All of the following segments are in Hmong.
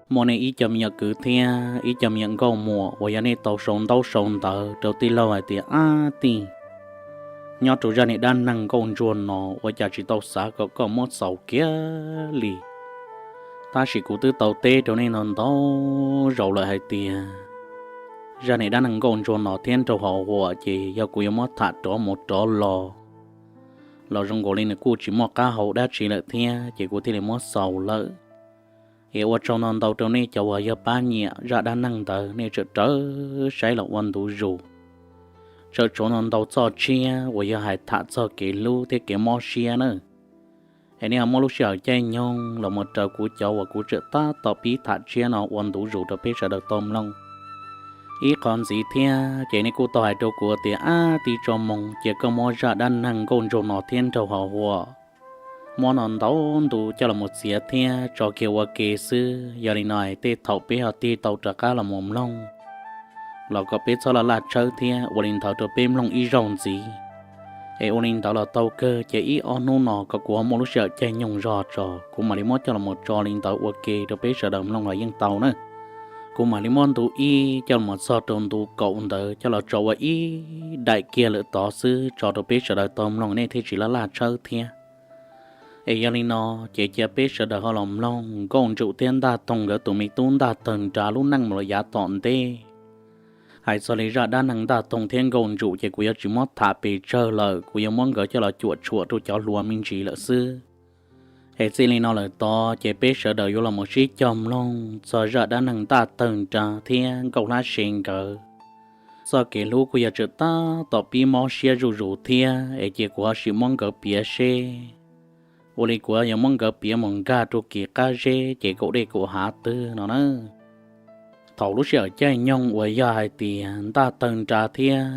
Muaj nej ib co me nyuam kwv thiab ib co me nyuam nkauj muam uas yog nej tau sau ntaub sau ntawv rau tij laug hais tias, ab tij, nyob rau zaj niag dab neeg nkauj ntsuag no ua cas tsis tau xav kom koj muab xaus kiag li. Tab sis kuv twb tau teb rau nej no ntau zaus lawm hais tias zaj niag dab neeg nkauj ntsuag no thiab nraug hauv huam ces yog kuv yuav muab tham rov mus rov los, los zoo nkaus li nws kuj tsis muaj qab hau dab tsi lawm thiab ces kuv thiaj li muab xaus lawm. Es ua tsaug ntau ntau rau nej cov uas yog pab nyiam zaj dab neeg ntawd nej tseem rawv saib los ua ntu zus. Tseem tshuav ntau ntau txoj tshiab uas yog hais tham txog kev hlub thiab kev mob siab na. Es nej ho muab lub sij hawm caij nyoog los mus raws kuv cov uas kuv tseem tab tom pib tham tshiab no ua ntu zus rau peb sawv daws tau mloog. Ib qho ntxiv thiab ces nej kuj tau hais rau kuv tias, ab tij, tso moo cia koj muab zaj dab neeg nkauj ntsuag no thiab nraug hauv huam muab no ntau ntu coj los mus txiav thiab tso kiag ua ke xwb. Yog li no tej thaum peb ho tig tau rov qab los mus mloog los kom peb txhob laj laj tshawb thiab ua li ntawd rau peb mloog ib zaug ntxiv. Es ua li ntawd los tau kawg ces ib ob hnub no kom kuv ho muaj lub sij hawm caij nyoog zog tso kuv mam li muab coj los mus tso li ntawd ua ke rau peb sawv daws mloog los yeej tau na. Kuv mam li muab ntu ib coj los mus txog rau ntu kaum ntawd coj los tso ua ib daim kiag lawm tod xwb tso rau peb sawv daws tau mloog nej thiaj tsis laj laj tshawb thiab. Es yog li no ces cia peb sawv daws ho los mloog Nkauj Ntsum thiab Ntaj Toog nkawd tus me tub Ntaj Tawg Nra lub neej mus los yav tom ntej. Hais txog li zaj dab neeg Ntaj Toog thiab Nkauj Ntsum ces kuv yuav tsis muab tham pes tsawg lawm, kuv yuav muab nkawd coj los cuam tshuam rau cov hluas me ntsis lawm xwb. Es txij li no lawm tod ces peb sawv daws yuav los mus sib cog mloog txog zaj dab neeg Ntaj Tawg Nra thiab Nkauj Hlab Se nkawd txoj kev hlub kuj yog tseem tab tom pib mob siab zuj zus thiab, es cia kuv ho sim muab nkawd piav seb ua li kuv yuav muab nkawd piav mus nkag rau kev qab zeb ces kaum dej kaum hav twg no na. Thaum lub sij hawm caij nyoog uas yog hais tias Ntaj Tawg Nra thiab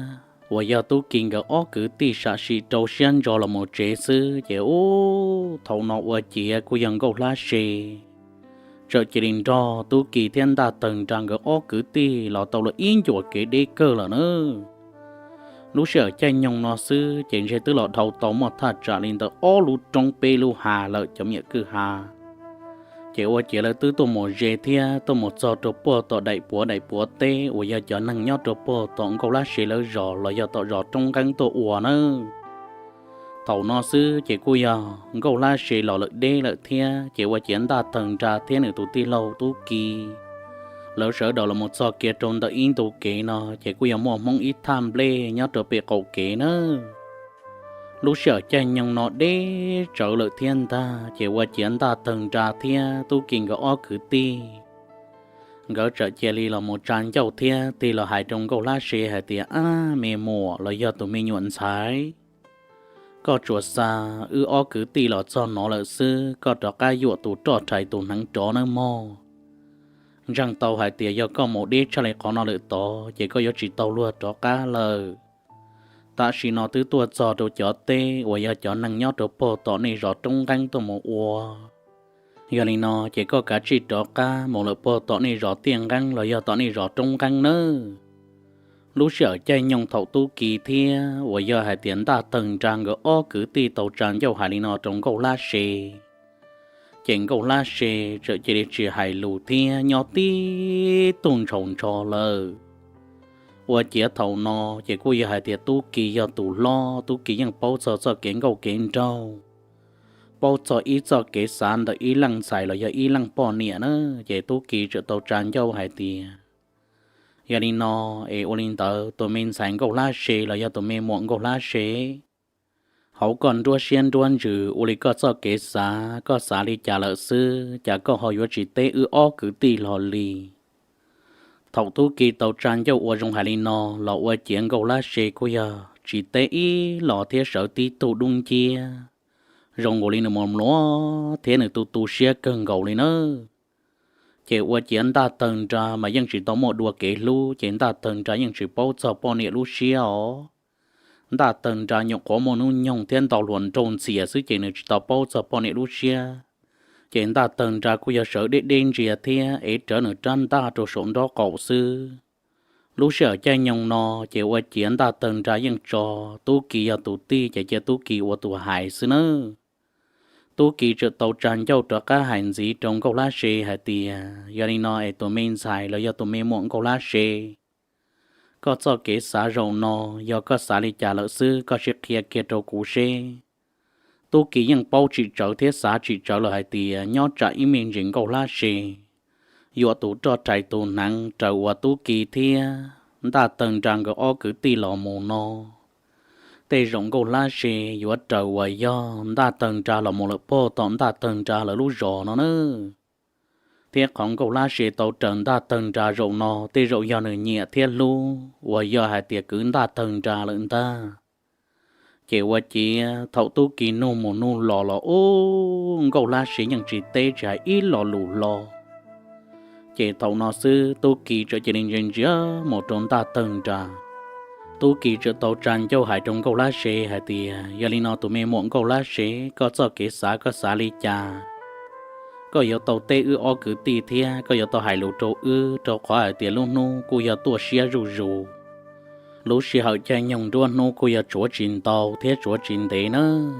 uas yog Tub Ki nkawd ob kwv tij sam sim rau siab ntso los mus tsev xwb ces ub thaum no ua ciav kuj yog Nkauj Hlab Se txawm cia li nrog Tub Ki thiab Ntaj Tawg Nra nkawd ob kwv tij los tau lawm ib ncuas kev deb kawg lawm na. Lub sij hawm caij nyoog no xwb ces ntshe twb los dhau tau muaj thaj tsam li ntawm ob lub roob peb lub hav lawm cov me nyuam kwj ha. Ces ua ciav lawv twb tuaj mus ze thiab tuaj mus txog rau puag tom daim puav daim puav teb uas yog cov neeg nyob rau puag tom Nkauj Hlab Se lawv zos los yog tom zos Roob Nqeeb tuaj ua nawb. Thaum no xwb ces kuj yog Nkauj Hlab Se los lawm deb lawm thiab ces ua ciav Ntaj Tawg Nra thiab nws tus tij laug Tub Ki lawv sawv daws los mus txog kiag rau ntawm ib ntu kev no ces kuj yog muaj Hmoob ib thaj nplej nyob rau pem qaum kev nawb. Lub sij hawm caij nyoog no deb tsawv lawm thiab ntag ces ua ciav Ntaj Tawg Nra thiab Tub Ki nkawd ob kwv tij nkawd txawm cia li los mus tsa ncauj thiab tig los hais rau Nkauj Hlab Se hais tias, ab me muam los yog tus me nyuam ntxhais, koj tsuas xa wb ob kwv tij los txog no lawm xwb, koj rov qab yuam tus roj rhais tus hneev rov nawb mog. Ntseeg tau hais tias yog koj mus deb tshaj li qhov no lawm tod ces koj yuav tsis tau luag rov qab lawm. Tam sim no twb tuaj txog rau cov teb uas yog cov neeg nyob rau puag tom nej zos Roob Nqeeb tuaj mus ua. Yog li no ces koj kav tsij rov qab mus lawm puag tom nej zos Tiaj Nqeeb los yog tom nej zos Roob Nqeeb nawb. Lub sij hawm caij nyoog thaum Tub Ki thiab uas yog hais tias Ntaj Tawg Nra nkawd ob kwv tij tau tsa ncauj hais li no rau Nkauj Hlab Se, ces Nkauj Hlab Se txawm cia li tsis hais lus thiab nyob tib tug ntshaus ntsho lawm. Ua ciav thaum no ces kuj yog hais tias Tub Ki yog tus hlob, Tub Ki yeej paub txog txoj kev nkauj kev nraug, paub txog ib txoj kev xav ntawm ib leej ntxhais los yog ib leej poj niam na, ces Tub Ki txawm tau tsa ncauj hais tias, yog li no es ua li ntawd tus me ntxhais Nkauj Hlab Se los yog tus me muam Nkauj Hlab Se, hauv koj nruab siab nruab ntsws ua li koj txoj kev xav, koj xav li cas lawm xwb, cas koj ho yuav tsis teb wb ob kwv tij hlo li? Thaum Tub Ki tau tsa ncauj ua zoo hais li no los ua ciav Nkauj Hlab Se kuj yog tsis teb ib los thiab sawv tib tug dub nciab, zoo nkaus li nws mus mluav thiab nws tu tu siab kawg nkaus li nawb. Ces ua ciav Ntaj Tawg Nra mas yeej tsis tau muaj dua kev hlub, ces Ntaj Tawg Nra yeej tsis paub txog poj niam lub siab os. Ntaj Tawg Nra nyuam qhuav muaj hnub nyoog thiab ntau hluas nraug ntxias xwb ces nws tsis tau paub txog poj niam lub siab. Ces Ntaj Tawg Nra kuj yog sawv deb deb ntsia thiab ev rawv nws rab ntaj rau saum nraub qaum xwb. Lub sij hawm caij nyoog no ces ua ciav Ntaj Tawg Nra yeej tso Tub Ki yog tus tij ces cia Tub Ki ua tus hais xwb nawb. Tub Ki txawm tau tsa ncauj rov qab hais ntxiv rau Nkauj Hlab Se hais tias, Yog li no es tus me ntxhais los yog tus me muam Nkauj Hlab Se, koj txoj kev xav zaum no, yog koj xav li cas lawm xwb, koj sim qhia kiag rau kuv seb. Tub Ki yeej paub tsis tsawv thiab xav tsis tsawv lawm hais tias nyob tsam ib me ntsis Nkauj Hlab Se yuav tus roj rais tus hneev raws uas Tub Ki thiab Ntaj Tawg Nra nkawd ob kwv tij los mus no, tej zaum Nkauj Hlab Se yuav raws uas yog Ntaj Tawg Nra los mus lawm pog tom Ntaj Tawg Nra lawv lub zos no na. Thiab qhov Nkauj Hlab Se tau raws Ntaj Tawg Nra zaum no tej zaum yog nws nyiam thiab hlub uas yog hais tias kwv Ntaj Tawg Nra lawm ntag. Ces ua ciav thaum Tub Ki nug mus nug los los ub, Nkauj Hlab Se yeej tsis teb tsis hais ib lo lus hlo. Ces thaum no xwb Tub Ki txawm cia li ntsia ntsia mus rau Ntaj Tawg Nra. Tub Ki txawm tau tsa ncauj hais rau Nkauj Hlab Se hais tias, Yog li no tus me muam Nkauj Hlab Se, koj txoj kev xav koj xav li cas? Koj yuav tau teb wb ob kwv tij thiab koj yuav tau hais lus rau wb, rau qhov hais tias lub hnub kuj yog tuaj siab zuj zus. Lub sij hawm caij nyoog nruab hnub kuj yog tsuav tsis ntau thiab tsuav tsis ntev nawb.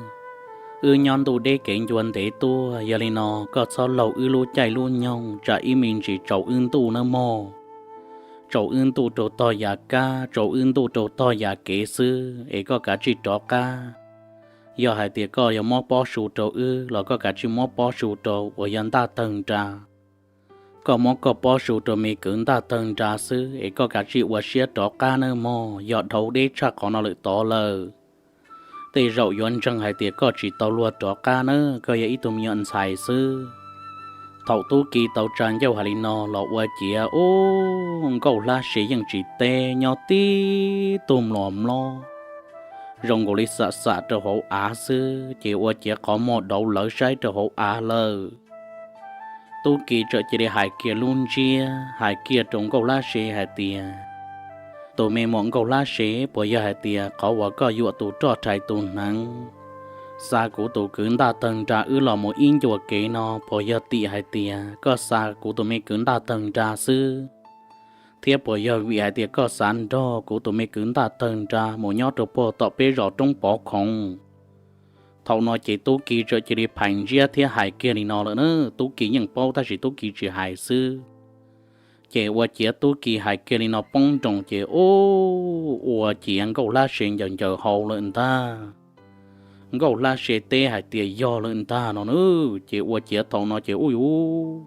Wb nyob ntuj deb kev ncua ntev tuaj, yog li no koj txhob laug wb lub caij lub nyoog, tsam ib me ntsis tsaus wb ntuj nawb mog. Tsaus wb ntuj rau tog yam kab, tsaus wb ntuj rau tog yam kev xwb es koj kav tsij rov qab. Yog hais tias koj yuav muab pob su rau wb los koj kav tsij muab pob su rau uas yog Ntaj Tawg Nra. Koj muab koj pob su rau me kwv Ntaj Tawg Nra xwb es koj kav tsij ua siab rov qab nawb mog, yog dhau deb tshaj qhov no lawm tod lawm, tej zaum yuav ntseeg hais tias koj tsis tau luag rov qab nawb, koj yog ib tug me nyuam ntxhais xwb. Thaum Tub Ki tau tsa ncauj hais li no los ua ciav ub, Nkauj Hlab Se yeej tsis teb, nyob tib tug mlom mlob zoo nkaus li xam xam rau hauv av xwb, ces ua ciav qhov muag dauv lawv saib rau hauv av lawm. Tub Ki txawm cia li hais kiag lub ntsiab hais kiag rau Nkauj Hlab Se hais tias, Tus me muam Nkauj Hlab Se, puas yog hais tias qhov uas koj yuam tus roj rais tus hneev, xa kuv tus kwv Ntaj Tawg Nra wb los mus ib ncua kev no puas yog tim hais tias koj xa kuv tus me kwv Ntaj Tawg Nra xwb, thiab puas yog vim hais tias koj xav nrog kuv tus me kwv Ntaj Tawg Nra mus nyob rau puag tom peb zos Roob Pov Khoov? Thaum no ces Tub Ki txawm cia li phais ntsiab thiab hais kiag li no lawm na. Tub Ki yeej paub tab sis Tub Ki tsis hais xwb. Ces ua ciav Tub Ki hais kiag li no poob nroos ces ub, ua ciav Nkauj Hlab Se ncaws ncaws hau lawm ntag. Nkauj Hlab Se teb hais tias yog lawm ntag no na. Ces ua ciav thaum no ces ub yuv,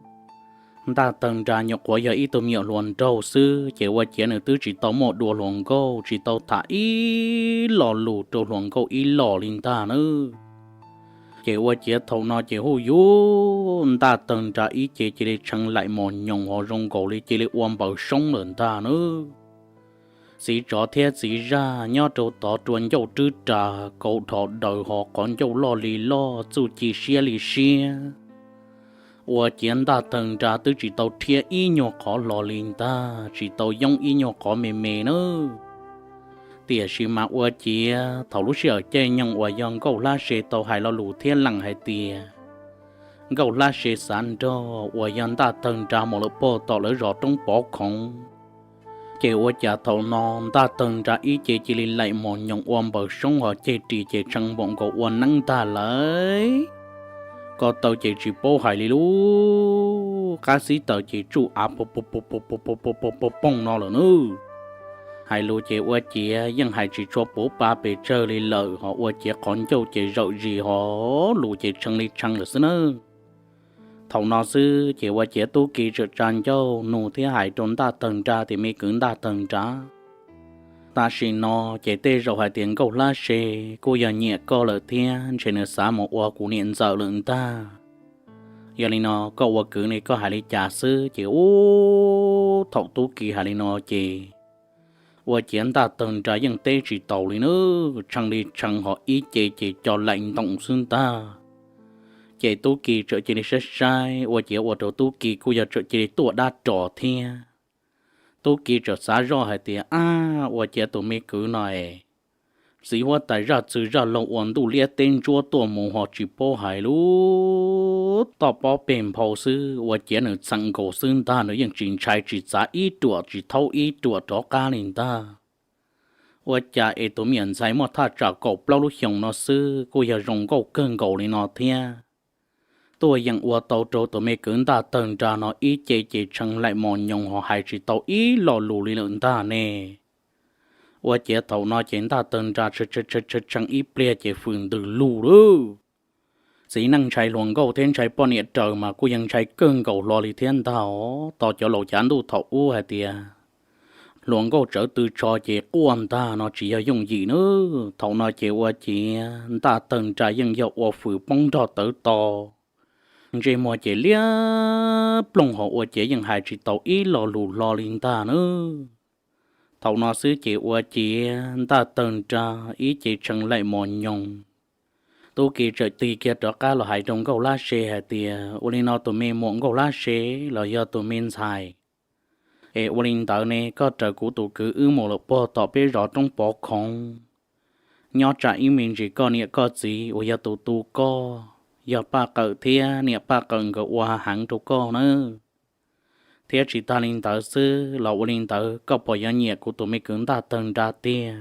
Ntaj Tawg Nra nyuam qhuav yog ib tug me nyuam hluas nraug xwb ces ua ciav nws twb tsis tau muaj dua hluas nkauj, tsis tau tham ib lo lus rau hluas nkauj ib los li ntag na. Ces ua ciav thaum no ces ub yuv, Ntaj Tawg Nra ib ce cia li tshee laim mos nyoos ho zoo nkaus li cia li ua npaws soob lawm ntag na. Txiv tsov thiab txiv zaj nyob rau tod rua ncauj rwb ras, kaus dhos daws ho qhov ncauj loj li loj, txuj ci siab li siab. Ua ciav Ntaj Tawg Nra twb tsis tau rhiab ib nyuag qhov hlo li ntag, tsis tau yoob ib nyuag qhov me me nawb. Tiam sis mas ua ciav thaum lub sij hawm caij nyoog uas yog Nkauj Hlab Se tau hais lo lus thiab lees hais tias Nkauj Hlab Se xav nrog uas yog Ntaj Tawg Nra mus lawm puag tom lawv zos Roob Pov Khoov, ces ua cas thaum no Ntaj Tawg Nra ib ce cia li laim mos nyoos ua npaws soob ho ceg ris ces tshee npaum nkaus ua neeb ntag lawm. Ko taw ces tsis paub hais li lub qab xib taws ces tsuj av poo poo poo poo poo poo poo poo poo poo no lawm nawb. Hais lus ces ua ciav yeej hais tsis tshua puv pa pes tsawg li lawm ho ua ciav qhov ncauj ces zawm zis ho lus ces tshee li tshee lawm xwb nawb. Thaum no xwb ces ua ciav Tub Ki txawm tsa ncauj nug thiab hais rau Ntaj Tawg Nra tias, Me kwv Ntaj Tawg Nra, tam sim no ces tej zaum hais tias Nkauj Hlab Se kuj yog nyiam koj lawm thiab ntshe nws xav mus ua kuv niam ntxawm lawm ntag. Yog li no koj ua kwv ne koj hais li cas xwb? Ces ub, thaum Tub Ki hais li no ces ua ciav Ntaj Tawg Nra yeej teb tsis taus li nawb, tshee li tshee ho ib ce ces co laim ntoos xwb ntag. Ces Tub Ki txawm cia li saib saib ua ciav ua rau Tub Ki kuj yog txawm cia li tuaj dab ros thiab. Tub Ki txawm xav zoj hais tias, Ab, ua ciav tus me kwv no es txiv huab tais zaj txwg zaj laug ua ntuj liab teb ntsuab tuaj mus ho tsis paub hais lub toj pob peg nphau xwb, ua ciav nws txheem nkaus xwb ntag, nws yeej tsis ntshai tsis txav ib ruam tsis thaub ib ruam rov qab li ntag. Ua cas es tus me nyuam ntxhais muaj thaj tsam kaum plaub lub xyoos no xwb kuj yog zoo nkauj kawg nkaus li no thiab? tuaj yeem ua tau rau tus me kwv Ntaj Tawg Nra no ib ce ces tshee laim mos nyoos ho hais tsis tau ib lo lus li lawm ntag ne. Ua ciav thaum no ces Ntaj Tawg Nra tshee ib pliag ces fwm ntws lug lawm. Txiv neej ntshai hluas nkauj thiab ntshai poj niam raws mas kuj yeej ntshai kawg nkaus hlo li thiab ntag. Tos cov laus cav ntuj thaum ub hais tias hluas nkauj tsawv tw tsho ces quaj ntag no tsis yog yooj yim na. Thaum no ces ua ciav Ntaj Tawg Nra yeej yog ua fwm poob nrog tawv to, ntsej muag ces liab ploog ho ua ciav yeej hais tsis tau ib lo lus hlo li ntag na. Thaum no xwb ces ua ciav Ntaj Tawg Nra ib ce tshee laim mos nyoos. Tub Ki txawm tig kiag rov qab los hais rau Nkauj Lab Se hais tias, ua li no tus me muam Nkauj Lab Se los yog tus me ntxhais, es ua li ntawd ne koj raws kuv tus kwv wb mus lawm puag tom peb zos Roob Pov Khoov. Nyob tsam ib me ntsis koj niam koj txiv uas yog tus tu koj, yog Paj Qawm thiab niam Paj Qawm nkawd ua heev rau koj nawb. Thiab tsis tag li ntawd xwb los ua li ntawd koj puas yuav nyiam kuv tus me kwv Ntaj Tawg Nra tiag?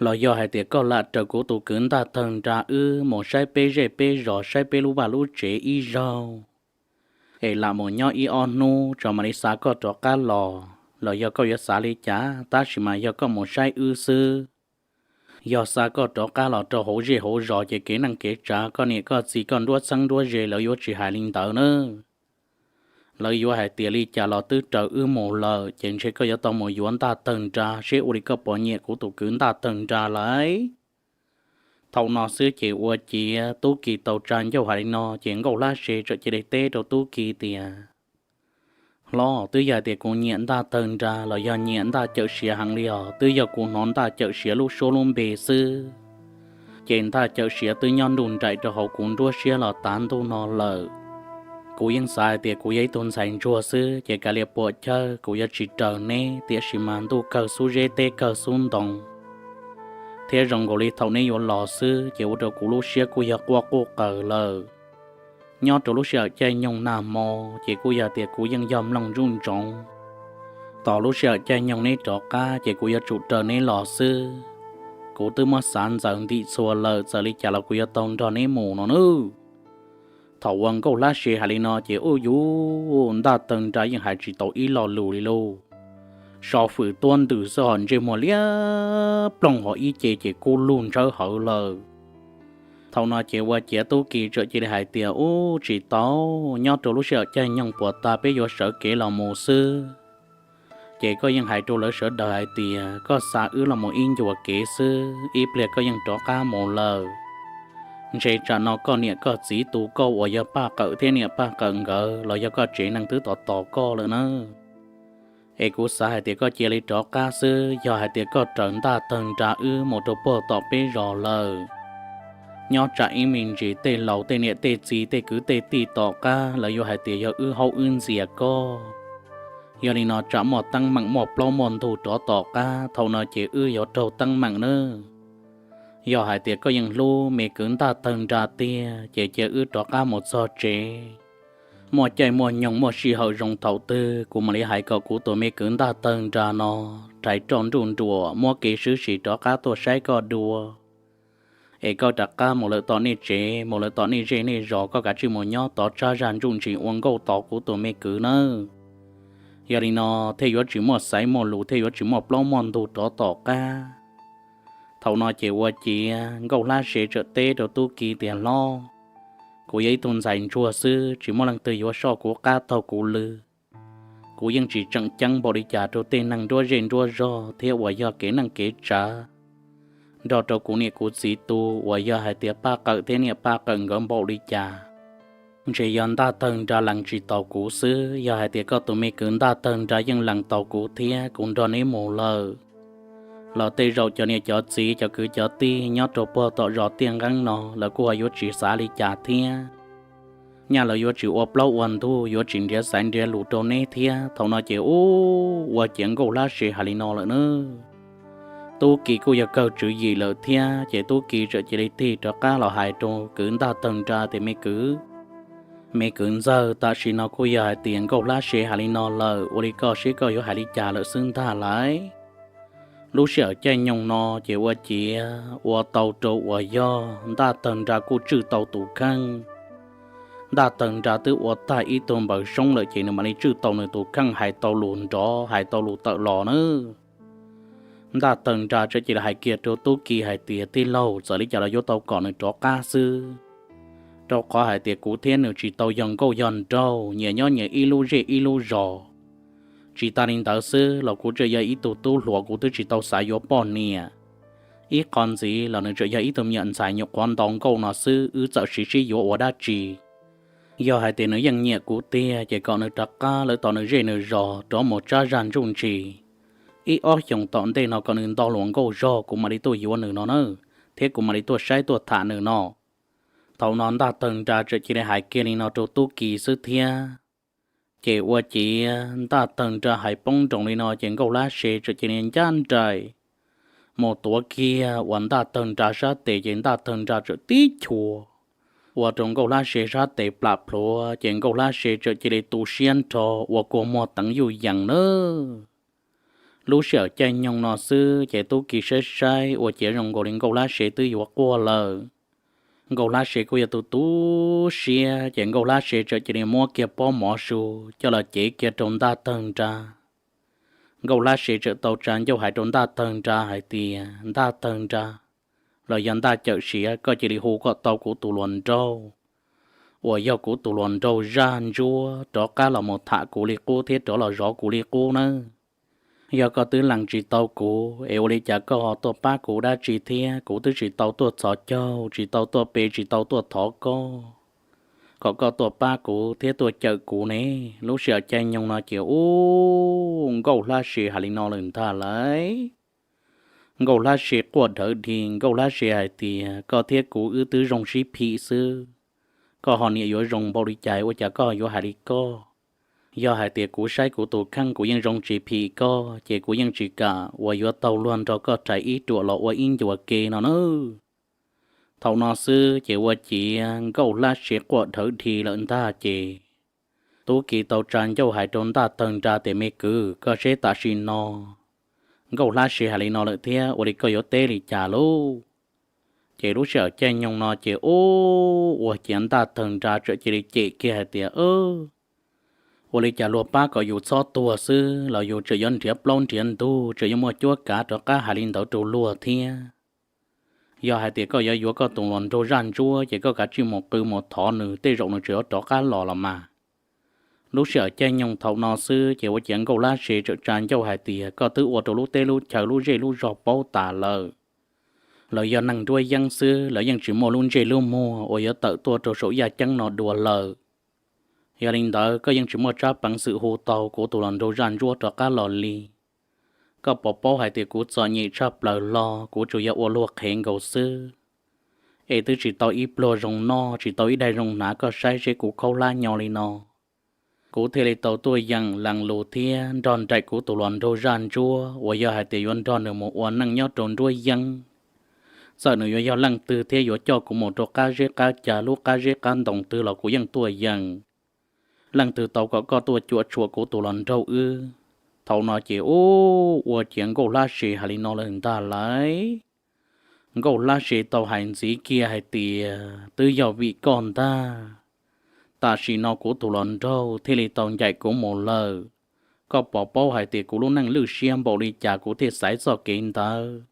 Los yog hais tias koj lam raws kuv tus kwv Ntaj Tawg Nra wb mus saib peb zej peb zos, saib peb lub vaj lub tsev ib zaug, es lam mus nyob ib ob hnub tso mam li xa koj rov qab los, los yog koj yuav xav li cas? Tab sis mas yog koj mus saib wb xwb, yog xa koj rov qab los rau hauv zej hauv zos ces kev neej kev tsav koj niam koj txiv koj nruab txheeb nruab ze lawv yuav tsis hais li ntawd na. Lawv yuav hais tias li cas los twb raws wb mus lawm ces ntshe koj yuav tau mus yuav Ntaj Tawg Nra seb ua li koj puas nyiam kuv tus kwv Ntaj Tawg Nra lawm. Thaum no xwb ces ua ciav Tub Ki tau tsa ncauj hais li no ces Nkauj Lab Se txawm cia li teb rau Tub Ki tias, Hlob, twb yog hais tias kuv nyiam Ntaj Tawg Nra los yog nyiam Ntaj Cawm Siav heev li os, twb yog kuv hnov Ntaj Cawm Siav lub suab lub npe xwb, ces Ntaj Cawm Siav twb nyob nruj nraim rau hauv kuv nruab siab los tav ntuj no lawm. Kuv yeej xav hais tias kuv yog ib tug ntxhais ntsuag xwb ces kav liam puam chawj, kuv yuav tsis raws neb, tiam sis mas ntuj kawg xub zeb teb kawg xub ntoo, thiab zoo nkaus li thaum neb yuav los xwb ces ua rau kuv lub siab kuj yog quaj quj qaws lawm. Nyob rau lub sij hawm caij nyoog nag hmo ces kuj yog tias kuv yeej yog mloog ntsuj ntsoov. Tos lub sij hawm caij nyoog neb rov qab ces kuv yuav tsum raws neb los xwb. Kuv twb muab xav ntxaws ntim txhua lawm, txawm li cas los kuv yuav tau nrog neb mus no nawb. Thaum uas Nkauj Lab Se hais li no ces ub yuv, Ntaj Tawg Nra yeej hais tsis tau ib lo lus li lauj. So fwm tuab ntws xwb ho ntsej muag liab ploog ho ib ce ces kub lug ntshawb hawv lawm. Thaum no ces ua ciav Tub Ki txawm cia li hais tias, Ub, tsis tau, nyob rau lub sij hawm caij nyoog puas tag peb yuav sawv kev los mus xwb. Ces koj yeej hais rau lawv sawv daws hais tias koj xa wb los mus ib ncua kev xwb, ib pliag koj yeej rov qab mus lawm. Ntshe tsam no koj niam koj txiv tu koj uas yog Paj Qawm thiab niam Paj Qawm nkawd los yog koj tsev neeg twb tos tos koj lawm na. Es kuv xav hais tias koj cia li rov qab xwb, yog hais tias koj raws Ntaj Tawg Nra wb mus rau puag tom peb zos lawm, nyob tsam ib me ntsis tej laus tej niam tej txiv tej kwv tej tij tom qab lawv yuav hais tias yog wb haub wb ntxias koj. Yog li no tsam muaj teeb meem muaj plaub muaj ntug rov tom qab, thaum no ces wb yuav raug teeb meem nawb. Yog hais tias koj yeej hlub me kwv Ntaj Tawg Nra tiag ces cia wb rov qab mus txog tsev. Muaj caij muaj nyoog muaj sij hawm zoo thaum twg kuv mam li hais kom kuv tus me kwv Ntaj Tawg Nra no rhais roj nruj nruam muab kev swb sim rov qab tuaj saib koj dua. Es koj rov qab mus lawm tom nej tsev, mus lawm tom nej zej nej zos, koj kav tsij mus nyob tod tshab zaj ntsuj ntsis ua nkauj tos kuv tus me kwv nawb. Yog li no thiaj yuav tsis muaj xaiv muaj lus, thiaj yuav tsis muaj plaub muaj ntug rov tom qab. Thaum no ces ua ciav Nkauj Hlab Sev txawm teb rau Tub Ki tias, Hlob, kuv yog ib tug ntxhais ntsuag xwb, tsis muaj leej twg yuav soj kuv qab taug kuv lw. Kuv yeej tsis tseem ceeb npaum li cas rau tej neeg nruab zej nruab zog thiab uas yog kev neej kev tsav, nrog rau kuv niam kuv txiv tu uas yog hais tias Paj Qawm thiab niam Paj Qawm nkawd npaum li cas. Ntshe yog Ntaj Tawg Nra lees tsis taus kuv xwb, yog hais tias koj tus me kwv Ntaj Tawg Nra yeej lees taus kuv thiab kuv nrog neb mus lawm, los tej zaum cov niam cov txiv cov kwv cov tij nyob rau puag tom zos Tiaj Nqeeb no lawv kuj ho yuav tsis xav li cas thiab. Nyaj lawv yuav tsis ua plaub ua ntug, yuav tsis nrhiav xaiv nrhiav lus rau neb thiab. Thaum no ces ub, ua ciav Nkauj Hlab Sev hais li no lawm nawb. Tub Ki kuj yog kawg tswv yim lawm thiab, ces Tub Ki txawm cia li tig rov qab los hais rau kwv Ntaj Tawg Nra tias, Me kwv, me kwv ntxawg, tam sim no kuj yog hais tias Nkauj Hlab Sev hais li no lawm, ua li koj seb koj yuav hais li cas lawm xwb ntag lauj. Lub sij hawm caij nyoog no ces ua ciav ua tau rau uas yog Ntaj Tawg Nra kuj tswj tau tus kheej. Ntaj Tawg Nra twb ua tag ib tug npaws soob lawm ces nws mam li tswj tau nws tus kheej hais tau lus nrov hais tau lus tawm los na. Ntaj Tawg Nra txawm cia li hais kiag rau Tub Ki hais tias, Tij laug, txawm li cas los yuav tau kom nws rov qab xwb, rau qhov hais tias kuv thiab nws tsis tau yog nkauj yog nraug, nyias nyob nyias ib lub zej ib lub zos. Tsis tas li ntawd xwb los kuv tseem yog ib tug tub hluas, kuv twb tsis tau xav yuav poj niam. Ib qho ntxiv los nws tseem yog ib tug me nyuam ntxhais nyuam qhuav nto nkauj no xwb, wb txawm siv sib yuav ua dab tsi. Yog hais tias nws yeej nyiam kuv tiag ces kom nws rov qab lawm tom nws zej nws zos rov mus tsab zaj ntsuj ntsis. Ib ob xyoos tom ntej no kom nws nto hluas nkauj zog kuv mam li tuaj yuav nws no na, thiab kuv mam li tuaj saib tuaj tham nws no. Thaum no Ntaj Tawg Nra txawm cia li hais kiag li no rau Tub Ki xwb thiab. Ces ua ciav Ntaj Tawg Nra hais poob nroos li no ces Nkauj Hlab Se txawm cia li ncaj nraim mus tuav kiag uas Ntaj Tawg Nra sab tes ces Ntaj Tawg Nra txawm tib chua ua rau Nkauj Hlab Se sab tes plam plhuav ces Nkauj Hlab Se txawm cia li tu siab nrho ua kua muag teev yuj yees na. Lub sij hawm caij nyoog no xwb ces Tub Ki saib saib ua ciav zoo nkaus li Nkauj Hlab Se twb yuav quaj lawm. Nkauj Hlab Se kuj yog tus tu siab ces Nkauj Hlab Se txawm cia li muab kiag pob mov su coj los cev kiag rau Ntaj Tawg Nra. Nkauj Hlab Se txawm tau tsa ncauj hais rau Ntaj Tawg Nra hais tias, Ntaj Tawg Nra, los yog Ntaj Cawm Siav, koj cia li hu kom tau kuv tus hluas nraug uas yog kuv tus hluas nraug Zaj Ntsuab rov qab los mus tham kuv li qub thiab rov los zov kuv li qub nawb. Yog koj twb lees tsis tau kuv es ua li cas koj ho tuaj pab kuv dab tsi thiab? Kuv twb tsis tau tuaj txhos caug, tsis tau tuaj pe, tsis tau tuaj thov koj kom koj tuaj pab kuv thiab tuaj cawm kuv ne. Lub sij hawm caij nyoog no ces ub, Nkauj Hlab Se hais li no lawm ntag lauj. Nkauj Hlab Se quaj dhawv dhi, Nkauj Hlab Se hais tias, koj thiab kuv wb twb zoo sib phim xwb, koj ho niam yuav zoo npaum li cas ua cas koj yuav hais li koj? Yog hais tias kuv saib kuv tus kheej kuv yeej zoo tsis phim koj ces kuv yeej tsis kam uas yuav taug luag nrog koj rhais ib ruam los ua ib ncua ke no nawb. Thaum no xwb ces ua ciav Nkauj Hlab Se quaj dhawv dhi lawm ntag ces Tub Ki tau tsa ncauj hais rau Ntaj Tawg Nra tias, me kwv, koj seb tam sim no Nkauj Hlab Se hais li no lawm thiab ua li koj yuav teb li cas lauj? Ces lub sij hawm caij nyoog no ces ub, ua ciav Ntaj Tawg Nra txawm cia li cem kiag hais tias, ua li cas luag pab kom yus txhob tuag xwb los yus tseem yuav nrhiav plaub nrhiav ntug, tseem yuav muaj cuab kav rov qab hais li ntawd rau luag thiab. Yog hais tias koj yuav yuav koj tus hluas nraug Zaj Ntsuab ces koj kav tsij mus qw mus thov nws, tej zaum nws tseem yuav rov qab los los mas. Lub sij hawm caij nyoog thaum no xwb ces ua ciav Nkauj Hlab Se txawm tsa ncauj hais tias, koj twb ua rau lub teb lub chaw lub zej lub zog paub tas lawm. Lawv yog neeg nruab yeeb xwb, lawv yeej tsis muaj lub ntsej lub muag uas yuav tawm tuaj rau saum yaj ceeb no dua lawm. Yog li ntawd koj yeej tsis muaj tsab peev xwm hu tau kuv tus hluas nraug Zaj Ntsuab rov qab los li. Koj puas paub hais tias kuv txom nyem tshaj plaws hlo, kuv tsuas yog ua luag qhev nkaus xwb, es twb tsis tau ib pluag zoo noj, tsis tau ib daig zoo hnav, koj saib seb kuv khaub hlab nyo li no. Kuv thiaj li tau tuaj yeem lees lus thiab nrog nraim kuv tus hluas nraug Zaj Ntsuab uas yog hais tias yuav nrog nws mus ua neej nyob rau nruab yeeb. Txawm nws yuav yog leej twg thiab yuav coj kuv mus rau qab zeb qab ca lub qab zeb qab ntoo twg los kuv yeej tuaj yeem. Leej twg tau kom koj tuaj cuam tshuam kuv tus hluas nraug wb? Thaum no ces ub, ua ciav Nkauj Hlab Se hais li no lawm ntag lauj. Nkauj Hlab Se tau hais ntxiv kiag hais tias, twb yog vim koj ntag, tam sim no kuv tus hluas nraug thiaj li tau ncaim kuv mus lawm. Koj puas paub hais tias kuv lub neej lwj siab npaum li cas kuv thiaj xaiv txoj kev ntawd?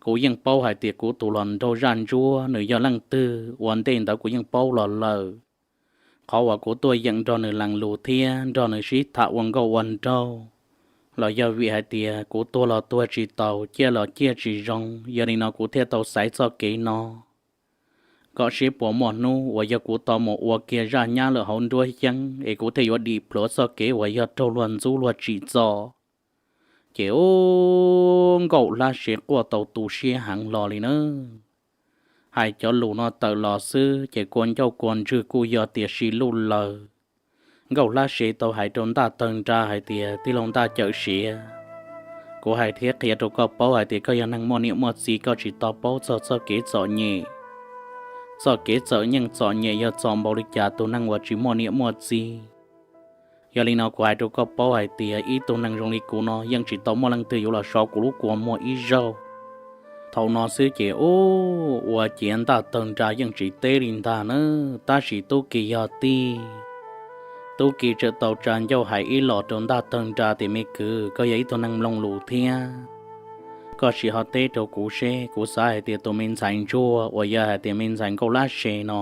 Kuv yeej paub hais tias kuv tus hluas nraug Zaj Ntsuab nws yog leej twg, ua ntej ntawd kuv yeej paub los lawm. Qhov uas kuv tuaj yeem nrog nws lees lus thiab nrog nws sib tham ua nkauj ua nraug los yog vim hais tias kuv tuag los tuag tsis taus, ciaj los ciaj tsis zoo, yog li no kuv thiaj tau xaiv txoj kev no, kom seb puas muaj hnub uas yog kuv tau mus ua kiag zaj nyab lawm hauv nruab yeeb es kuv thiaj yuav dim plhuav txoj kev uas yog raug luag ntxub luag tsim txom. Ces ub, Nkauj Hlab Se quaj tau tu siab heev hlo li na. Hais cov lus no tawm los xwb ces kua ncauj kua ntswg kuj yog tias si luj laws. Nkauj Hlab Se tau hais rau Ntaj Tawg Nra hais tias, tij laug Ntaj Cawm Siav, kuv hais thiab qhia rau koj paub hais tias koj yog neeg muaj niam muaj txiv, koj tsis tau paub txog txoj kev txom nyem. Txoj kev txom nyem txom nyem yog txom npaum li cas tus neeg uas tsis muaj niam muaj txiv. Yog li no kuv hais rau koj paub hais tias ib tug neeg zoo li kuv no yeej tsis tau muaj leej twg yuav los so kuv lub kua muag ib zaug. Thaum no xwb ces ub, ua ciav Ntaj Tawg Nra yeej tsis teb li ntag na, tab sis Tub Ki yog tij. Tub Ki txawm tau tsa ncauj hais ib los rau Ntaj Tawg Nra tias, Me kwv, koj yog ib tug neeg mloog lus thiab, koj sim ho teb rau kuv seb, kuv xav hais tias tus me ntxhais ntsuag uas yog hais tias me ntxhais Nkauj Lab Se no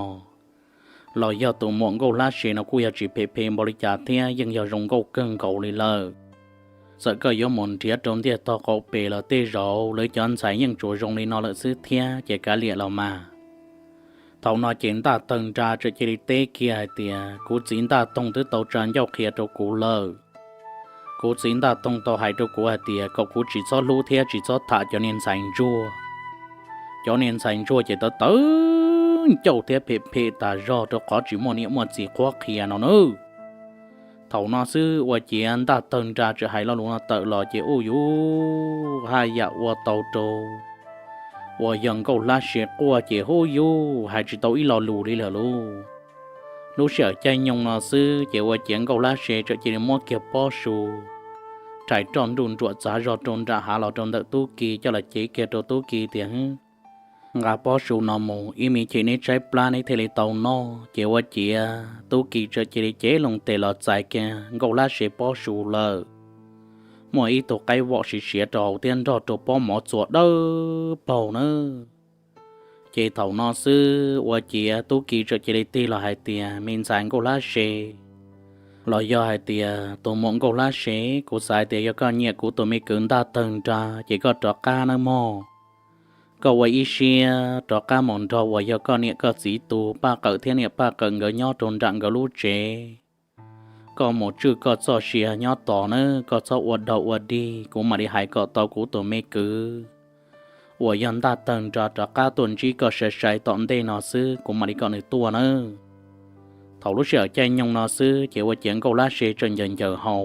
los yog tus muam Nkauj Lab Se no kuj yog tsis phem phem npaum li cas thiab, yeej yog zoo nkauj kawg nkaus li lawm. Txawm koj yuav mus nrhiav rau ntiaj tog qaum pem los tej zaum lawv cov ntxhais yeej tsuas zoo li no lawm xwb thiab, ces kav liam los mas. Thaum no ces Ntaj Tawg Nra txawm cia li teb kiag hais tias, Kuv txiv Ntaj Toog twb tau tsa ncauj qhia rau kuv lawm. Kuv txiv Ntaj Toog tau hais rau kuv hais tias kom kuv tsis txhob hlub thiab tsis txhob tham cov niag ntxhais ntsuag. Cov niag ntxhais ntsuag ces tawv tawv ncauj thiab phem phem tas zog rau qhov tsis muaj niam muaj txiv qhuab qhia no nawb. Thaum no xwb ua ciav Ntaj Tawg Nra txawm hais lo lus no tawm los ces ub yuv, haj yam ua tau rau uas yog Nkauj Lab Se quaj ces hub yuv, hais tsis tau ib lo lus li lawm lauj. Lub sij hawm caij nyoog no xwb ces ua ciav Nkauj Lab Se txawm cia li muab kiag pob su rhais roj nruj nruam txav zog rau nram hav los rau ntawm Tub Ki coj los cev kiag rau Tub Ki tias, Nqa pob su no mus, ib me chim neb tshaib plab neb thiaj li tau noj. Ces ua ciav Tub Ki txawm cia li cev loo tes los txais kiag Nkauj Lab Se pob su lawm. Muaj ib tug qaib vom siav siav rau hauv thiab nrog rau pob mov txuas dawb paug na. Ces thaum no xwb ua ciav Tub Ki txawm cia li tig los hais tias, Me ntxhais Nkauj Lab Se, los yog hais tias tus muam Nkauj Lab Se, kuv xav hais tias yog koj nyiam kuv tus me kwv Ntaj Tawg Nra ces koj rov qab nawb mog. Koj ua ib siab rov qab mus nrog uas yog koj niam koj txiv tus Paj Qawm thiab niam Paj Qawm nkawd nyob rau nram nkawd lub tsev. Koj mus tswj koj txoj sia nyob tos nawb, koj txhob ua daug ua dig, kuv mam li hais kom tau kuv tus me kwv uas yog Ntaj Tawg Nra rov qab tuaj ntsib koj sai sai tom ntej no xwb, kuv mam li kom nws tuaj nawb. Thaum lub sij hawm caij nyoog no xwb ces ua ciav Nkauj Lab Se txawm ncaws ncaws hau,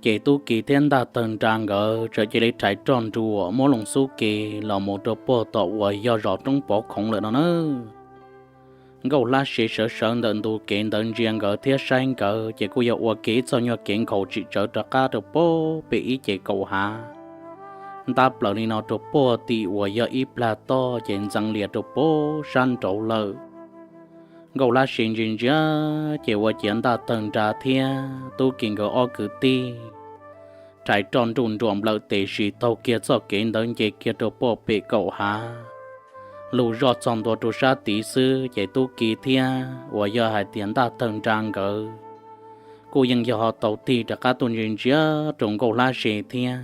ces Tub Ki thiab Ntaj Tawg Nra nkawd txawm cia li rhais roj nruam muab loo xub ke los mus rau puag tom uas yog zos Roob Pov Khoov lawm no na. Nkauj Lab Se sawv sawv ntawm ntu kev ntawd ntsia nkawd thiab saib nkawd ces kuj yog ua kiag ib txoj nyuag kev nkhaus tsim tsawv rov qab rau puag pem ib ce kaum hav, ntab plaws li no rau puag tim uas yog ib plag toj ces ntxeev lias rau puag sab nraud lawm. Nkauj Lab Se ntsia ntsia ces ua ciav Ntaj Tawg Nra thiab Tub Ki nkawd ob kwv tij rhais roj nruj nruam nplawm tes sis taug kiag txoj kev ntawd nce kiag rau puag pem kaum hav. Lug zoj txog ntua rau sab tid xwb ces Tub Ki thiab uas yog hais tias Ntaj Tawg Nra nkawd kuj yeej yog ho tau tig rov qab tuaj ntsia ntsia rau Nkauj Lab Se thiab.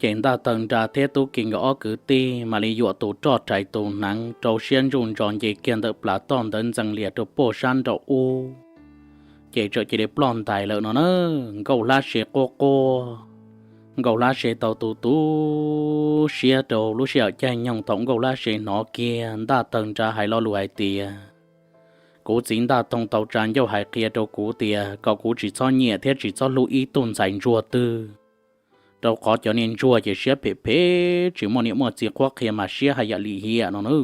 Ces Ntaj Tawg Nra thiab Tub Ki nkawd ob kwv tij mam li yuam tus roj rhais tus hneev rau siab ntsuj ntso nce kiag ntawm plas toj ntawd ntxeev lias rau puag sab nraum ub, ces txawm cia li ploj ntais lawm no na. Nkauj Lab Se quaj quaj, Nkauj Lab Se tau tu tu siab rau lub sij hawm caij nyoog thaum Nkauj Lab Se hnov kiag Ntaj Tawg Nra hais lo lus hais tias, Kuv txiv Ntaj Toog tau tsa ncauj hais qhia rau kuv tias kom kuv tsis txhob nyiam thiab tsis txhob hlub ib tug ntxhais ntsuag twg, rau qhov cov niag ntsuag ces siab phem phem tsis muaj niam muaj txiv qhuab qhia mas siab haj yam lim hiam no na.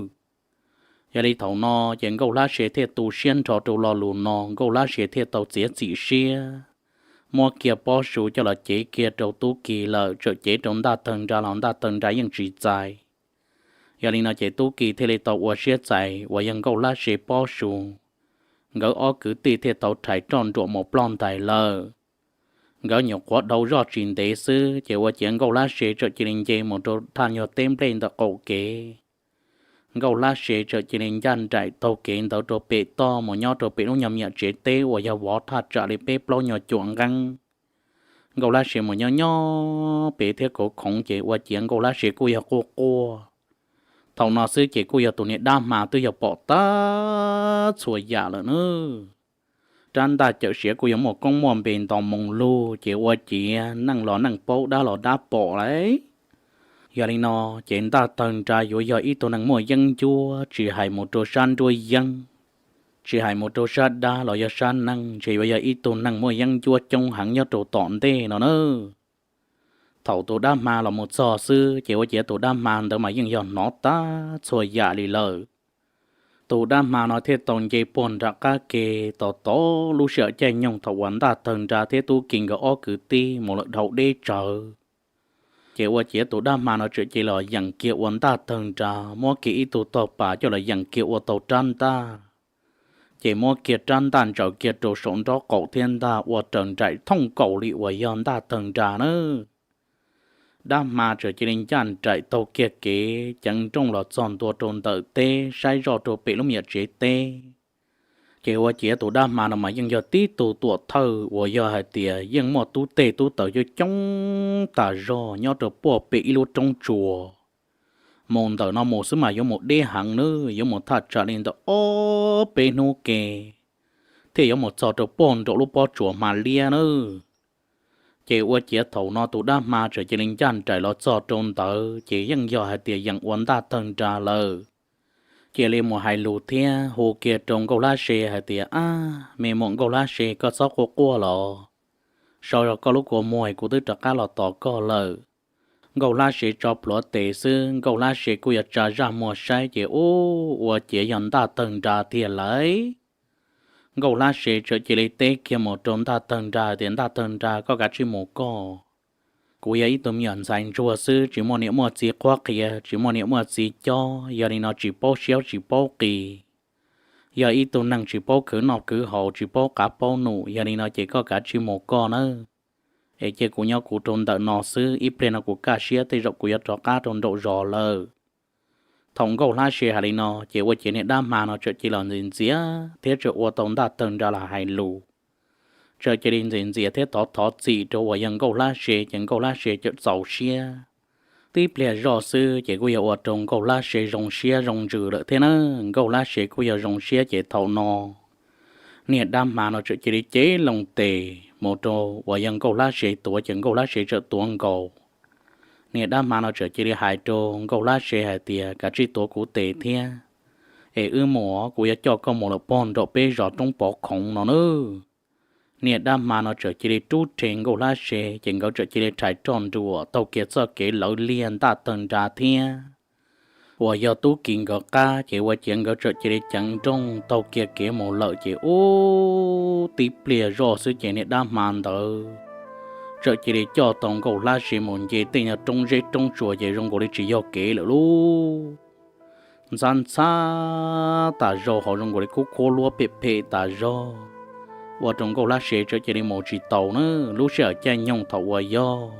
Yog li thaum no ces Nkauj Lab Se thiaj tu siab nrho rau lo lus no, Nkauj Lab Se thiaj tau txiav txim siab muab kiag pob su coj los cev kiag rau Tub Ki lawm, txawm cev rau Ntaj Tawg Nra los Ntaj Tawg Nra yeej tsis txais. Yog li no ces Tub Ki thiaj li tau ua siab txais uas yog Nkauj Lab Se pob su. Nkawd ob kwv tij thiaj tau rhais roj nruam mus ploj ntais lawm. Nkawd nyuam qhuav dhau zoj tsis ntev xwb ces ua ciav Nkauj Lab Se txawm cia li nce mus rau thaj nyuag teb nplej ntawm qaum kev. Nkauj Lab Se txawm cia li ncaj nraim taug kev ntawd rau pem toj mus nyob rau pem lub nyuag me nyuam tsev teb uas yog vov thaj tsam li peb plaub nyuag cuam nqeeb. Nkauj Lab Se mus nyob nyob pem thiab khoov khoov ces ua ciav Nkauj Lab Se kuj yog quaj quaj. Thaum no xwb ces kuj yog tus niag dab hma twb yog pom tag txhua yam lawm na. Rab ntaj cawm siav kuj yog muaj koob muaj npe nto moo lug ces ua ciav neej los neej paub dab los dab pom lauj. Yog li no ces Ntaj Tawg Nra yuav yog ib tug neeg muaj yeeb ncuab tsis hais mus rau sab nruab yeeb, tsis hais mus rau sab dab los yog sab neeg, ntshe yuav yog ib tug neeg muaj yeeb ncuab coob heev nyob rau tom ntej no na. Thaum tus dab hma los mus txog xwb ces ua ciav tus dab hma ntawd mas yeej yog hnov tag txhua yam li lawm. Tus dab hma no thiaj tau nce puag nram qab ke tos tos lub sij hawm caij nyoog thaum uas Ntaj Tawg Nra thiab Tub Ki nkawd ob kwv tij mus lawm dhau deb tsawv. Ces ua ciav tus dab hma no txawm cia li los yeem kiag ua ntaj tawg nra, muab kiag ib tug tog pas coj los yeem kiag ua tau rab ntaj. Ces muab kiag rab ntaj ntsaws kiag rau saum nraub qaum thiab ntaj ua raws nraim thooj nkaus li uas yog ntaj tawg nra na. Dab hma txawm cia li ncaj nraim taug kiag kev ceev nrooj los txog ntua rau ntawm teb saib zoj rau pem lub me nyuam tsev teb. Ces ua ciav tus dab hma no mas yeej yog tib tug tuam thawj uas yog hais tias yeej muaj tub teg tub taws coob coob tas zog nyob rau puag pem ib lub roob tsuas. Mus ntawm no mus xwb mas yuav mus deb heev nawb, yuav mus thaj tsam li ntawm ob peb hnub ke thiaj yuav mus txog rau puag nraum lub pob tsuas hma liab nawb. Ces ua ciav thaum no tus dab hma txawm cia li ncaj nraim los txog rau ntawd ces yeej yog hais tias yeem ua ntaj tawg nra lawm. Cia li mus hais lus thiab hu kiag rau Nkauj Hlab Se hais tias, Ab, me muam Nkauj Hlab Se, koj txhob quaj quaj los, so koj lub kua muag, kuv twb rov qab los tos koj lawm. Nkauj Hlab Se tso plhuav tes xwb, Nkauj Hlab Se kuj yuav tsa zaj muag saib ces ub, ua ciav yog ntaj tawg nra tiag lauj. Nkauj Hlab Se txawm cia li teb kiag mus rau ntaj tawg nra tias, Ntaj tawg nra, koj kav tsij mus koj. Kuv yog ib tug me nyuam ntxhais ntsuag xwb, tsis muaj niam muaj txiv qhuab qhia, tsis muaj niam muaj txiv cob, yog li no tsis paub siab tsis paub qis. Yog ib tug neeg tsis paub khwv noj khwv haus, tsis paub qav paub num, yog li no ces koj kav tsij mus koj nawb. Es cia kuv nyob kuv rau ntawm no xwb, ib pliag no kuv kaj siab tej zaum kuv yuav rov qab rau nraum zos lawm. Thaum Nkauj Hlab Se hais li no ces ua ciav niag dab hma no txawm cia li los ntxias ntxias thiab txawm ua tau ntaj tawg nra los hais lus. Txawm cia li ntxias ntxias thiab thov thov txim rau uas yog Nkauj Hlab Se ces Nkauj Hlab Se txawm txaus siab. Tib pliag zoj xwb ces kuj yog ua rau Nkauj Hlab Se zoo siab zoo ntsws lawm thiab na. Nkauj Hlab Se kuj yog zoo siab ces thaum no niag dab hma no txawm cia li cev loo tes mus rau uas yog Nkauj Hlab Se tuav ces Nkauj Hlab Se txawm tuav nkaus. Niag dab hma no txawm cia li hais rau Nkauj Hlab Se hais tias, Kav tsij tuav kuv tes thiab, es wb mus, kuv yuav coj koj mus lawm pog nraum peb zos roob pov khoov no nawb. Niag dab hma no txawm cia li rub rhe Nkauj Hlab Se ces nkawd txawm cia li rhais roj nruas taug kiag txoj kev lawv liag ntaj tawg nra thiab uas yog Tub Kis nkawd qab ces ua ciav nkawd txawm cia li ceev nrooj taug kiag kev mus lawm ces ub, tib pliag zoj xwb ces niag dab hma ntawd txawm cia li coj tau Nkauj Hlab Se mus nce tej nyuag roob zeb roob tsuas ces zoo nkaus li tsis yog kev lawm lauj. Ntxhab ntxhab tas zog hos zoo nkaus li kub khuab luab phem phem tas zog, ua rau Nkauj Hlab Se txawm cia li mus tsis taus na. Lub sij hawm caij nyoog thaum uas yog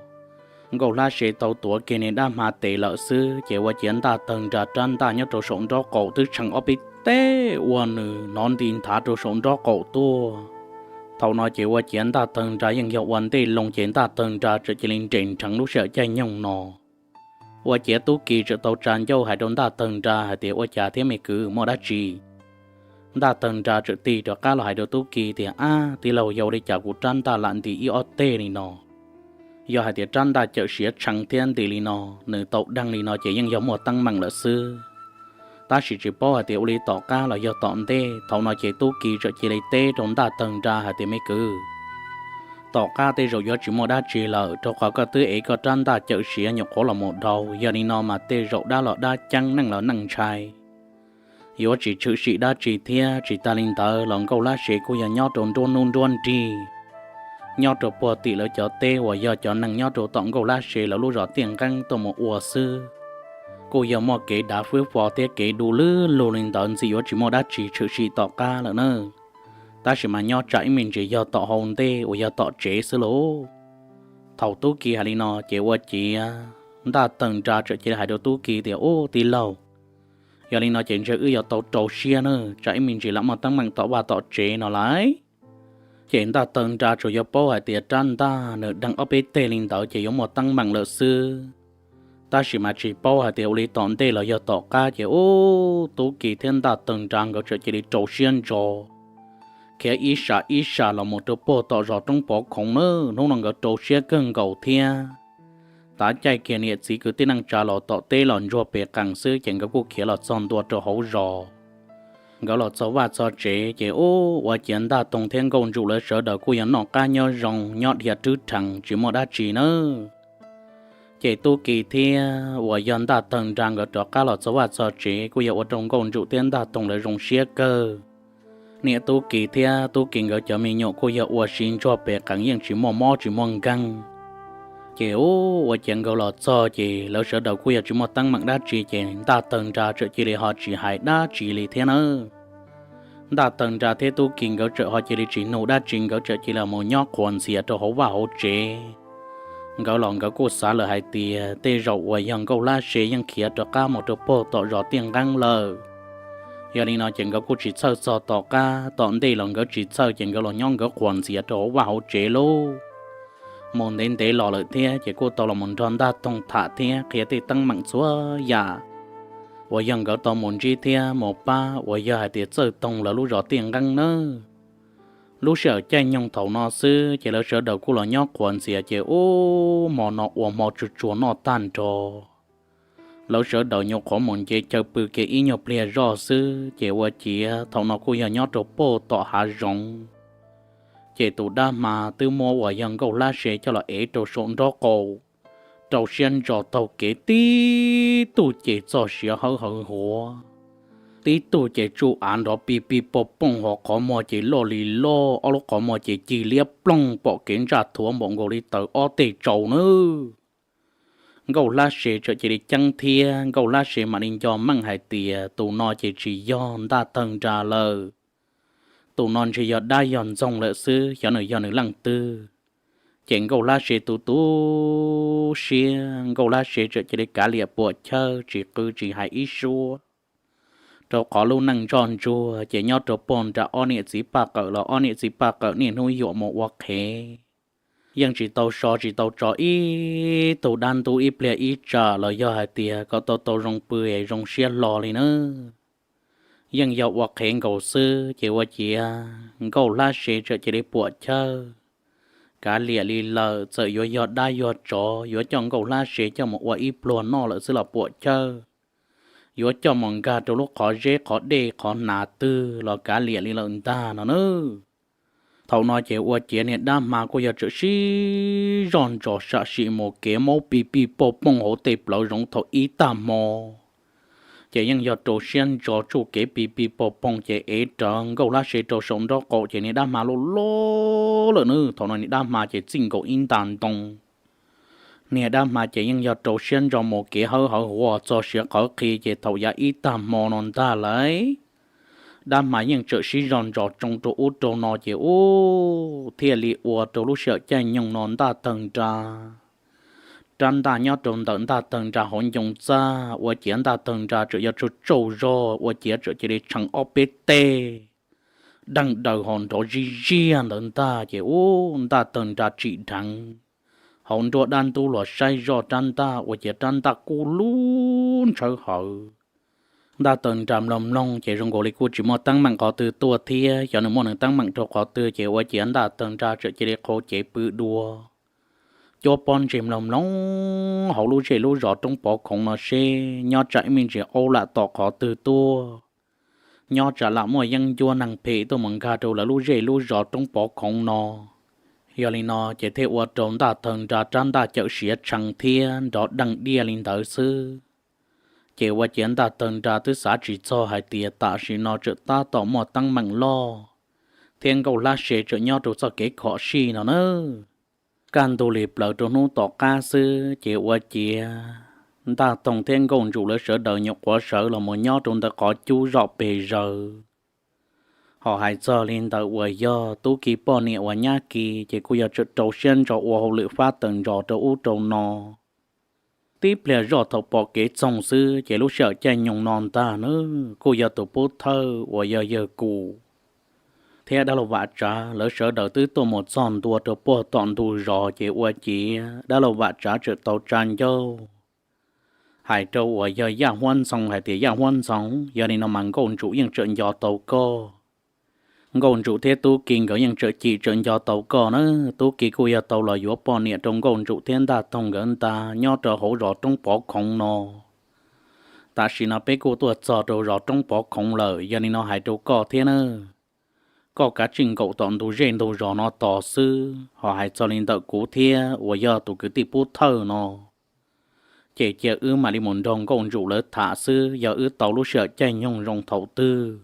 Nkauj Hlab Se tau tuav kiag niag dab hma tes lawm xwb ces ua ciav ntaj tawg nra rab ntaj nyob rau saum nraub qaum twb tshee ob peb teg ua nws hnov nti nthav rau saum nraub qaum tuaj. Thaum no ces ua ciav ntaj tawg nra yeej yog ua ntej loo ces ntaj tawg nra txawm cia li nres nrheev lub sij hawm caij nyoog no. Ua ciav Tub Kis txawm tau tsa ncauj hais rau ntaj tawg nra hais tias, Ua cas thiab me kwv, muaj dab tsi? Ntaj tawg nra txawm tig rov qab los hais rau Tub Kis tias, Ab tij laug, yog ua li cas kuv rab ntaj lam nti ib ob teg li no? Yog hais tias rab ntaj cawm siav tshee thiab nti li no, nws tau deeg li no ces yeej yog muaj teeb meem lawm xwb. Tab sis tsis paub hais tias ua li tom qab los yog tom ntej. Thaum no ces Tub Kis txawm cia li teb rau ntaj tawg nra hais tias, Me kwv, tom qab tej zaum yuav tsis muaj dab tsi lawm, rau qhov koj twb ev koj rab ntaj cawm siav nyuam qhuav los mus dhau, yog li no mas tej zaum dab los dab ceeb, neej los neej ntshai, yuav tsis tshwm sim dab tsi thiab. Tsis tas li ntawd los Nkauj Hlab Se kuj yog nyob rau nruab hnub nruab nrig, nyob rau puag tim lawv cov teb uas yog cov neeg nyob rau tom Nkauj Hlab Se lawv lub zos Tiaj Nqeeb tuaj mus ua xwb, kuj yog muaj kev dav fwb fo thiab kev du lug lug li ntawd ntxim yuav tsis muaj dab tsi tshwm sim tom qab lawm na. Tab sis mas nyob tsam ib me ntsis yog tom hauv ntej uas yog tom tsev xwb lauj. Thaum Tub Kis hais li no ces ua ciav ntaj tawg nra txawm cia li hais rau Tub Kis tias, Ub tij laug, yog li no ces ntshe wb yuav tau rau siab na, tsam ib me ntsis lam muaj teeb meem tom vaj tom tsev no lauj. Ces ntaj tawg nra tsuas yog paub hais tias rab ntaj nws deeg ob peb teg li ntawd ces yuav muaj teeb meem lawm xwb. Tab sis mas tsis paub hais tias ua li tom ntej los yog tom qab ces ub, Tub Kis thiab ntaj tawg nra nkawd txawm cia li rau siab ntso khiav ib sab ib sab los mus rau puag tom zos roob pov khoov na. Hnub no nkawd rau siab kawg nkaus thiab. Tav caij kiag niam txiv kwv tij neej tsa los tom teb los ntsuag pes qees xwb ces nkawd kuj khiav los txog ntua rau hauv zos. Nkawd los txog vaj txog tsev ces ub, ua ciav Ntaj Toog thiab Nkauj Ntsum lawv sawv daws kuj yog noj qab nyob zoo, nyob dhia rwb rhees tsis muaj dab tsi nawb. Ces Tub Kis thiab uas yog Ntaj Tawg Nra nkawd rov qab los txog vaj txog tsev kuj yog ua rau Nkauj Ntsum thiab Ntaj Toog lawv zoo siab kawg. Niam Tub Kis thiab Tub Kis nkawd cov me nyuam kuj yog ua si ntsuag pes qees yeej tsis muaj mob tsis muaj nkeeg. Ces ua ciav nkawd los txog ces lawv sawv daws kuj yog tsis muaj teeb meem dab tsi ces Ntaj Tawg Nra txawm cia li ho tsis hais dab tsi li thiab nawb. Ntaj Tawg Nra thiab Tub Ki nkawd txawm ho cia li tsis nug dab tsi, nkawd txawm cia li mus nyob qhuas ntxias rau hauv vaj hauv tsev. Nkawd los nkawd kuj xav lawm hais tias tej zaum uas yog Nkauj Hlab Se yeej khiav rov qab mus rau puag tom zos Tiaj Nqeeb lawm. Yog li no ces nkawd kuj tsis txhawj txog tom qab tom ntej los nkawd tsis txhawj ces nkawd los nyob nkawd qhuas ntxias rau hauv vaj hauv tsev lauj. Mus ntev ntev los lawm thiab ces kuj tau los mus nrog Ntaj Toog tham thiab qhia tej teeb meem txhua yam uas yog nkawd tau mus ntsib thiab mus pab uas yog hais tias Txawj Toog lawv lub zos Tiaj Nqeeb nawb. Lub sij hawm caij nyoog thaum no xwb ces lawv sawv daws kuj los nyob qhuas ntxias ces ub hmo no ua hmo tsuag tsuag noj tag nrho. Lawv sawv daws nyuam qhuav mus nce chaw pw kiag ib nyuag pliag zoj xwb ces ua ciav thaum no kuj yog nyob rau puag tom hav zoov. Ces tus dab hma twb muab uas yog Nkauj Hlab Se coj los ev rau saum nraub qaum, rau siab ntso taug kev, tib tug ces txoj sia hawb hawv huav, tib tug ces tsuj av nrov pig pig pog pooj ho qhov muag ces loj li loj, ob lub qhov muag ces cig liab ploog pom kev ntsaj thuav npaum nkaus li taws ob teg tsau nawb. Nkauj Hlab Se txawm cia li ceeb thiab Nkauj Hlab Se mam li nco meej hais tias tus no ces tsis yog Ntaj Tawg Nra lawm. Tus no ntshe yog dab yog ntxoog lawm xwb, xyov nws yog nws leej twg. Ces Nkauj Hlab Se tu tu siab, Nkauj Hlab Se txawm cia li kav liam puam chawj tsis qw tsis hais ib suab. Rau qhov lub neej ntsoj ntsuag ces nyob rau puag nram ob niam txiv Paj Qawm los ob niam txiv Paj Qawm niaj hnub yuam mus ua qhev, yeej tsis tau so tsis tau tso ib tug dab ntub ib pliag ib tsam los yog hais tias kom tau tau zoo pw es zoo siab hlo li nawb. Yeej yog ua qhev nkaus xwb ces ua ciav Nkauj Hlab Se txawm cia li puam chawj, kav liam li lawm, txawm yuav yog dab yog tsov yuav coj Nkauj Hlab Se coj mus ua ib pluag noj lawm xwb los puam chawj, yuav coj mus nkag rau lub qhov zeb qhov dej qhov hnav twg los kav liam li lawm ntag no nawb. Thaum no ces ua ciav niag dab hma kuj yog txawm sib zoj ntsos sam sim mus kev maub pig pig pog pooj hauv tej plawv zoov thaum ib tag hmo. Ces yeej yog rau siab ntso tsuj kev pig pig pog pooj ces ev rawv Nkauj Hlab Se rau saum nraub qaum ces niag dab hma loj loj lawm nawb. Thaum no niag dab hma ces txij nkaus ib nta ntoo. Niag dab hma ces yeej yog rau siab ntso mus kev hawb hawv huav txog siav qhawv qhi ces thaum yav ib tag hmo no ntag lauj, dab hma yeej txawm sib zog ntsos tsoo rau ub rau no ces ub thiaj li ua rau lub sij hawm caij nyoog no Ntaj Tawg Nra, rab ntaj nyob rau ntawm Ntaj Tawg Nra hauv ncoo txaj ua ciav Ntaj Tawg Nra txawm yog tsau tsau zog ua ciav txawm cia li tshee ob peb teg, deeg daws ho nrov zij ziag ntawd ntag ces ub Ntaj Tawg Nra tsim dheev, hauv nruab dab ntub los saib zoj rab ntaj ua ciav rab ntaj kub lub ntshawv hawv. Ntaj Tawg Nra mloog mloog ces zoo nkaus li kuj tsis muaj teeb meem qhov twg tuaj thiab, xyov nws muaj nws teeb meem rau qhov twg ces ua ciav Ntaj Tawg Nra txawm cia li qhau cev pw dua. Cuab pob ntseg mloog mloog hauv lub zej lub zos roob pov khoov no seb nyob tsam ib me ntsis aub lam tom qhov twg tuaj, nyob tsam lam muaj yeeb ncuab neeg phem tuaj mus nkag rau lawv lub zej lub zos roob pov khoov no. Yog li no ces thiaj ua rau Ntaj Tawg Nra rab ntaj cawm siav tshee thiab nrov deeg diaj li ntawd xwb. Ces ua ciav Ntaj Tawg Nra twb xav tsis txog hais tias tam sim no tseem tab tom muaj teeb meem loj thiab Nkauj Hlab Se tseem nyob rau txoj kev khom sij no nawb. Kaj ntug li plaws rau hnub tom qab xwb ces ua ciav Ntaj Toog thiab Nkauj Ntsum lawv sawv daws nyuam qhuav sawv los mus nyob rau ntawm qhov cub zom pes zaws. Ho hais txog li ntawm uas yog Tub Ki poj niam uas Nyab Ki ces kuj yog tseem rau siab ntso ua hauj lwm fab tawm ntsos rau ub rau no. Tib pliag zoj thaum pom kev txoog xwb ces lub sij hawm caij nyoog no ntag nawb kuj yog tus pub thawj uas yog yawg Kum thiab dab laug Vam Tsav lawv sawv daws twb tuaj mus txog ntua rau puag tom ntug zos ces ua ciav dab laug Vam Tsav tseem tau tsa ncauj hais rau uas yog Yaj Huab Ntxhoo hais tias, Yaj Huab Ntxhoo, yog li no mas Nkauj Ntsum yeej tseem nco tau koj. Nkauj Ntsum thiab Tub Ki nkawd yeej tseem cim tseem nco tau koj na. Tub Ki kuj yog tau los yuav poj niam rau Nkauj Ntsum thiab Ntaj Toog nkawd ntag nyob rau hauv zos Roob Pov Khoov no. Tam sim no peb kuj tuaj txog rau zos Roob Pov Khoov lawm, yog li no hais rau koj thiab na, koj kav tsij nkaum tom ntug zej ntug zos no tos xwb, ho hais txog li ntawm kuv thiab uas yog tus kwv tij pub thawj no, ces cia wb mam li mus nrog Nkauj Ntsum lawv tham xwb. Yog wb tau lub sij hawm caij nyoog zoo thaum twg,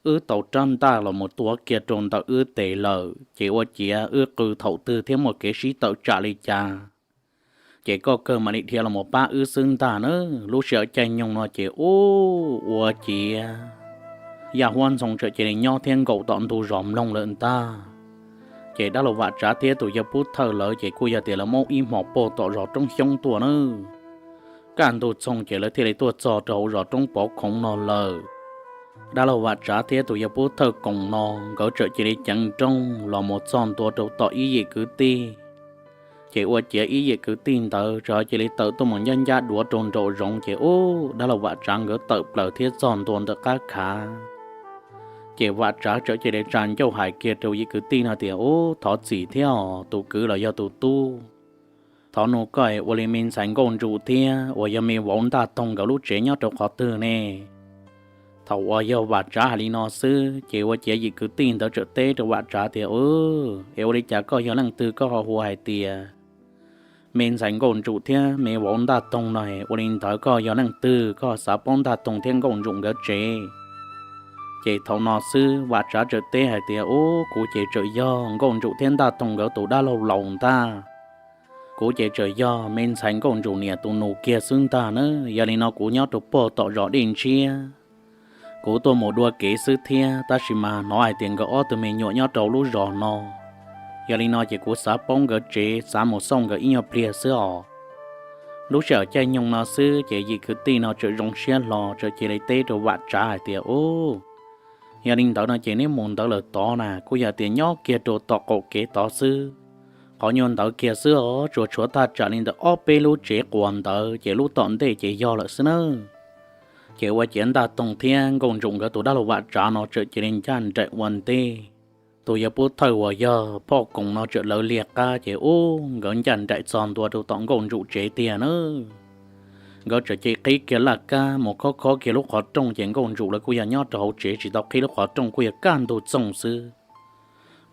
wb tau rab ntaj los mus tuav kiag rau ntawm wb tes lawm, ces ua ciav wb qw thaum twg thiab muaj kev sib tawm tsam li cas, ces koj kawg mam li dhia los mus pab wb xwb ntag na. Lub sij hawm caij nyoog no ces ub, ua ciav Yaj Huab Ntxhoo txawm cia li nyob thiab nkaum tom ntug zos mloog lawm ntag. Ces dab laug Vam Tsav thiab tus yawg Pub Thawj lawv ces kuj yog tias lawv muab ib hmos pag tom zos Roob Xyoob tuaj na. Kaj ntug txoog ces lawv thiaj li tuaj txog rau hauv zos Roob Pov Khoov no lawm. Dab laug Vam Tsav thiab tus yawg Pub Thawj koom no nkawd txawm cia li ceev nrooj los mus txog ntua rau tom ib yim kwv tij. Ces ua ciav ib yim kwv tij ntawd txawm cia li tawm tuaj mus ncaj ncaj duav rau nraum zoov ces ub, dab laug Vam Tsav nkawd tawm plaws thiab txog ntua ntawm qab khav. Ces Vam Tsav txawm cia li tsa ncauj hais kiag rau yim kwv tij no tias, Ub, thov txim thiab os tus kwv los yog tus tub. Thov nug koj es ua li me ntxhais Nkauj Ntsum thiab uas yog me vauv Ntaj Toog nkawd lub tsev nyob rau qhov twg ne? Thaum uas yog Vam Tsav hais li no xwb ces ua ciav yim kwv tij ntawd txawm teb rau Vam Tsav tias, Ub, es ua li cas koj yog leej twg koj ho hu hais tias me ntxhais Nkauj Ntsum thiab me vauv Ntaj Toog no? Ua li ntawd koj yog leej twg koj xav paub Ntaj Toog thiab Nkauj Ntsum nkawd tsev? Ces thaum no xwb Vam Tsav txawm teb hais tias, Ub, kuv ces txawm yog Nkauj Ntsum thiab Ntaj Toog nkawd tus dab laug laus ntag. Kuv ces txawm yog me ntxhais Nkauj Ntsum niam tus nus kiag xwb ntag na. Yog li no kuv nyob rau pag tom zos Dej Ntshiab. Kuv tuaj mus dua kev xwb thiab, tab sis mas hnov hais tias nkawd ob tug me nyuam nyob rau lub zos no. Yog li no ces kuv xav paub nkawd tsev, xav mus xauj nkawd ib nyuag pliag xwb os. Lub sij hawm caij nyoog no xwb ces yim kwv tij no txawm zoo siab hlo txawm cia li teb rau Vam Tsav hais tias, Ub, yog li ntawd no ces neb mus ntawd lawm tod na kuj yog tias nyob kiag rau tom qaum kev tod xwb. Qhov nyuag ntawd kiag xwb os, tsuas tshuav thaj tsam li ntawm ob peb lub tsev quas ntawd ces lub tom ntej ces yog lawm xwb nawb. Ces ua ciav Ntaj Toog thiab Nkauj Ntsum nkawd tus dab laug Vam Tsav no txawm cia li ncaj nraim ua ntej. Tus yawg Pub Thawj uas yog phauj koos no txawm lawv liag qab ces ub, nkawd ncaj nraim txog ntua rau tom Nkauj Ntsum tsev tiag na. Nkawd txawm cia li qhib kiag laj kab mus khob khob kiag lub qhov rooj ces Nkauj Ntsum lawv kuj yog nyob rau hauv tsev tsis tau qhib lub qhov rooj kuj yog kaj ntug txoog xwb.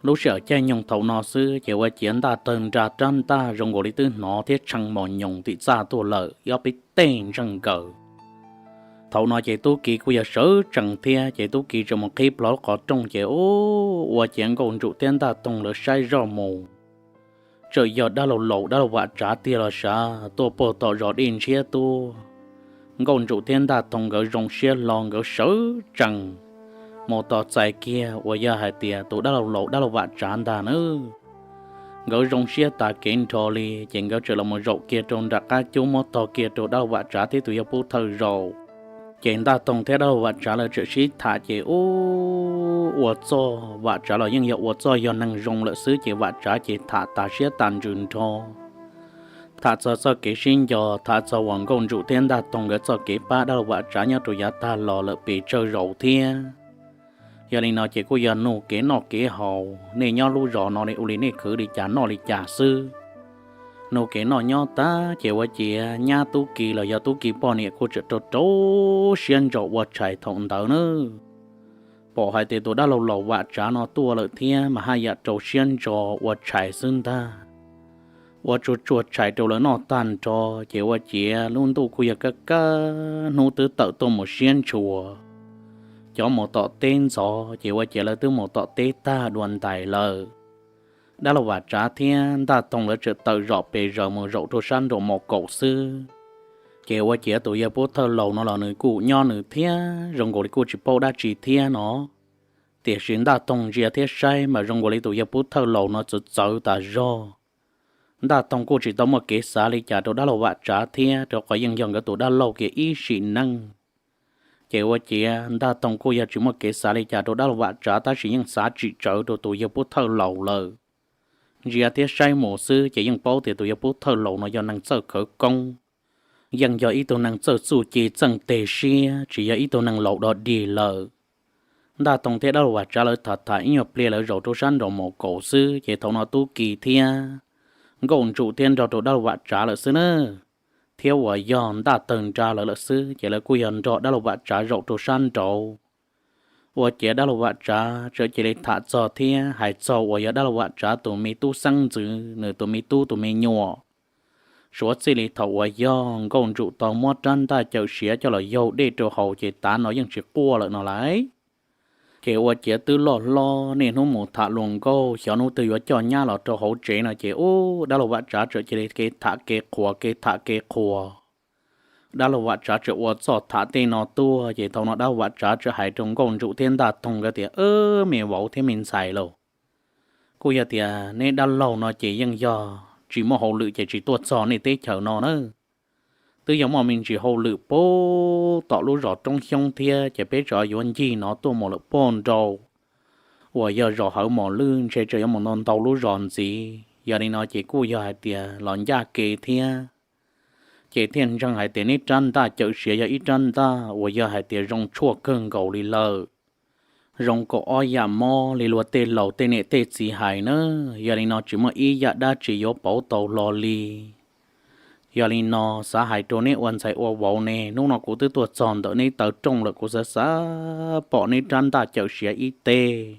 Lub sij hawm caij nyoog thaum no xwb ces ua ciav ntaj tawg nra rab ntaj zoo nkaus li twb hnov thiab tshee mos nyoos tim txaj tuaj lawm ob peb teg ntseeg nkaws. Thaum no ces tub ki kuj yog sawv tsees thiab ces tub ki txawm mus qhib plho lub qhov rooj ces ub, ua ciav Nkauj Ntsum thiab Ntaj Toog lawv saib zoj mus, txawm yog dab laug laus dab laug Vam Tsav tiag los sav tuaj puag tom zos Dej Ntshiab tuaj. Nkauj Ntsum thiab Ntaj Toog nkawd zoo siab hlo nkawd sawv tsees mus tos txais kiag uas yog hais tias tus dab laug laus dab laug Vam Tsav ntag nawb. Nkawd zoo siab tas kev nrho li ces nkawd txawm los mus zaum kiag rau nram qab cub muab tog kiag rau dab laug Vam Tsav thiab tus yawg Pub Thawj zaum. Ces Ntaj Toog thiab dab laug Vam Tsav lawv txawm sib tham ces ub, ua txuj Vam Tsav los yeej yog ua txuj yog neeg zoo lawm xwb ces Vam Tsav ces tham tas siab tas ntsws nrho, tham txog txoj kev sib nco, tham txog uas Nkauj Ntsum thiab Ntaj Toog nkawd txoj kev pab dab laug Vam Tsav nyob rau yav tag los lawm pes tsawg zaus thiab. Yog li no ces kuj yog nug kev noj kev haus, nej nyob lub zos no li ua li nej khwv li cas noj li cas xwb. Nug kev noj nyob tag ces ua ciav nyab tub ki los yog tub ki poj niam kuj txawm rau rau siab ntso ua tshais thaum ntawd na. Pom hais tias tus dab laug laus Vam Tsav no tuaj lawm thiab mas haj yam rau siab ntso ua tshais xwb ntag. Ua tsuag tsuag tshais rau lawv noj tag nrho ces ua ciav lub ntuj kuj yog kaj kaj hnub twb tawm tuaj mus siab ntshua. Cov mus tom teb ntxov ces ua ciav lawv twb mus tom teb tag dua ntais lawm. Dab laug Vam Tsav thiab Ntaj Toog lawv txawm tawm zom pes zaws mus zaum rau sab nraum mos kaum xwb. Ces ua ciav tus yawg Pub Thawj laus no los nws kuj nyob nws thiab zoo nkaus li kuj tsis paub dab tsi thiab no. Tiam sis Ntaj Toog ntsia thiab saib mas zoo nkaus li tus yawg Pub Thawj laus no txawv txawv tas zog. Ntaj Toog kuj tsis tau muaj kev xav li cas rau dab laug Vam Tsav thiab rau qhov yeej yog nkawd tus dab laug kiag ib sim neej. Ces ua ciav Ntaj Toog kuj yog tsis muaj kev xav li cas rau dab laug Vam Tsav tab sis yeej xav tsim tsawv rau tus yawg Pub Thawj laus lawm. Ntsia thiab saib mus xwb ces yeej paub tias tus yawg Pub Thawj laus no yog neeg txawj khawv koob, yeej yog ib tug neeg txawj txuj ci txawj teg siab, tsis yog ib tug neeg laus dog dig lawm. Ntaj Toog thiab dab laug Vam Tsav lawv tham tham ib nyuag pliag lawv zaum rau sab nraum mos kaum xwb ces thaum no tub ki thiab Nkauj Ntsum thiab nrog rau dab laug Vam Tsav lawm xwb na. Thiab uas yog Ntaj Tawg Nra lawv lawm xwb ces lawv kuj yog nrog dab laug Vam Tsav zaum rau sab nraud. Ua ciav dab laug Vam Tsav txawm cia li tham txog thiab hais txog uas yog dab laug Vam Tsav tus me tub xeeb ntxwv nws tus me tub tus me nyuam. Suav txij li thaum uas yog Nkauj Ntsum tau muab rab ntaj cawm siav coj los yaug dej rau haus ces tav no yeej tsis quaj lawm no lauj. Ces ua ciav twb loj hlob niaj hnub mus tham luag nkauj, xyov hnub twg yuav coj nyab los rau hauv tsev no ces ub, dab laug Vam Tsav txawm cia li kev tham kev qhuas kev tham kev qhuas. Dab laug Vam Tsav txawm ua txuj tham tej no tuaj ces thaum no dab laug Vam Tsav txawm hais rau Nkauj Ntsum thiab Ntaj Toog nkawd tias, Wb me vauv thiab me ntxhais lauj, kuj yog tias neb dab laug no ces yeej yog tsis muaj hauj lwm ces tsis tuaj txog nej teb chaws no na. Twb yog muaj me ntsis hauj lwm puag tom lub zos Roob Xyoob thiab ces peb tseem yuav ncig no tuaj mus lawm puag nrau uas yog zos Hawv Mos Lwj ntshe tseem yuav mus ntau ntau lub zos ntxiv. Yog li no ces kuj yog hais tias los ncaj kev thiab, ces thiaj ntseeg hais tias neb rab ntaj Cawm Siav yog ib rab ntaj uas yog hais tias zoo tshuaj kawg nkaus li lawm, zoo kaum ob yam mob li luag tej laus tej niam tej txiv hais na. Yog li no tsis muaj ib yam dab tsi yuav pauv tau hlo li. Yog li no xav hais rau neb ua ntxhais ua vauv ne, hnub no kuv twb tuaj txog ntawm neb taw rooj lawm, kuv xav xav pom neb rab ntaj Cawm Siav ib teg.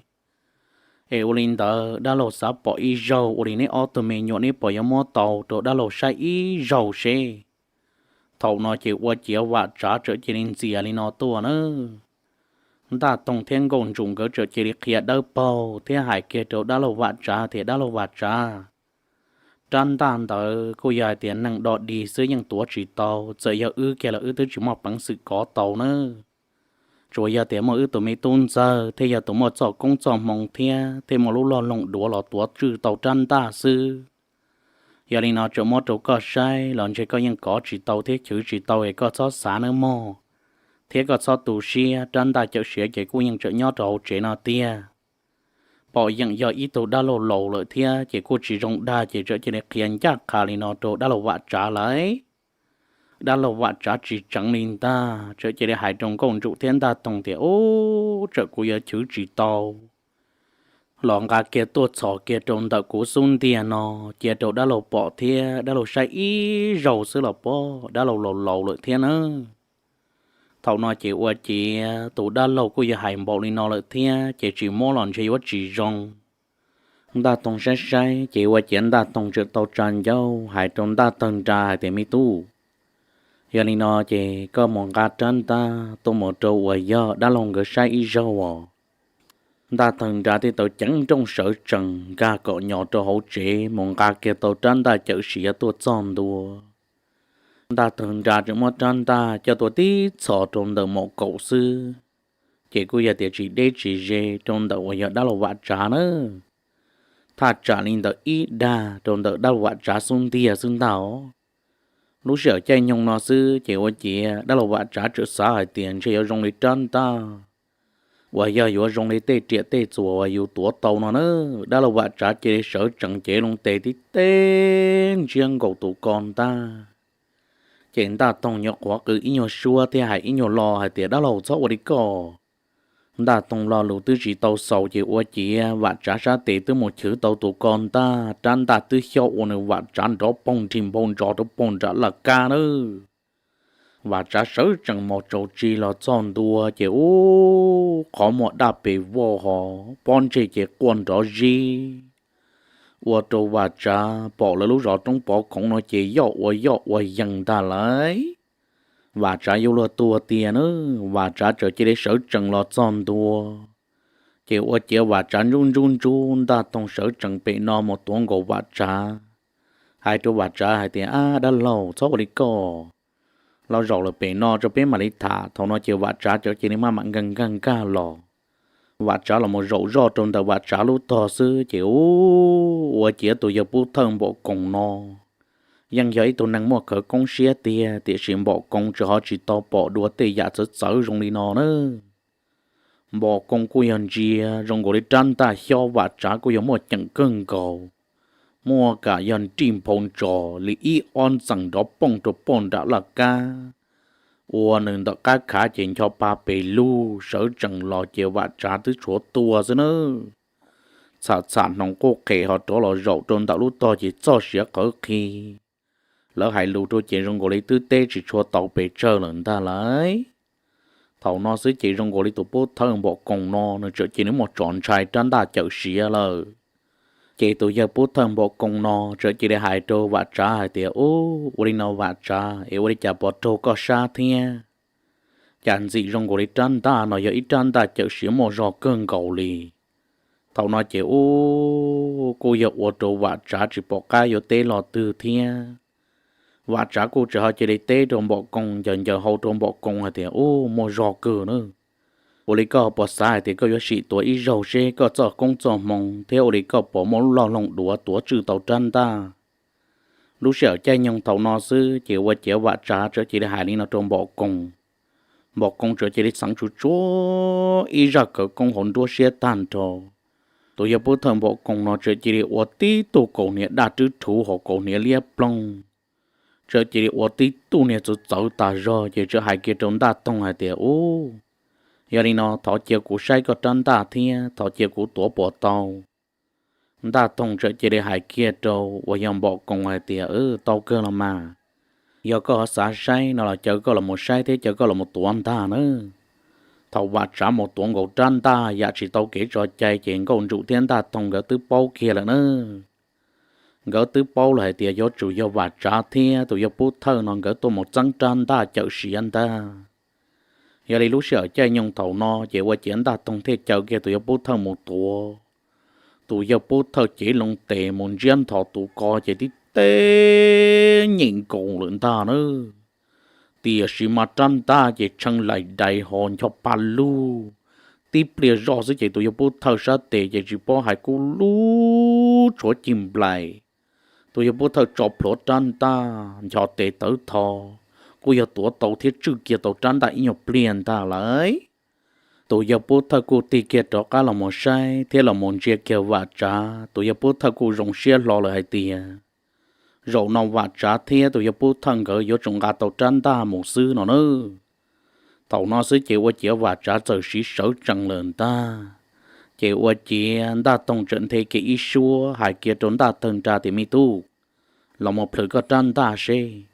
Es ua li ntawd dab laug xav pom ib zaug, ua li neb ob tug me nyuam neb puas yuav muab tau rau dab laug saib ib zaug seb? Thaum no ces ua ciav Vam Tsav txawm cia li ntxias li no tuaj na. Ntaj Toog thiab Nkauj Ntsum nkawd txawm cia li qhia dawb paug thiab hais kiag rau dab laug Vam Tsav tias, Dab laug Vam Tsav, rab ntaj ntawd kuj yog hais tias neeg do dig xwb yeej tuav tsis tau, txawm yog wb kiag los wb twb tsis muaj peev xwm kov tau na. Tsuas yog tias muaj wb tus me tub ntxawg thiaj yog tus muaj txoj koob txoj hmoo thiab thiaj muaj lub loj loog duav los tuav tswj tau rab ntaj xwb. Yog li no txawm muab rau koj saib los ntshe koj yeej kov tsis tau thiab chwv tsis tau es koj txhob xav nawb mog, thiab koj txhob tu siab, rab ntaj Cawm Siav ces kuj yeej tseem nyob rau hauv tsev no tiag. Pom yeej yog ib tug dab laug laus lawm thiab ces kuj tsis zoo dag ces txawm cia li qhia ncaj qha li no rau dab laug Vam Tsav lawm. Dab laug Vam Tsav tsis tseev li ntag, txawm cia li hais rau Nkauj Ntsum thiab Ntaj Toog tias, Ub, txawm kuv yuav chwv tsis tau los nqa kiag tuaj txhos kiag rau ntawm kuv xub ntiag no, cia rau dab laug pom thiab dab laug saib ib zaug xwb los pob, dab laug laus laus lawm thiab na. Thaum no ces ua ciav tus dab laug kuj yog hais npaum li no lawm thiab ces tsis muab los ntshe yuav tsis zoo. Ntaj Toog saib saib ces ua ciav Ntaj Toog txawm tau tsa ncauj hais rau Ntaj Tawg Nra hais tias, Me tub, yog li no ces koj mus nqa rab ntaj tuaj mus rau uas yog dab laug nkawd saib ib zaug os. Ntaj Tawg Nra thiaj tau ceev nrooj sawv tsees nkag kom nyos rau hauv tsev mus nqa kiag tau rab ntaj Cawm Siav tuaj txog ntua. Ntaj Tawg Nra tseem muab rab ntaj coj tuaj tib txhos rau ntawm mom kaum xwb, ces kuj yog tias tsis deb tsis ze rau ntawm uas yog dab laug Vam Tsav na. Thaj tsam li ntawm ib dag rau ntawm dab laug Vam Tsav xub ntiag xwb ntag os. Lub sij hawm caij nyoog no xwb ces ua ciav dab laug Vam Tsav txawm xav hais tias ntshe yuav zoo li rab ntaj uas yog yuav zoo li tej riam tej txuas uas yus tuav tau no na. Dab laug Vam Tsav cia li sawv tsees cev loo tes tib teb ntsiab nkaus tus ko ntaj. Ces Ntaj Toog nyuam qhuav qw ib nyuag suab thiab hais ib nyuag lo hais tias, Dab laug txhob ua li koj. Ntaj Toog lo lus twb tsis tau xaus ces ua ciav Vam Tsav sab tes twb mus chwv tau tus ko ntaj, rab ntaj twb xyob ua nws Vam Tsav nrov poog nrig npau ntsos rau pob nram laj kab nawb. Vam Tsav sawv tsees mus tsaus tsi los txog ntua ces ub, qhov muag daj pes voj hos pob ntseg ces quaj nrov zib, ua rau Vam Tsav pom lawv lub zos roob pov khoov no ces yoj ua yoj ua yees ntag lauj. Vam Tsav yuav luag tuag tiag na. Vam Tsav txawm cia li sawv tsees los txog ntua, ces ua ciav Vam Tsav ntsub ntsub ntsub, Ntaj Toog sawv tsees pem no mus tuav nkaus Vam Tsav, hais rau Vam Tsav hais tias, Ab dab laug, txhob ua li koj, los zaum lawm pem no rau peb mam li tham. Thaum no ces Vam Tsav txawm cia li maj mam nkag nkag nkag los. Vam Tsav los mus zaum zoj rau ntawm Vam Tsav lub tog xwb ces ub, ua ciav tus yawg Pub Thawj Npaum Koos no yeej yog ib tug neeg muaj khawv koob siab tiag, tiam sis Npaum Koos tseem ho tsis tau pom dua tej yam txawv txawv zoo li no na. Npaum Koos kuj yog ntsia zoo nkaus li rab ntaj xyob Vam Tsav kuj yog muaj ceem kawg nkaus, muaj kam yog nrij nphau ntsos li ib ob ntxees nrov pooj rau pob nram laj kab, ua nws ntawm qab khav ces ncho pa pes lug sawv tsees los ces Vam Tsav twb tshuav tua xwb nawb. Txham txham hnoos quj qhem ho rov los zaum rau ntawm lub tog ces txoj siav qawv qhi. Lawv hais lus rau ces zoo nkaus li twb teb tsis tshua tau pes tsawg lawm ntag lauj. Thaum no xwb ces zoo nkaus li tus Pub Thawj Npaum Koos no nws txawm cia li muaj tso ntshai rab ntaj Cawm Siav lawm. Ces tus yawg Pub Thawj Npaum Koos no txawm cia li hais rau Vam Tsav hais tias, Ub, ua li no Vam Tsav, es ua li cas pos raug koj sab thiab? cas ntxim zoo nkaus li rab ntaj no yog ib rab ntaj cawm siav muaj zog kawg nkaus li. Thaum no ces ub, kuj yog ua rau Vam Tsav tsis pom qab yuav teb lo twg thiab. Vam Tsav kuj tsis ho cia li teb rau Npom Koos, ncaws ncaws hau rau Npom Koos hais tias, Ub, muaj zog kawg na. Ua li koj puas xav hais tias koj yuav sim tuav ib zaug seb koj txoj koob txoj hmoo thiab ua li koj puas muaj lub loj hlooj duav tuav tswj tau rab ntaj? Lub sij hawm caij nyoog thaum no xwb ces ua ciav Vam Tsav txawm cia li hais li no rau Npom Koos. Npom Koos txawm cia li txeev tsuj tsuav ib zaj khawv koob hauv nruab siab tag nrho. Tus yawg pub thawj Npom Koos no txawm cia li ua tib tug kaus hniav daj rwb rhuv hauv kaus hniav liab ploog, txawm cia li ua tib tug niag txawv txawv tas zog ces txawm hais kiag rau Ntaj Toog hais tias, Ub, yog li no thov cia kuv saib koj rab ntaj thiab thov cia kuv tuav puas tau? Ntaj Toog txawm cia li hais kiag rau uas yog Npom Koos hais tias, Tau kawg los mas, yog koj ho xav saib no los caw koj los mus saib thiab caw koj los mus tuav ntag na. Thaum Vam Tsav mus tuav nkaus rab ntaj yam tsis tau kev tso cai ces Nkauj Ntsum thiab Ntaj Toog nkawd twb paub kiag lawm na. Nkawd twb paub lawm hais tias yuav tsum yog Vam Tsav thiab tus yawg pub thawj no nkawd tuaj mus txeeb rab ntaj cawm siav ntag. Yog li lub sij hawm caij nyoog thaum no ces ua ciav Ntaj Toog thiaj caw kiag tus yawg pub thawj mus tuav. Tus yawg pub thawj cev loo tes mus ntsiab nthos tus ko ces tib teb nyem nkaus lawm ntag na. Tiam sis mas rab ntaj ces tshee laim dais ho ncho pa lug. Tib pliag zoj xwb ces tus yawg pub thawj sab tes ces tsis paub hais kub lub tshuav cig nplais. Tus yawg pub thawj tso plhuav rab ntaj ncho tes tawv tho, kuj yog tuav tau thiab tswj kiag tau rab ntaj ib nyuag pliag ntag lauj. Tus yawg pub thawj kuj tig kiag rov qab los mus saib thiab los mus ntsia kiag Vam Tsav, tus yawg pub thawj kuj zoo siab hlo lawm hais tias, zaum no Vam Tsav thiab tus yawg pub thawj nkawd yuav tsum nqa tau rab ntaj mus xwb no na. Thaum no xwb ces ua ciav Vam Tsav txawm siv sawv tsees lawm ntag. Ces ua ciav Ntaj Toog txawm nthe kiag ib suab hais kiag rau Ntaj Tawg Nra tias, Me tub, los mus plhws koj rab ntaj seb,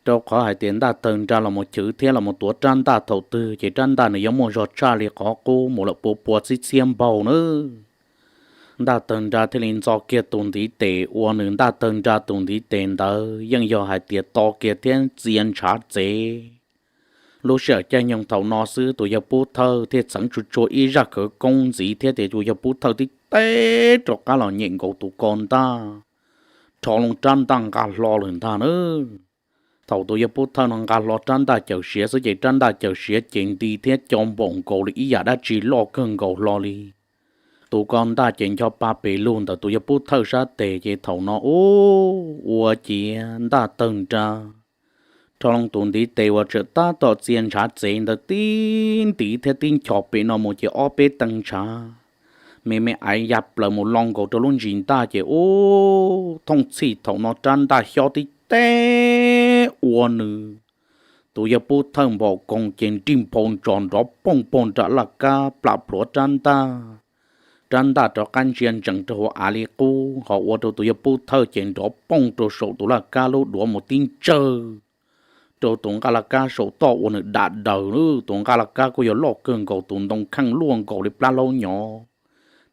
rau qhov hais tias Ntaj Tawg Nra los mus chwv thiab los mus tuav rab ntaj thaum twg ces rab ntaj nws yuav muaj zog tshaj li qhov qub mus lawm pua pua txhiab txhiab npaug nawb. Ntaj Tawg Nra thiaj li ntxo kiag tus ntiv tes, ua nws Ntaj Tawg Nra tus ntiv tes ntawd yeej yog hais tias to kiag thiab txia ntshav txev. Lub sij hawm caij nyoog thaum no xwb tus yawg pub thawj thiaj txeev tsuj tsuag ib zaj khawv koob ntxiv thiab tias tus yawg pub thawj tib teb rov qab los nyem nkaus tus ko ntaj, rho loo rab ntaj nqa hlo lawm ntag na. Thaum tus yawg pub thawj no nqa hlo rab ntaj cawm siav xwb ces rab ntaj cawm siav ces nti thiab co npaum nkaus li ib yam dab tsi loj kawg nkaus hlo li. Tus ko ntaj ces ncho pa pes lug ntawm tus yawg pub thawj sab tes ces thaum no ub, ua ciav Ntaj Tawg Nra rho loo tus ntiv tes uas tseem tab tom txia ntshav txev ntawd tib ntiv thiab tib ncho pem no mus ces ob peb tee ntshav me me aiv ya plaws mus lo nkaus rau lub ntsis ntaj ces ub, thooj txhij thaum no rab ntaj xyob tib teb ua nws tus yawg pub thawj npaum koos ces nrig nphau ntsos nrov pooj poog nram laj kab plam plhuav rab ntaj. Rab ntaj rov qab ntsia ntsees rau hauv av li qub ho ua rau tus yawg pub thawj ces nrov pooj rau saum tus laj kab lub duav mus tib ntsawg rau tus nqaj laj kab saum toj ua nws dam daws. Tus nqaj laj kab kuj yog loj kawg nkaus tus ntoo kheej luaj nkaus li plab hlaub nyov,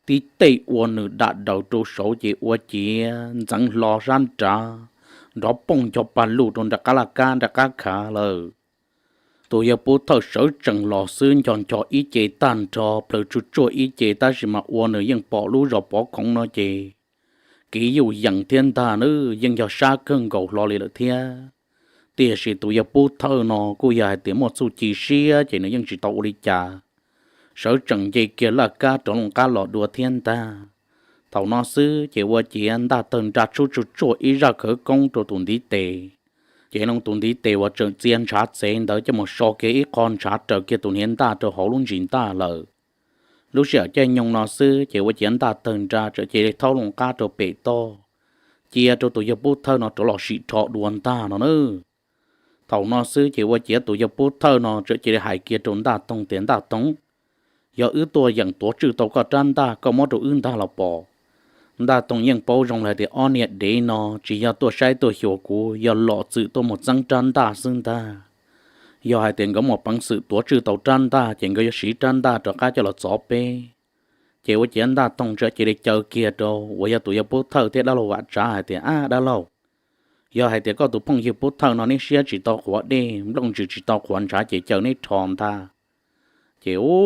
tib teg ua nws dam daws rau saud ces ua ciav ntxeev hlo sab nrad, nrov pooj ncho pag lug rau nram qab laj kab nram qab khav lawm. Tus yawg pub thawj sawv tsees los xwb ncho ncho ib ce tag nrho plhws tsuj tsuag ib ce tab sis mas ua nws yeej pom lub zos pov khoov no ces kev yuj yees thiab ntag nawb, yeej yog sab kawg nkaus hlo li lawm thiab. Tiam sis tus yawg pub thawj no kuj yog hais tias muaj txuj ci siab ces nws yeej tsis tau ua li cas, sawv tsees nce kiag laj kab rov loo qab los dua thiab ntag. Thaum no xwb ces ua ciav Ntaj Tawg Nra txeev tsuj tsuag ib zaj khawv koob rau tus ntiv tes, ces loo tus ntiv tes uas tseem txia ntshav txev ntawd coj mus so kiag ib qho ntshav raws kiag tus hniav ntaj rau hauv lub ntsis ntaj lawm. Lub sij hawm caij nyoog no xwb ces ua ciav Ntaj Tawg Nra txawm cia li thaub loo qab rau pem toj, cia rau tus yawg pub thawj no rov los sim rho dua ntag no na. Thaum no xwb ces ua ciav tus yawg pub thawj no txawm cia li hais kiag rau Ntaj Toog tias, Ntaj Toog, yog wb tuaj yeem tuav tswj tau koj rab ntaj koj muab rau wb ntag los pom? Ntaj Toog yeej paub zoo li hais tias ob niag dev no tsis yog tuaj saib tuaj xyuas kuv, yog los txwm tuaj mus txeeb rab ntaj xwb ntag. Yog hais tias nkawd muaj peev xwm tuav tswj tau rab ntaj ces nkawd yuav siv rab ntaj rov qab coj los txov peb. Ces ua ciav Ntaj Toog txawm cia li caw kiag rau uas yog tus yawg pub thawj thiab dab laug Vam Tsav hais tias, Ab dab laug, Yog hais tias koj tus phooj ywg Pub Thawj no neb siab tsis tau qhuav dej, nplooj ntsws tsis tau qhuav ntshav ces caw neb rho ntag. Ces u,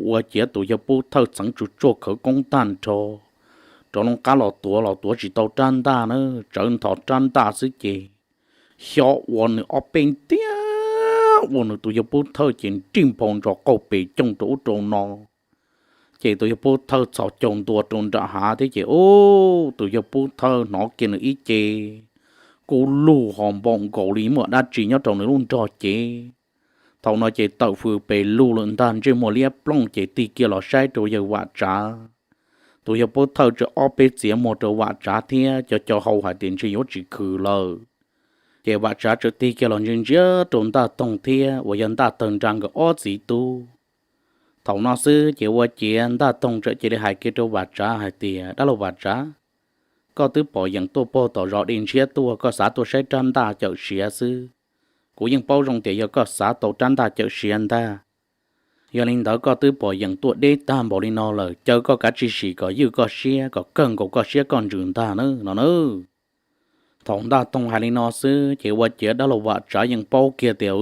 ua ciav tus yawg Pub Thawj txeev tsuj tsuag khawv koob tag nrho, rov loo qab los tuav los tuav tsis tau rab ntaj na, tsawv nthos rab ntaj xwb ces xyov ua nws ob peb ntiab ua nws tus yawg Pub Thawj ces nrig nphau ntsos qaug pes cooj rau ub rau no. Ces tus yawg Pub Thawj txhos caug ntua rau nram hav thiab ces u, tus yawg Pub Thawj hnov kiag nws ib ce kub lug ho npaum nkaus li muaj dab tsi nyob rau nws lub nrog cev. Thaum no ces tawm fws pes lug lawm ntag, ntsej muag liab plooj ces tig kiag los saib rau yawg Vam Tsav. Tus yawg Pub Thawj tseem ob peb txiav muag rau Vam Tsav thiab co co hau hais tias ntshe yuav tsis khwm lawm. Ces Vam Tsav tseem tig kiag los ntsia ntsia rau Ntaj Toog thiab uas yog Ntaj Tawg Nra nkawd ob txiv tub. Thaum no xwb ces ua ciav Ntaj Toog txawm cia li hais kiag rau Vam Tsav hais tias, dab laug Vam Tsav, koj twb pom yeem tuaj puag tom zos Dej Ntshiab tuaj, koj xav tuaj saib rab ntaj cawm siav xwb. Kuv yeej paub zoo tias yog koj xav tau rab ntaj cawm siav ntag. Yog li ntawd koj twb pom yeem tuaj deb tag npaum li no lawm, caw koj kav tsij sim kom ywj koj siab, kom kawg nkaus koj siab koj ntsws ntag na no na. Thaum Ntaj Toog hais li no xwb ces ua ciav dab laug Vam Tsav yeej paub kiag tias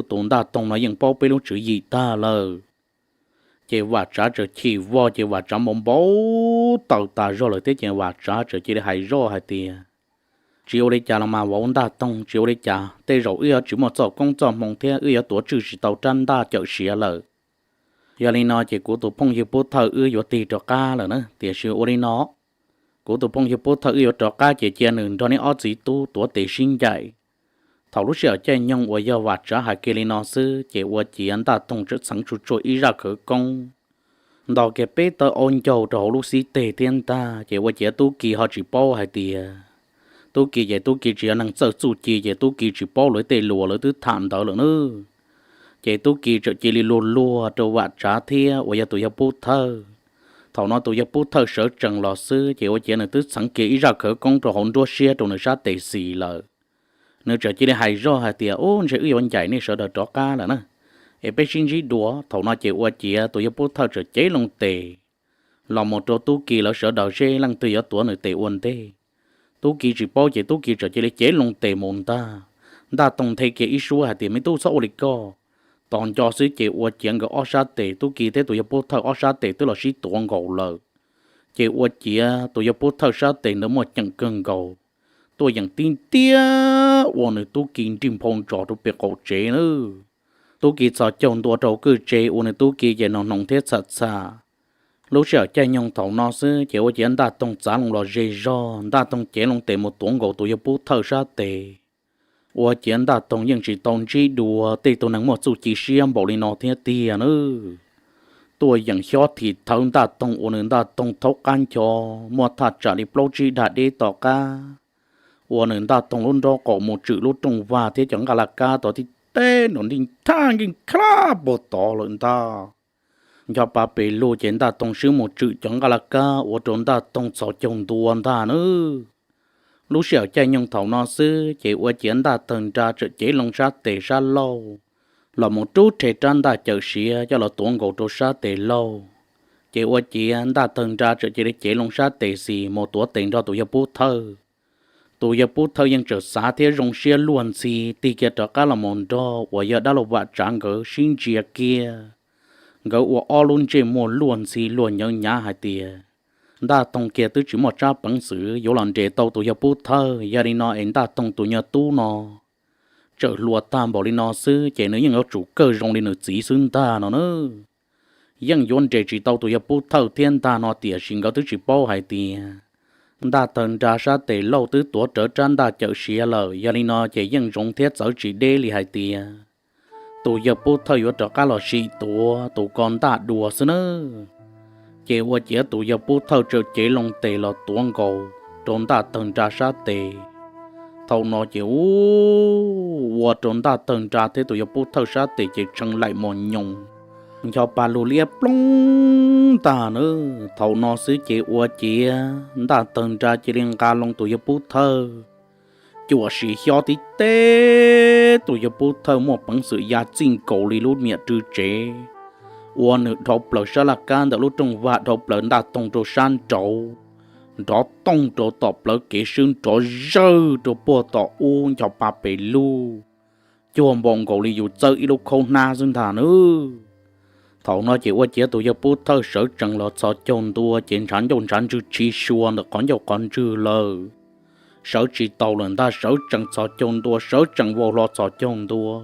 tus Ntaj Toog no yeej paub peb lub tswv yim tag lawm. Ces Vam Tsav txawm chim vog ces Vam Tsav npau npau taws tas zog lawm thiab ces Vam Tsav txawm cia li hais zoj hais tias, tsis ua li cas los mas vauv Ntaj Toog, tsis ua li cas, tej zaum wb yuav tsis muaj txoj koob txoj hmoo thiab wb yuav tuav tswj tsis tau rab ntaj cawm siav lawm. Yog li no ces kuv tus phooj ywg Pub Thawj wb yuav tig rov qab lawm na, tiam sis ua li no, kuv tus phooj ywg Pub Thawj wb yuav rov qab ces cia nws nrog neb ob txiv tub tuav tes sib ncaim. Thaum lub sij hawm caij nyoog uas yog Vam Tsav hais kiag li no xwb ces ua ciav Ntaj Toog txawm txheev tsuj tsuag ib zaj khawv koob, nto kiag peb tawb aub ncaug rau hauv lub xib teg thiab ntag, ces ua ciav Tub Ki ho tsis paub hais tias, Tub Ki ces Tub Ki tsis yog neeg txawj txuj ci ces Tub Ki tsis paub lawv tej lus lawv twb tham ntawd lawm na. Ces Tub Ki txawm cia li luag luag rau Vam Tsav thiab uas yog tus yawg Pub Thawj. Thaum no tus yawg Pub Thawj sawv tsees los xwb ces ua ciav nws twb txheev kiag ib zaj khawv koob rau hauv nruab siab rau nws sab tes xis lawm. Nws txawm cia li hais zoj hais tias, ub, ntshe wb yuav ncaim nej sawv daws rov qab lawm na, es peb sib ntsib dua. Thaum no ces ua ciav tus yawg Pub Thawj txawm cev loo tes los mus rau Tub Ki lawv sawv daws seb leej twg yuav tuav nws tes ua ntej. Tub Ki tsis paub ces Tub Ki txawm cia li cev loo tes mus ntag. Ntaj Toog nthe kiag ib suab hais tias, me tub, txhob ua li koj. Tos nco xwb ces ua ciav nkawd ob sab tes, Tub Ki thiab tus yawg Pub Thawj ob sab tes twb los sib tuav nkaus lawm. Ces ua ciav tus yawg Pub Thawj sab tes ntawd muaj ceem kawg nkaus, tuaj yeem tib ntiab ua nws Tub Ki nrig nphau ntsos rau pem qaum tsev na. Tub Ki txhos caug ntua rau kwj tsev ua nws Tub Ki ces noo hnoos thiab txham txham. Lub sij hawm caij nyoog thaum no xwb ces ua ciav Ntaj Toog txav loo los ze zog, Ntaj Toog cev loo tes mus tuav nkaus tus yawg Pub Thawj sab tes. Ua ciav Ntaj Toog yeej tsis tau ntsib dua tej tug neeg muaj txuj ci siab npaum li no thiab tiag na. Tuaj yeem xyob thim thawv Ntaj Toog ua nws Ntaj Toog thaub qab ncho muaj thaj tsam li plaub tsib dag deb tom qab, ua nws Ntaj Toog lub nrob qaum mus tswm lub rooj vag thiab cov nqaj laj kab tod tib teb nrov nti nthaj nkeej khlab puag tod lawm ntag. Ncho pa pes lug ces Ntaj Toog swb mus tswm cov nqaj laj kab ua rau Ntaj Toog txhos caug ntua ntag na. Lub sij hawm caij nyoog thaum no xwb ces ua ciav Ntaj Tawg Nra txawm cev loo sab tes sab laug los mus rub rhe rab ntaj cawm siav coj los tuav nkaus rau sab tes laug. Ces ua ciav Ntaj Tawg Nra txawm cia li cev loo sab tes xis mus tuav tes nrog tus yawg Pub Thawj. Tus yawg Pub Thawj yeej tseem xav thiab zoo siab luag ntxhi, tig kiag rov qab los mus nrog uas yog dab laug Vam Tsav nkawd sib ntsia kiag. Nkawd ua ob lub ntsej muag luag ntxhi luag nyawv nyav hais tias, Ntaj Toog kiag twb tsis muaj tsab peev xwm yuav los nres tau tus yawg Pub Thawj, yog li no es Ntaj Toog tus nyuag tub no txawm hluas tag npaum li no xwb ces nws yeej yuav tsum kawg zoo li nws txiv xwb ntag no na. Yeej yuav nres tsis tau tus yawg Pub Thawj thiab ntag no, tiam sis nkawd twb tsis paub hais tias Ntaj Tawg Nra sab tes laug twb tuav rawv rab ntaj cawm siav lawm, yog li no ces yeej zoo thiab txawv tsis deb li hais tias tus yawg Pub Thawj yuav rov qab los sim tuav tus ko ntaj dua xwb nawb. Ces ua ciav tus yawg Pub Thawj txawm cev loo tes los tuav nkaus rau Ntaj Tawg Nra sab tes. Thaum no ces u, ua rau Ntaj Tawg Nra thiab tus yawg Pub Thawj sab tes ces tshee laim mos nyoos, ncho pa lug liab ploog ntag na. Thaum no xwb ces ua ciav Ntaj Tawg Nra cia li nqa loo tus yawg Pub Thawj, cuam sim xyob tib teb tus yawg Pub Thawj muaj peev xwm ya txij nkaus li lub niam rw tsev, ua nws dhau plaws sab laj kab ntawm lub rooj vag dhau plaws Ntaj Toog rau sab nraud, nrov tooj rau tom plawv kev swb nrov zawj rau puag tom ub ncho pa pes lug, cuag npaum nkaus li yus txawb ib lub khaub hnab xwb ntag nawb. Thaum no ces ua ciav tus yawg pub thawj sawv tsees los txhos caug ntua ces ntshav ncauj ntshav ntswg tshis sua ntawm qhov ncauj qhov ntswg lawm. Sawv tsis taus lawm ntag, sawv tsees txhos caug ntua, sawv tsees vau hlo txhos caug ntua.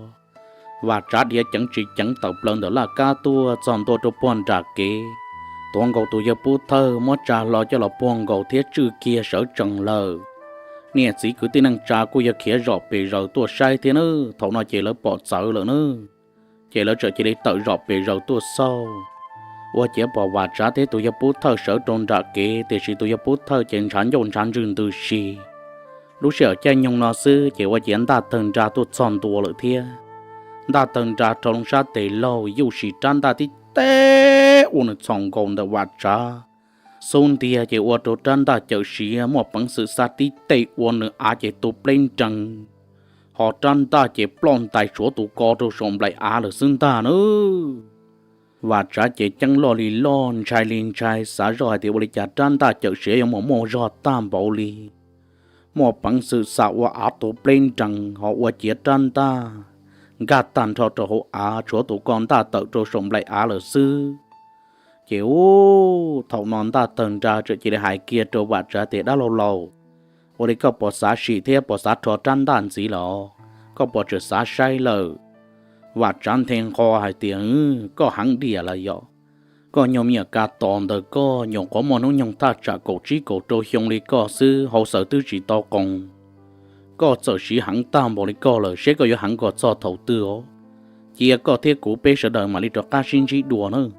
Vam Tsav dhia ceev tsis ceev tawm plaws ntawm laj kab tuaj txog ntua rau puag nram kev, tuav nkaus tus yawg pub thawj muab tsa hlo coj los puag nkaus thiab tswj kiag sawv tsees lawm. Niam txiv kwv tij neej tsa kuj yog khiav zom pes zaws tuaj saib thiab nawb, thaum no ces lawv pom txawv lawm nawb. Ces lawv txawm cia li tawm zom pes zaws tuaj xauj. Ua ciav pom Vam Tsav thiab tus yawg pub thawj sawv rau nram kev, tiam sis tus yawg pub thawj ces ntshav ncauj ntshav ntswg ntws si. Lub sij hawm caij nyoog no xwb ces ua ciav ntaj tawg nra tuaj txog ntua lawm thiab. Ntaj tawg nra rho loo sab tes laug yuj sim rab ntaj tib teg ua nws txhos nkaus ntawm Vam Tsav xub ntiag, ces ua rau rab ntaj cawm siav muaj peev xwm xa tib teg ua nws av ces tu pleb nrees, ho rab ntaj ces ploj ntais tshuav tus ko rau saum nplaim av lawm xwb ntag nawb. Vam Tsav ces ceeb loj li loj ntshai li ntshai, xav zoj hais tias ua li cas rab ntaj cawm siav yuav mus muaj zog tag npaum li. Muaj peev xwm xa ua av tu pleb nrees ho ua ciav rab ntaj nkag tag nrho rau hauv av, tshuav tus ko ntaj tawm rau saum nplaim av lawm xwb. Ces ub, thaum no ntaj tawg nra txawm cia li hais kiag rau Vam Tsav tias, Dab laug laus, ua li koj puas xav sim thiab puas xav rho rab ntaj ntxiv los? Koj puas tseem xav saib lawm? Vam Tsav nthe nqho hais tias, Koj heev diam lawm yom. Koj nyuag me nyuam ka tos ntawm koj nyuam qhuav muaj hnub nyoog thaj tsam kaum tsib kaum rau xyoo li koj xwb, hauv xaws twb tsis tau qoos. Koj txawm siv heev tag npaum li koj lawm, seb koj yuav heev kom txog thaum twg os. Cia koj thiab kuv peb sawv daws mam li rov qab sib ntsib dua nawb.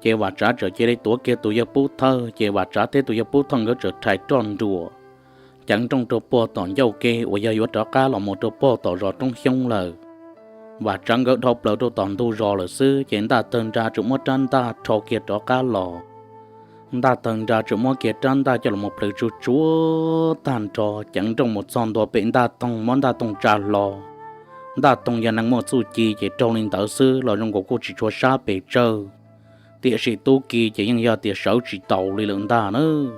Ces Vam Tsav txawm cia li tuav kiag tus yawg pub thawj, ces Vam Tsav thiab tus yawg pub thawj nkawd txawm rhais roj nruas ceev nrooj rau puag tom ncauj ke uas yog yuav rov qab los mus rau puag tom zos Roob Xyoob lawm. Vam Tsav nkawd dhau plaws rau tom ntug zos lawm xwb, ces ntaj tawg nra txawm muab rab ntaj rho kiag rov qab los. Ntaj tawg nra txawm muab kiag rab ntaj coj los mus plhws tsuj tsuav tag nrho, ceev nrooj mus txog ntua pem ntaj toog, muab ntaj toog tsa hlo. Ntaj toog yog neeg muaj txuj ci ces raug li ntawd xwb los zoo nkaus kuj tsis tshua sab pes tsawg, tiam sis tub ki ces yeej yog tias sawv tsis taus li lawm ntag nawb.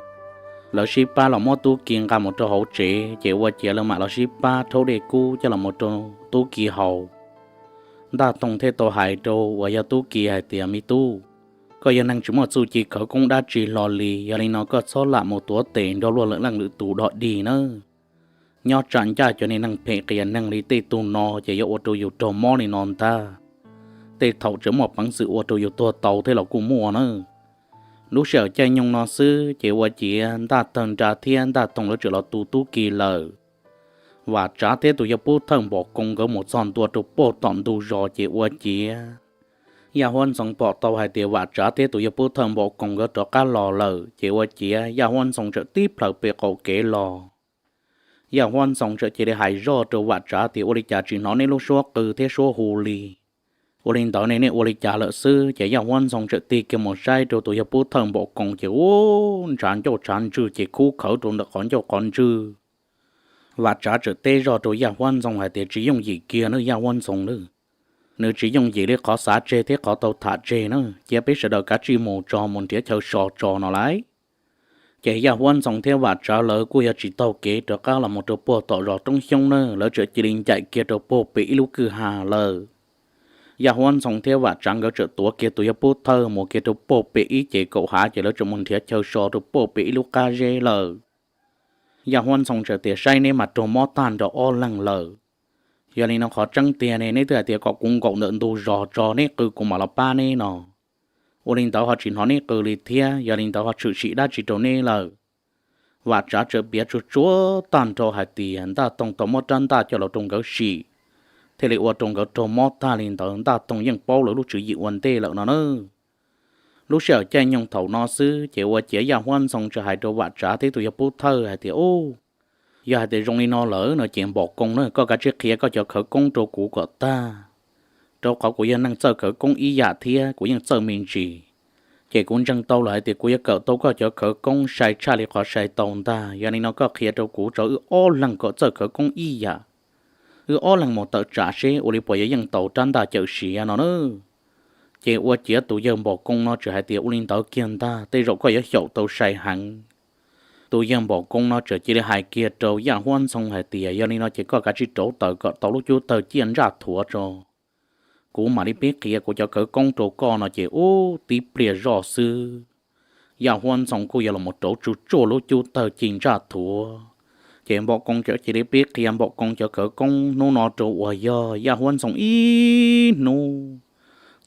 Lawv sib pab los muab tub ki nqa mus rau hauv tsev, ces ua ciav lawv mam los sib pab rhaub dej kub coj los mus rau tub ki haus. Ntaj toog thiaj tau hais rau uas yog tub ki hais tias, Me tub, koj yog neeg tsis muaj txuj ci khawv koob dab tsi hlo li, yog li no koj txhob lam mus tuav tes nrog luag lwm leej lwm tus dog dig nawb. Nyob tsam ncaj cov niag neeg phem qias neeg li tej tug no ces yuav ua rau yus raug mob li no ntag. Tej thaum tseem muaj peev xwm ua rau yus tuag tau thiab los kuj muaj nawb. Lub sij hawm caij nyoog no xwb ces ua ciav ntaj tawg nra thiab ntaj toog lawv txawm los tu tub ki lawm. Vam Tsav thiab tus yawg pub thawj npom koos nkawd mus txog ntua rau puag tom ntug zos ces ua ciav Yaj Huab Ntxoo pom tau hais tias Vam Tsav thiab tus yawg pub thawj npom koos nkawd rov qab los lawm ces ua ciav Yaj Huab Ntxoo txawm tib plhaws pe qaum kev los. Yaj Huab Ntxoo txawm cia li hais zoj rau Vam Tsav tias, Ua li cas tsis hnov neb lub suab qw thiab suab hu li? Ua li ntawd ne nej ua li cas lawm xwb? Ces Yaj Huab Ntxoo txawm tig kiag mus saib rau tus yawg pub thawj npom koos ces ub, ntshav ncauj ntshav ntswg ces khub khawv rau ntawm qhov ncauj qhov ntswg. Vam Tsav txawm teb zoj rau Yaj Huab Ntxoo hais tias, Tsis yooj yim kiag nawb Yaj Huab Ntxoo nawb. Nws tsis yooj yim li qhov xav tseg thiab qhov tau tham tseg na, cia peb sawv daws kav tsij mus tso, mus nrhiav chaw so tso no lauj. Ces Yaj Huab Ntxoo thiab Vam Tsav lawv kuj yog tsis taug kev rov qab los mus rau puag tom zos Roob Xyoob na, lawv txawm cia li ncaim kiag rau puag pem ib lub kwj ha lawm. Yaj Huab Ntxoo thiab Vam Tsav nkawd txawm tuav kiag tus yawg pub thawj mus kiag rau puag pem ib cev kaum hav ces lawv txawm mus nrhiav chaw so rau puag pem ib lub qab zeb lawm. Yaj Huab Ntxoo txawm tias, Saib neb mas raug mob tag nrho ob leeg lawm. Yog li no qhov tseeb tiag ne neb twb hais tias kom kuv nkaum ntawm ntug zos tso neb qw kuv mam los pab neb no. Ua li ntawd ho tsis hnov neb qw li thiab, yog li ntawd ho tshwm sim dab tsi rau neb lawm? Vam Tsav txawm piav tsuag tsuag tag nrho hais tias Ntaj Toog tau muab rab ntaj coj los rau nkawd sim, thiaj li ua rau nkawd raug mob tag li ntawd. Ntaj Toog yeej paub lawv lub tswv yim ua ntej lawm no na. Lub sij hawm caij nyoog thaum no xwb ces ua ciav Yaj Huab Ntxoo txawm hais rau Vam Tsav thiab tus yawg pub thawj hais tias, Ub, yog hais tias zoo li no lawm no ces Npom Koo na, koj kav tsij qhia koj cov khawv koob rau kuv kom tag, rau qhov kuv yog neeg txawj khawv koob ib yam thiab kuv yeej txawj me ntsis. Ces kuv ntseeg tau lawm hais tias kuv yuav kawm tau koj cov khawv koob sai tshaj li qhov sai tau ntag. Yog li no koj qhia rau kuv tso, wb ob leeg kom txawj khawv koob ib yam, wb ob leeg mus tawm tsam seb ua li puas yuav yeej tau rab ntaj cawm siav no na. Ces ua ciav tus yawg Npom Koo no txawm hais tias, Ua li ntawd kiag ntag, tej zaum koj yuav xyaum tau sai heev. Tus yawg Npaum Koo no txawm cia li hais kiag rau Yaj Huab Ntxhoo hais tias, Yog li no ces koj kav tsij rauv taws kom tau lub cub tawg ciaj ntsaj thuav tso, kuv mam li pib qhia kuv cov khawv koob rau koj. No ces ub tib pliag zoj xwb, Yaj Huab Ntxhoo kuj yog los rauv tsuj tsuaj lub cub tawg ciaj ntsaj thuav. Ces Npaum Koo txawm cia li pib qhia Npaum Koo cov khawv koob hnub no rau uas yog Yaj Huab Ntxhoo ib hnub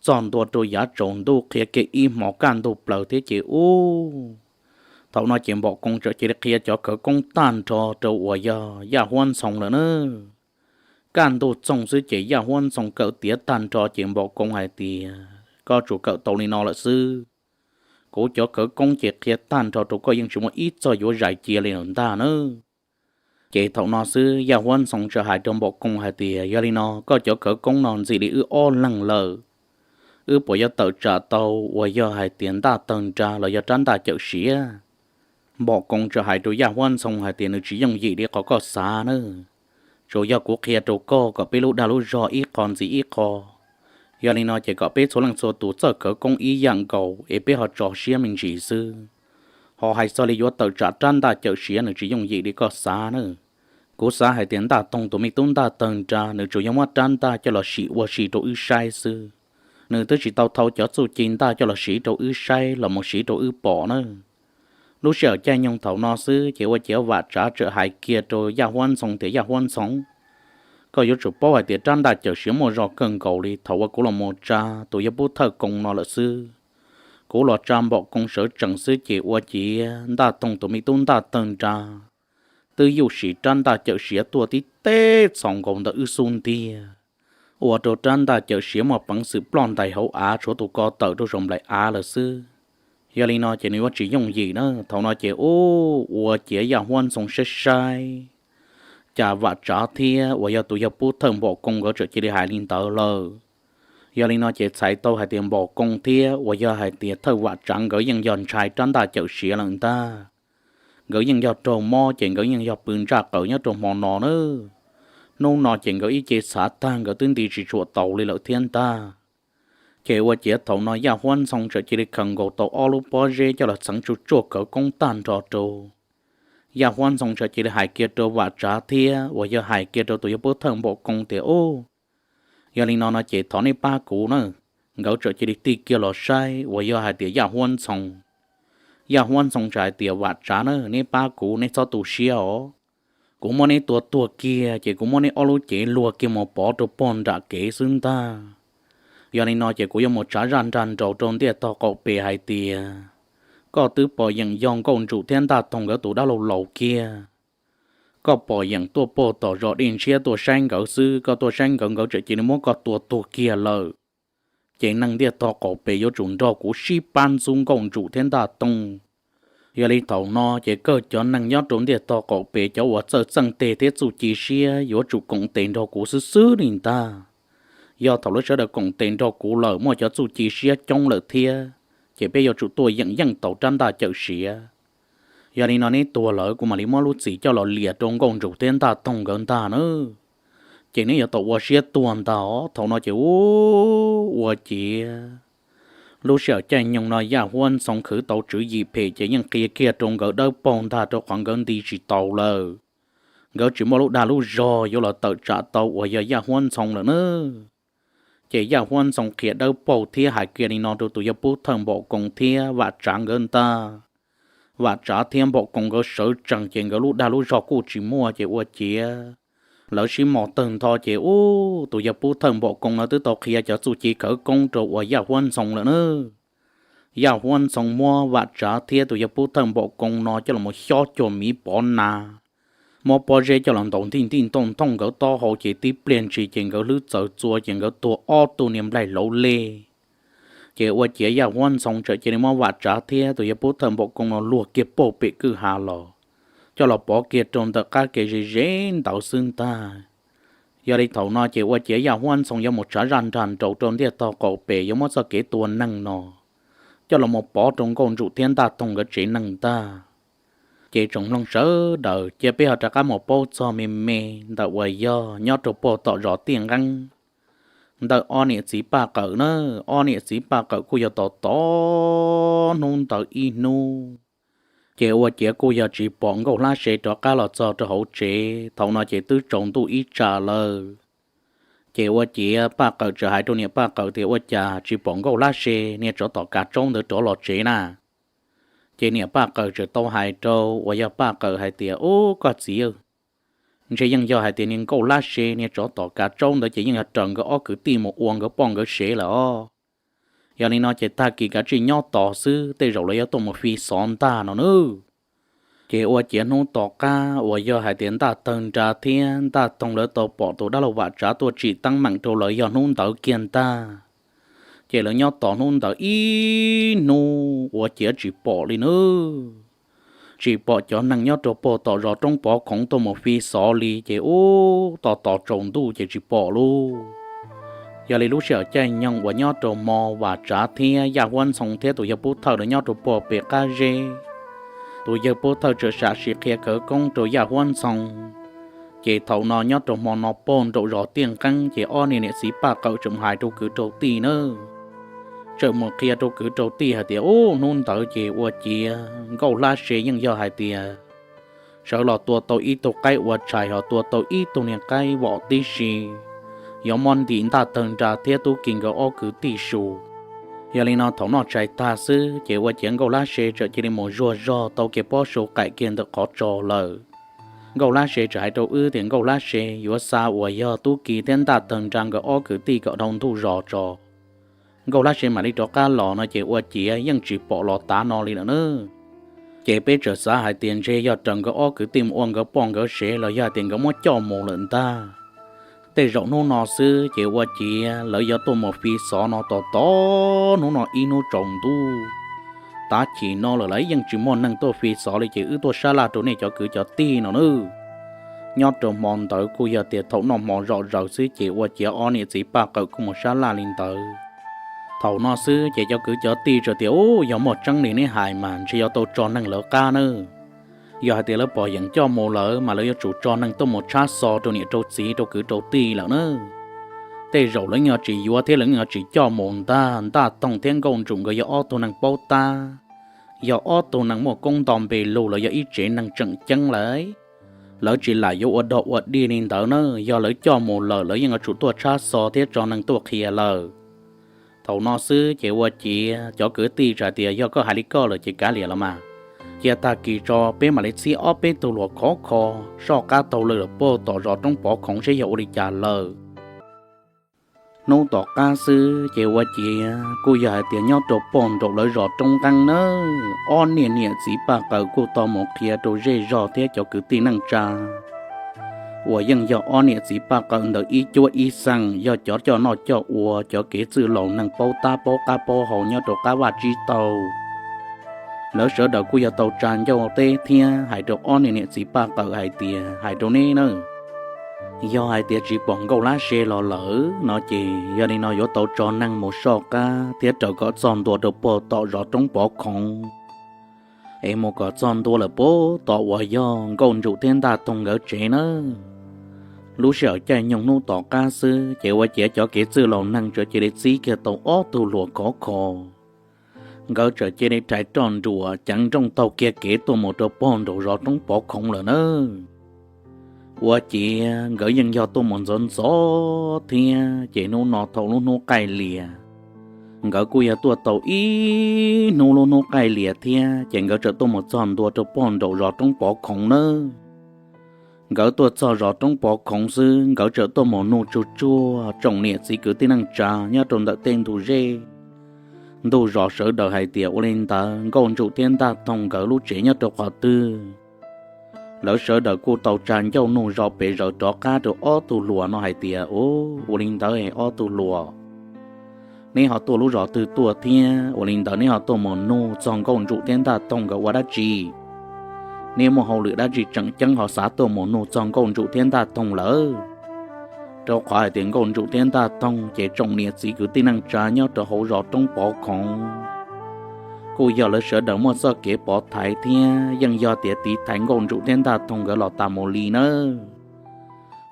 txog ntua rau yav tsaus ntuj, qhia kiag ib hmos kaj ntug plaws thiab ces ub. Thaum no ces Npaum Koo txawm cia li qhia cov khawv koob tag nrho rau uas yog Yaj Huab Ntxhoo lawm na. Kaj ntug txoog xwb ces Yaj Huab Ntxhoo kawm tiav tag nrho ces Npaum Koo hais tias, Koj tsuas kawm tau li no lawm xwb. Kuv cov khawv koob ces qhia tag nrho rau koj, yeej tsis muaj ib txog yuav zais cia li lawm ntag na. Ces thaum no xwb Yaj Huab Ntxhoo txawm hais rau Npaum Koo hais tias, Yog li no koj cov khawv koob no ntxim li wb ob leeg lawm, wb puas yuav tawm tsam tau uas yog hais tias ntaj tawg nra los yog rab ntaj cawm siav? Npaum Koo txawm hais rau Yaj Huab Ntxhoo hais tias, Nws tsis yooj yim li qhov koj xav na. Tsuas yog kuv qhia rau koj kom peb lub dag lub zog ib qho ntxiv ib qho. Yog li no ces kom peb txhua leej txhua tus txawj khawv koob ib yam nkaus es peb ho tso siab me ntsis xwb. Ho hais txog li yuav tawm tsam rab ntaj cawm siav nws tsis yooj yim li koj xav na. Kuv xav hais tias Ntaj Toog tus me tub ntaj tawg nra nws tsuas yog muab rab ntaj coj los sim ua si rau wb saib xwb. Nws twb tsis tau thau cov txuj ci ntaj coj los siv rau wb saib los mus siv rau wb pom na. Lub sij hawm caij nyoog thaum no xwb ces ua ciav Vam Tsav txawm hais kiag rau Yaj Huab Ntxhoo tias, Yaj Huab Ntxhoo, koj yuav tsum paub hais tias rab ntaj cawm siav muaj zog kawg nkaus li. Thaum uas kuv los mus tsa tus yawg Pub Thawj Koo no lawm xwb, kuv los tsa Npaum Koo sawv tsees xwb ces ua ciav Ntaj Toog tus me tub ntaj tawg nra twb yuj sim rab ntaj cawm siav tuaj tib teb txhaus nkaus ntawm wb xub ntiag, ua rau rab ntaj cawm siav muaj peev xwm ploj ntais hauv av tshuav tus ko tawm rau saum nplaim av lawm xwb. Yog li no ces nws yuav tsis yooj yim na. Thaum no ces ub, ua ciav Yaj Huab Ntxhoo saib saib, cas Vam Tsav thiab uas yog tus yawg Pub Thawj Npaum Koo nkawd txawm cia li hais li ntawd lawm. Yog li no ces txhais tau hais tias Npaum Koo thiab uas yog hais tias Thawj Vam Tsav nkawd yeej yog ntshai rab ntaj cawm siav lawm ntag. Nkawd yeej yog raug mob ces nkawd yeej yog pw ntsaj qaws nyob rau hmo no na. Hnub no ces nkawd ib ce txhav tag nkawd twb nti tsis tshua taus li lawm thiab ntag. Ces ua ciav thaum no Yaj Huab Ntxhoo txawm cia li khaws nkaus tau ob lub pob zeb coj los txheev tsuj tsuaj khawv koob tag nrho rau Yaj Huab Ntxhoo txawm cia li hais kiag rau Vam Tsav thiab uas yog hais kiag rau tus yawg Pub Thawj Npaum Koo tias, Ub, yog li no no ces thov nej pab kuv na. Nkawd txawm cia li tig kiag los saib uas yog hais tias Yaj Huab Ntxhoo. Yaj Huab Ntxhoo txawm hais tias, Vam Tsav na, neb pab kuv, neb txhob tu siab os. Kuv muab neb tua tuag kiag ces kuv muab neb ob lub cev luag kiag mus pov rau pog nram kev xwb ntag. Yog li no ces kuv yuav mus tsav zaj nrag nraus rau ntiaj tog qaum pem hais tias koj twb pom yeem yog Nkauj Ntsum thiab Ntaj Toog nkawd tus dab laug laus kiag. Koj pom yeem tuaj pog tom zos Dej Ntshiab tuaj saib nkawd xwb, koj tuaj saib nkawd, nkawd txawm cia li muab koj tua tuag kiag lawm. Ces neeg ntiaj tog qaum pem yuav tsum nrog kuv sib pab ntxub Nkauj Ntsum thiab Ntaj Toog. Yog li thaum no ces kawg cov neeg nyob rau ntiaj tog qaum pem cov uas txawj txeej teg thiab txuj ci siab yuav tsum koom tes nrog kuv xwb xwb li ntag. Yog thaum lawv sawv daws koom tes nrog kuv lawm muaj cov txuj ci siab coob lawm thiab, ces peb yuav tsum tuaj yeem yeej tau rab ntaj cawm siav. Yog li no neb tuag lawm kuv mam li muab lub txim coj los liam rau Nkauj Ntsum thiab Ntaj Toog nkawd ntag na. Ces neb yuav tau ua siab tuag ntag os. Thaum no ces ub, ua ciav lub sij hawm caij nyoog no Yaj Huab Ntxhoo khwv tau tswv yim phem ces yeej qhia kiag rau nkawd dawb paug ntag rau qhov nkawd nti tsis taus lawm. Nkawd tsis muaj lub dag lub zog yuav los tawm tsam tau uas yog Yaj Huab Ntxhoo lawm na. Ces Yaj Huab Ntxhoo qhia dawb paug thiab hais kiag li no rau tus yawg Pub Thawj Npaum Koos thiab Vam Tsav nkawd ntag. Vam Tsav thiab Npaum Koos nkawd sawv tsees ces nkawd lub dag lub zog kuj tsis muaj ces ua ciav lawv sib mos tawg ntho ces ub, tus yawg Pub Thawj Npaum Koos no twb tau qhia cov txuj ci khawv koob rau uas Yaj Huab Ntxhoo lawm na. Yaj Huab Ntxhoo muab Vam Tsav thiab tus yawg Pub Thawj Npaum Koos no coj los xyob cuag miv pov na, muab pob zeb coj los ntaus ntij ntij ntooj ntooj nkawd taub hau ces tib pliag ntshis ces nkawd hlwb txawv txua ces nkawd tuag ob tug niag nplaig hlauv lej. Ces ua ciav Yaj Huab Ntxhoo txawm cia li muab Vam Tsav thiab tus yawg Pub Thawj Npaum Koos no luag kiag pauj pem kwj ha los, coj los pov kiag rau ntawm qab kev ze ze ntawd xwb ntag. Yog li thaum no ces ua ciav Yaj Huab Ntxhoo yuav mus tshav zaj nrag nraus rau ntiaj tog qaum pem yuav muab txoj kev tua neeg no coj los mus pov rau Nkauj Ntsum thiab Ntaj Toog nkawd tsev neeg ntag. Ces tsoom mloog sawv daws, cia peb ho rov qab mus paub txog me me ntawm uas yog nyob rau puag tom zos Tiaj Nqeeb ntawm ob niam txiv Paj Qawm na. Ob niam txiv Paj Qawm kuj yog tos tos hnub ntawd ib hnub, Ces ua ciav kuj yog tsis pom Nkauj Hlab Se rov qab los txog rau hauv tsev. Thaum no ces twb tsaus ntuj ib tsam lawm. Ces ua ciav Paj Qawm txawm hais rau niam Paj Qawm tias, Ua cas tsis pom Nkauj Hlab Se niag tsov tom kav tsaub ntawd rov los tsev na? Ces niam Paj Qawm txawm tau hais rau uas yog Paj Qawm hais tias, Ub, koj txiv, ntshe yeej yog hais tias niag Nkauj Hlab Se niag tsov tom kav tsaub ntawd ces yeej yog raws nkawd ob kwv tij mus ua nkawd poj nkawd sev lawm os. Yog li no ces tag kis kav tsij nyob tos xwb, tej zaum lawv yuav tuaj mus fi xov ntag no nawb. Ces ua ciav hnub tom qab uas yog hais tias Ntaj Tawg Nra thiab Ntaj Toog lawv tau pom tus dab laug Vam Tsav tuaj tsim teeb meem rau lawv yog hnub ntawd kiag ntag. Ces lawv nyob tos hnub ntawd ib hnub ua ciav tsis pom li nawb. Tsis pom cov neeg nyob rau puag tom zos Roob Pov Khoov tuaj mus fi xov li ces ub, tos tos tsaus ntuj ces tsis pom lauj. Yog li lub sij hawm caij nyoog uas nyob rau hmo Vam Tsav thiab Yaj Huab Ntxhoo thiab tus yawg Pub Thawj lawv nyob rau puag pem qab zeb, tus yawg Pub Thawj txawm sam sim qhia khawv koob rau Yaj Huab Ntxhoo. Ces thaum no nyob rau hmo no puag nraum zos Tiaj Nqeeb ces ob niag niam txiv Paj Qawm tseem hais rau kwv rau tij nawb. Tseem mus qhia rau kwv rau tij hais tias, Ub, hnub ntawd ces ua ciav Nkauj Hlab Se yeej yog hais tias sawv los tua tau ib tug qaib ua tshais ho tua tau ib tug niag qaib vom tib si, yuav muab ntim Ntaj Tawg Nra thiab Tub Ki nkawd ob kwv tij su. Yog li no thaum noj tshais tag xwb ces ua ciav Nkauj Hlab Se txawm cia li mus zuag zog tau kiag pob su qaim kiag ntawm qhov tso lawm. Nkauj Hlab Se txawm hais rau wb tias Nkauj Hlab Se yuav xa uas yog Tub Ki thiab Ntaj Tawg Nra nkawd ob kwv tij kom dhau ntuj zos tso. Nkauj Hlab Se mam li rov qab los no ces ua ciav yeej tsis pom los tav no li lawm na. Ces peb txawm xav hais tias ntshe yog raws nkawd ob kwv tij mus ua nkawd poj nkawd sev los yog hais tias nkawd muab coj mus lawm ntag. Tej zaum hnub no xwb ces ua ciav lawv yuav tuaj mus fi xov no tos tos hnub no ib hnub tsaus ntuj. Tav chim no lawm lawv yeej tsis muaj neeg tuaj fi xov li ces wb tuaj sab laj rau nej cov kwv cov tij no nawb. Nyob rau hmo ntawd kuj yog tias thaum noj hmo zom zaws xwb ces ua ciav ob niam txiv Paj Qawm kuj mus sab laj li ntawd. Thaum no xwb ces cov kwv cov tij txawm tias, Ub, yog muaj tseeb li neb hais mas ntshe yuav tau tso neeg lawv qab nawb. Yog hais tias lawv pom yeem coj mus lawm mas lawv yuav tsum tso neeg tuaj mus tshab xo rau niam rau txiv rau kwv rau tij lawm na. Tej zaum lawv yeej tsis yuav thiab lawv yeej tsis coj mus ntag. Ntaj Toog thiab Nkauj Ntsum nkawd yog ob tug neeg paub tab, yog ob tug neeg muaj koob nto npe lug, lawv yog ib tsev neeg tseem ceeb lawm. Lawv tsis lam yuav ua dog ua dig li ntawd na, yog lawv coj mus lawm lawv yeej yuav tsum tuaj tshab xo thiab tso neeg tuaj qhia lawm. Thaum no xwb ces ua ciav cov kwv tij txawm tias, Yog koj hais li koj lawm ces kav liam los mas, cia tag kis tso peb mam li txhib ob peb tug hluas khov kho soj qab taug lw lawm puag tom zos Roob Pov Khoov seb yog ua li cas lawm. Hnub tom qab xwb ces ua ciav kuj yog hais tias nyob rau puag nraum lawv zos Roob Nqeeb nawb, ob niag niam txiv Paj Qawm kuj tau mus qhia rau zej zog thiab cov kwv tij neej tsa uas yeej yog ob niam txiv Paj Qawm ntawd ib cuab ib xeem, yog cov coj noj coj ua, cov kev txwj laus neeg paub tab paub qab paub hau nyob rau qab vaj tsib taug. Lawv sawv daws kuj yog tau tsa ncauj teb thiab hais rau ob niag niam txiv Paj Qawm hais tias, Hais rau neb nawb, yog hais tias tsis pom Nkauj Lab Se los lawm no ces yog li no yuav tau tso neeg mus soj qab thiab raws kom txog ntua rau puag tom zos Roob Pov Khoov, es mus kom txog ntua lawm puag tom uas yog Nkauj Ntsum thiab Ntaj Toog nkawd tsev nawb. Lub sij hawm caij nyoog hnub tom qab xwb ces ua ciav cov kev txwj laus neeg txawm cia li txib kiag tau ob tug hluas khov kho. Nkawd txawm cia li rhais roj nruas ceev nrooj taug kiag kev tuaj mus rau puag nraum zos Roob Pov Khoov lawm nawb. Ua ciav nkawd yeej yog tuaj mus ntxov ntxov thiab ces hnub no thaum lub hnub qaij lias, nkawd kuj yog tuaj tau ib hnub lub hnub qaij lias thiab ces nkawd txawm tuaj mus txog ntua rau puag nraum zos Roob Pov Khoov nawb. Nkawd tuaj txog zos Roob Pov Khoov xwb nkawd txawm tuaj mus nug tsuag tsuag tsoom niam txiv kwv tij neej tsa nyob rau ntawm tej ntug zej ntug zos sawv daws hais tias ua li ntawd Nkauj Ntsum thiab Ntaj Toog nkawd lub tsev nyob rau qhov twg. Lawv sawv daws kuj tau tsa ncauj nug zog pes zaws rov qab rau ob tug hluas no hais tias, Ub, ua li ntawd ob tug hluas, neb ho tuaj lub zos twg tuaj thiab ua li ntawd neb ho tuaj mus nug txog Nkauj Ntsum thiab Ntaj Toog nkawd ua dab tsi? Neb muaj hauj lwm dab tsi tseem ceeb ho xav tuaj mus nug txog Nkauj Ntsum thiab Ntaj Toog lawm? Rau qhov hais tias Nkauj Ntsum thiab Ntaj Toog ces tsoom niam txiv kwv tij neej tsa nyob rau hauv zos Roob Pov Khoov kuj yog lawv sawv daws muaj txoj kev pov thaiv thiab yeej yog tias tiv thaiv Nkauj Ntsum thiab Ntaj Toog nkawd los tas mus li nawb.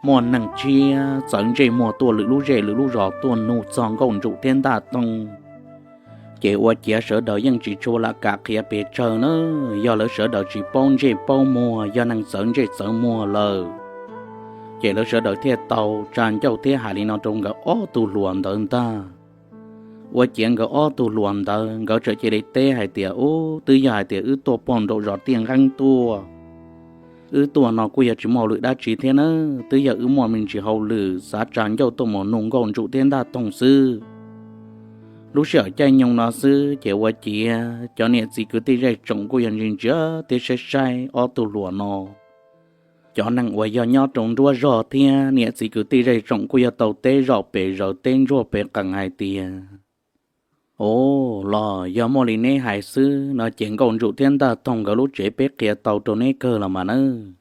Muaj neeg tshiab txawv ntsej muag tuaj lwm lub zej lwm lub zos tuaj nug txog Nkauj Ntsum thiab Ntaj Toog, Ces ua ciav sawv daws yeej tsis tshua lam kam qhia pes tsawg na, yog lawv sawv daws tsis paub ntsej paub muag, yog neeg txawv ntsej txawv muag lawm, ces lawv sawv daws thiaj tau tsa ncauj thiab hais li no rau nkawd ob tug hluas ntawd ntag. Ua ciav nkawd ob tug hluas ntawd nkawd txawm cia li teb hais tias, Ub, twb yog hais tias wb tuaj pog nraum zos Tiaj Nqeeb tuaj, wb tuaj no kuj yog tsis muaj hauj lwm dab tsi thiab na, twb yog wb muaj me ntsis hauj lwm xav tsa ncauj tuaj mus nug Nkauj Ntsum thiab Ntaj Toog xwb. Lub sij hawm caij nyoog no xwb ces ua ciav cov niam txiv kwv tij zej tsoom kuj yog ntsia ntsia thiab saib saib ob tug hluas no. Cov neeg uas yog nyob rau nruab zog thiab niam txiv kwv tij zej tsoom kuj yog tau teb zom pes zaws teb ntsuag pes qees hais tias, Ub, los yog muaj li neb hais xwb no ces Nkauj Ntsum thiab Ntaj Toog nkawd lub tsev peb qhia tau rau neb kawg los mas nawb.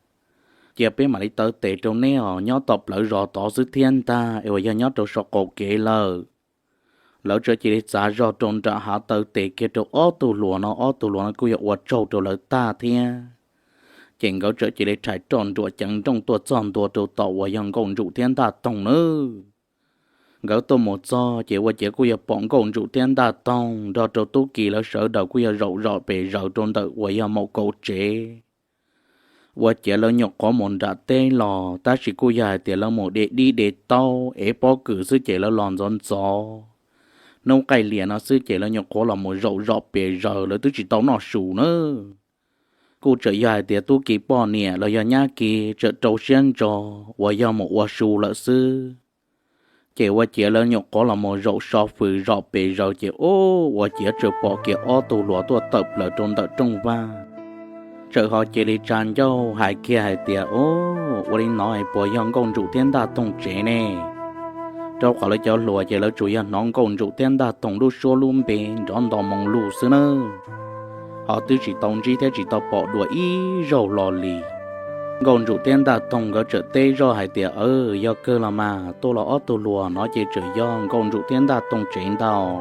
Cia peb mam li taw tes rau neb os, nyob tom plawv zos tod xwb thiab ntag es uas yog nyob rau saum qaum kev lawm. Lawv txawm cia li txav zog rau nram hav taw tes kiag rau ob tug hluas no, ob tug hluas no kuj yog ua tsaug rau lawv tag thiab. Ces nkawd txawm cia li rhais roj nruam ceev nrooj tuaj txog ntua rau tom uas yog Nkauj Ntsum thiab Ntaj Toog nawb. Nkawd tuaj mus txog ces ua ciav kuj yog pom Nkauj Ntsum thiab Ntaj Toog nrog rau Tub Ki lawv sawv daws kuj yog zaum zom pes zaws rau ntawm uas yog Maum Kaus tsev. Ua ciav lawv nyuam qhuav mus nram teb los tab sis kuj yog hais tias lawv mus de dib de taub ev pob kws xwb ces lawv los ntxov ntxov. Hnub qaij lias no xwb ces lawv nyuam qhuav los mus zaum zom pes zaws, lawv twb tsis tau noj su na. Kuj txawm yog hais tias Tub Ki poj niam los yog Nyab Ki txawm rau siab ntso uas yog mus ua su lawm xwb. Ces ua ciav lawv nyuam qhuav los mus zaum so fws zom pes zaws ces ub, ua ciav txawm pom kiag ob tug hluas tuaj tawm plaws rau ntawm rooj vag. Txawm ho cia li tsa ncauj hais kiag hais tias, Ub, ua li no es puas yog Nkauj Ntsum thiab Ntaj Toog tsev ne? Rau qhov lawv cov hluas ces lawv tsuas yog hnov Nkauj Ntsum thiab Ntaj Toog lub suab lub npe nrov nto moo lug xwb nawb, ho twb tsis tau ntsib thiab tsis tau pom dua ib zaug los li. Nkauj Ntsum thiab Ntaj Toog nkawd txawm teb zoj hais tias, Aw, yog kawg los mas, tuaj los ob tug hluas no ces txawm yog Nkauj Ntsum thiab Ntaj Toog tsev ntag.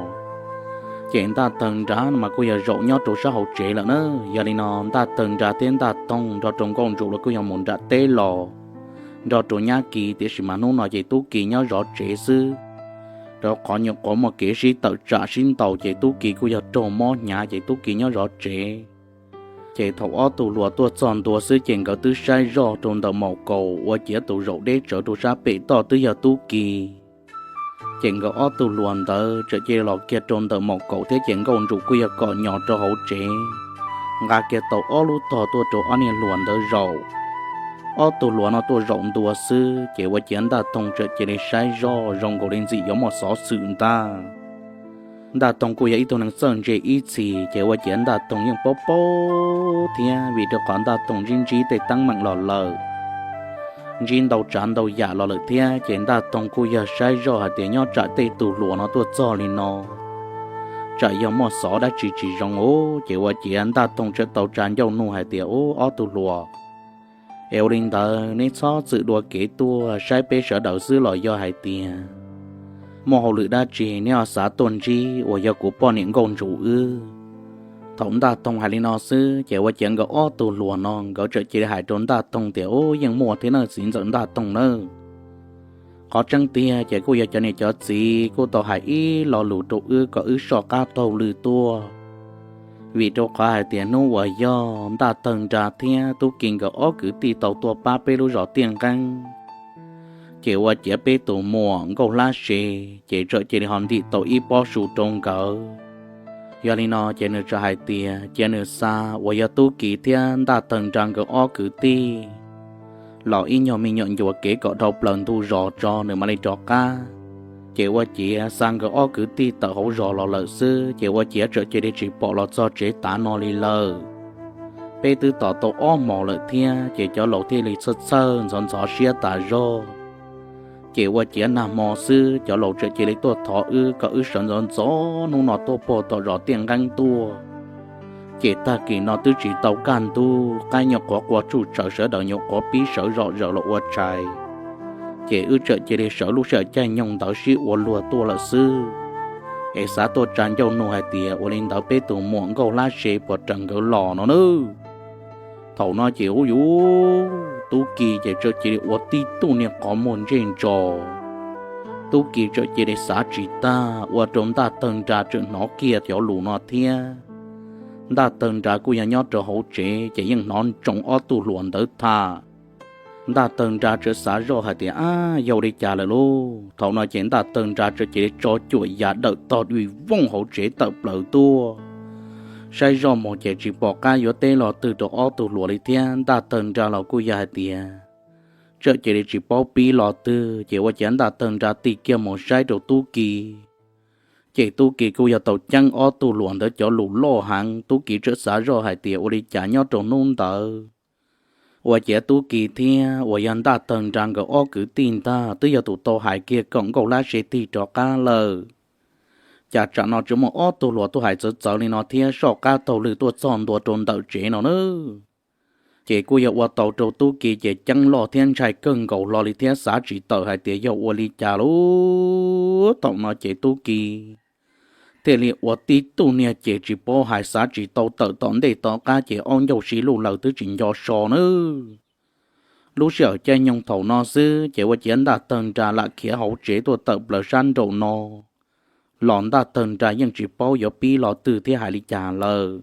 Ces Ntaj Tawg Nra no mas kuj yog zaum nyob rau sab hauv tsev lawm na. Yog li no Ntaj Tawg Nra thiab Ntaj Toog nrog rau Nkauj Ntsum los kuj yog mus nram teb los nrog rau Nyab Ki, tiam sis mas hnub no ces Tub Ki nyob zov tsev xwb. Rau qhov nyuam qhuav muaj kev sib tawm tsam sib ntaus ces Tub Ki kuj yog raug mob hnyav ces Tub Ki nyob zov tsev. Ces thaum ob tug hluas tuaj txog ntua xwb ces nkawd twb saib zoj rau ntawm Maum Kaus, ua ciav tus zaum deb tsawv rau sab pem toj twb yog Tub Ki. Ces nkawd ob tug hluas ntawd txawm cia li los kiag rau ntawm Maum Kaus thiab ces Nkauj Ntsum kuj yog kom nyos rau hauv tsev, nqa kiag tau ob lub tog tuaj rau ob niag hluas ntawd zaum. Ob tug hluas no tuaj zaum ntua xwb ces ua ciav Ntaj Toog txawm cia li saib zoj zoo nkaus li ntxim yuav muaj xov xwm ntag. Ntaj Toog kuj yog ib tug neeg txawj ntse ib txhis ces ua ciav Ntaj Toog yeej paub paub thiab, vim rau qhov Ntaj Toog ntsib ntsib tej teeb meem los lawm, ntsib ntau tsav ntau yam los lawm thiab, ces Ntaj Toog kuj yog saib zoj hais tias nyob tsam tej tug hluas no tuaj txog li no, tsam yog muaj xov dab tsi tsis zoo os. Ces ua ciav Ntaj Toog txawm tau tsa ncauj nug hais tias, Ub, ob tug hluas, es ua li ntawd neb txhob txwm dua kev tuaj, saib peb sawv daws xwb los yog hais tias muaj hauj lwm dab tsi neb ho xav tuaj ntsib uas yog kuv poj niam Nkauj Ntsum wb? Thaum Ntaj Toog hais li no xwb ces ua ciav nkawd ob tug hluas no nkawd txawm cia li hais rau Ntaj Toog tias, Ub, yeej muaj thiab nawb txiv ntxawm Ntaj Toog nawb. Qhov tseeb tiag ces kuj yog cov niam cov txiv kuj tau hais ib lo lus rau wb kom wb soj qab taug lw tuaj, vim rau qhov hais tias hnub uas yog Ntaj Tawg Nra thiab Tub Ki nkawd ob kwv tij tau tuaj pab peb lub zos Tiaj Nqeeb, ces ua ciav peb tus muam Nkauj Hlab Se ces txawm cia li ho ntim tau ib pob su rau nkawd. Yog li no ces nws txawm hais tias cia nws xa uas yog Tub Ki thiab Ntaj Tawg Nra nkawd ob kwv tij los ib nyuag me nyuam ncua kev kom dhau plaws ntug zos tso nws mam li rov qab. Ces ua ciav xa nkawd ob kwv tij tawm hauv zos los lawm xwb ces ua ciav txawm cia li tsis pom los txog tsev tav no li lawm. Peb twb tos tau ob hmos lawm thiab ces cov laus thiaj li txhawj txhawj ntxhov ntxhov siab tas zog. Ces ua ciav nag hmo xwb cov laus txawm cia li tuaj thov wb kom wb sawv ntxov ntxov hnub no tuaj pog tom zos Tiaj Nqeeb tuaj. Ces tag kis no twb tsis tau kaj ntug, qaib nyuam qhuav qua tsuj tsaws sawv daws nyuam qhuav pib sawv zom zaws los ua tshais. Ces wb txawm cia li sawv lub sij hawm caij nyoog ntawd sib ua luag tuaj lawm xwb. Es xav tuaj tsa ncauj nug hais tias ua li ntawd peb tus muam Nkauj Hlab Se puas raws nkawd los no nawb. Thaum no ces ub yuv, Tub Ki ces txawm cia li ua tib tug niag qhov muag ntsej ntsos, Tub Ki txawm cia li xav tsis tag ua rau Ntaj Tawg Nra txawm hnov kiag cov lus no thiab. Ntaj Tawg Nra kuj yog nyob rau hauv tsev ces yeej hnov ntsoov ob tug hluas ntawd tham. Ntaj Tawg Nra txawm xav zoj hais tias, Ab, yog ua li cas lawm lauj? Thaum no ces Ntaj Tawg Nra txawm cia li tso cuam yas dawm tog dui vooj hauv tsev tawm plaws tuaj. Saib zoj mus ces tsis pom qab yuav teb lo twg rau ob tug hluas li thiab. Ntaj Tawg Nra los kuj yog hais tias txawm cia li tsis paub pib lo twg, ces ua ciav Ntaj Tawg Nra tig kiag mus saib rau Tub Ki. Ces Tub Ki kuj yog tau ceeb ob tug hluas ntawd cov lus loj heev. Tub Ki txawm xav zoj hais tias ua li cas nyob rau hnub ntawd ua ciav Tub Ki thiab uas yog Ntaj Tawg Nra nkawd ob kwv tij ntag twb yog tus tau hais kiag kom Nkauj Hlab Se tig rov qab lawm. Cas tsam no tsuas muaj ob tug hluas tuaj hais txawv txawv li no thiab soj qab taug lw tuaj txog ntua rau ntawm tsev no na. Ces kuj yog ua tau rau Tub Ki ces ceeb loj thiab ntshai kawg nkaus hlo li thiab xav tsis tawm hais tias yog ua li cas lauj. Thaum no ces Tub Ki thiaj li ua tib tug niag ces tsis paub hais xav tsis tau tawm tom ntej tom qab ces aub ncauj si luj laws twb tsis nco so nawb. Lub sij hawm caij nyoog thaum no xwb ces ua ciav Ntaj Tawg Nra lam khiav hauv tsev tuaj tawm plaws sab nraum no los Ntaj Tawg Nra yeej tsis paub yuav pib lo twg thiab hais li cas lawm.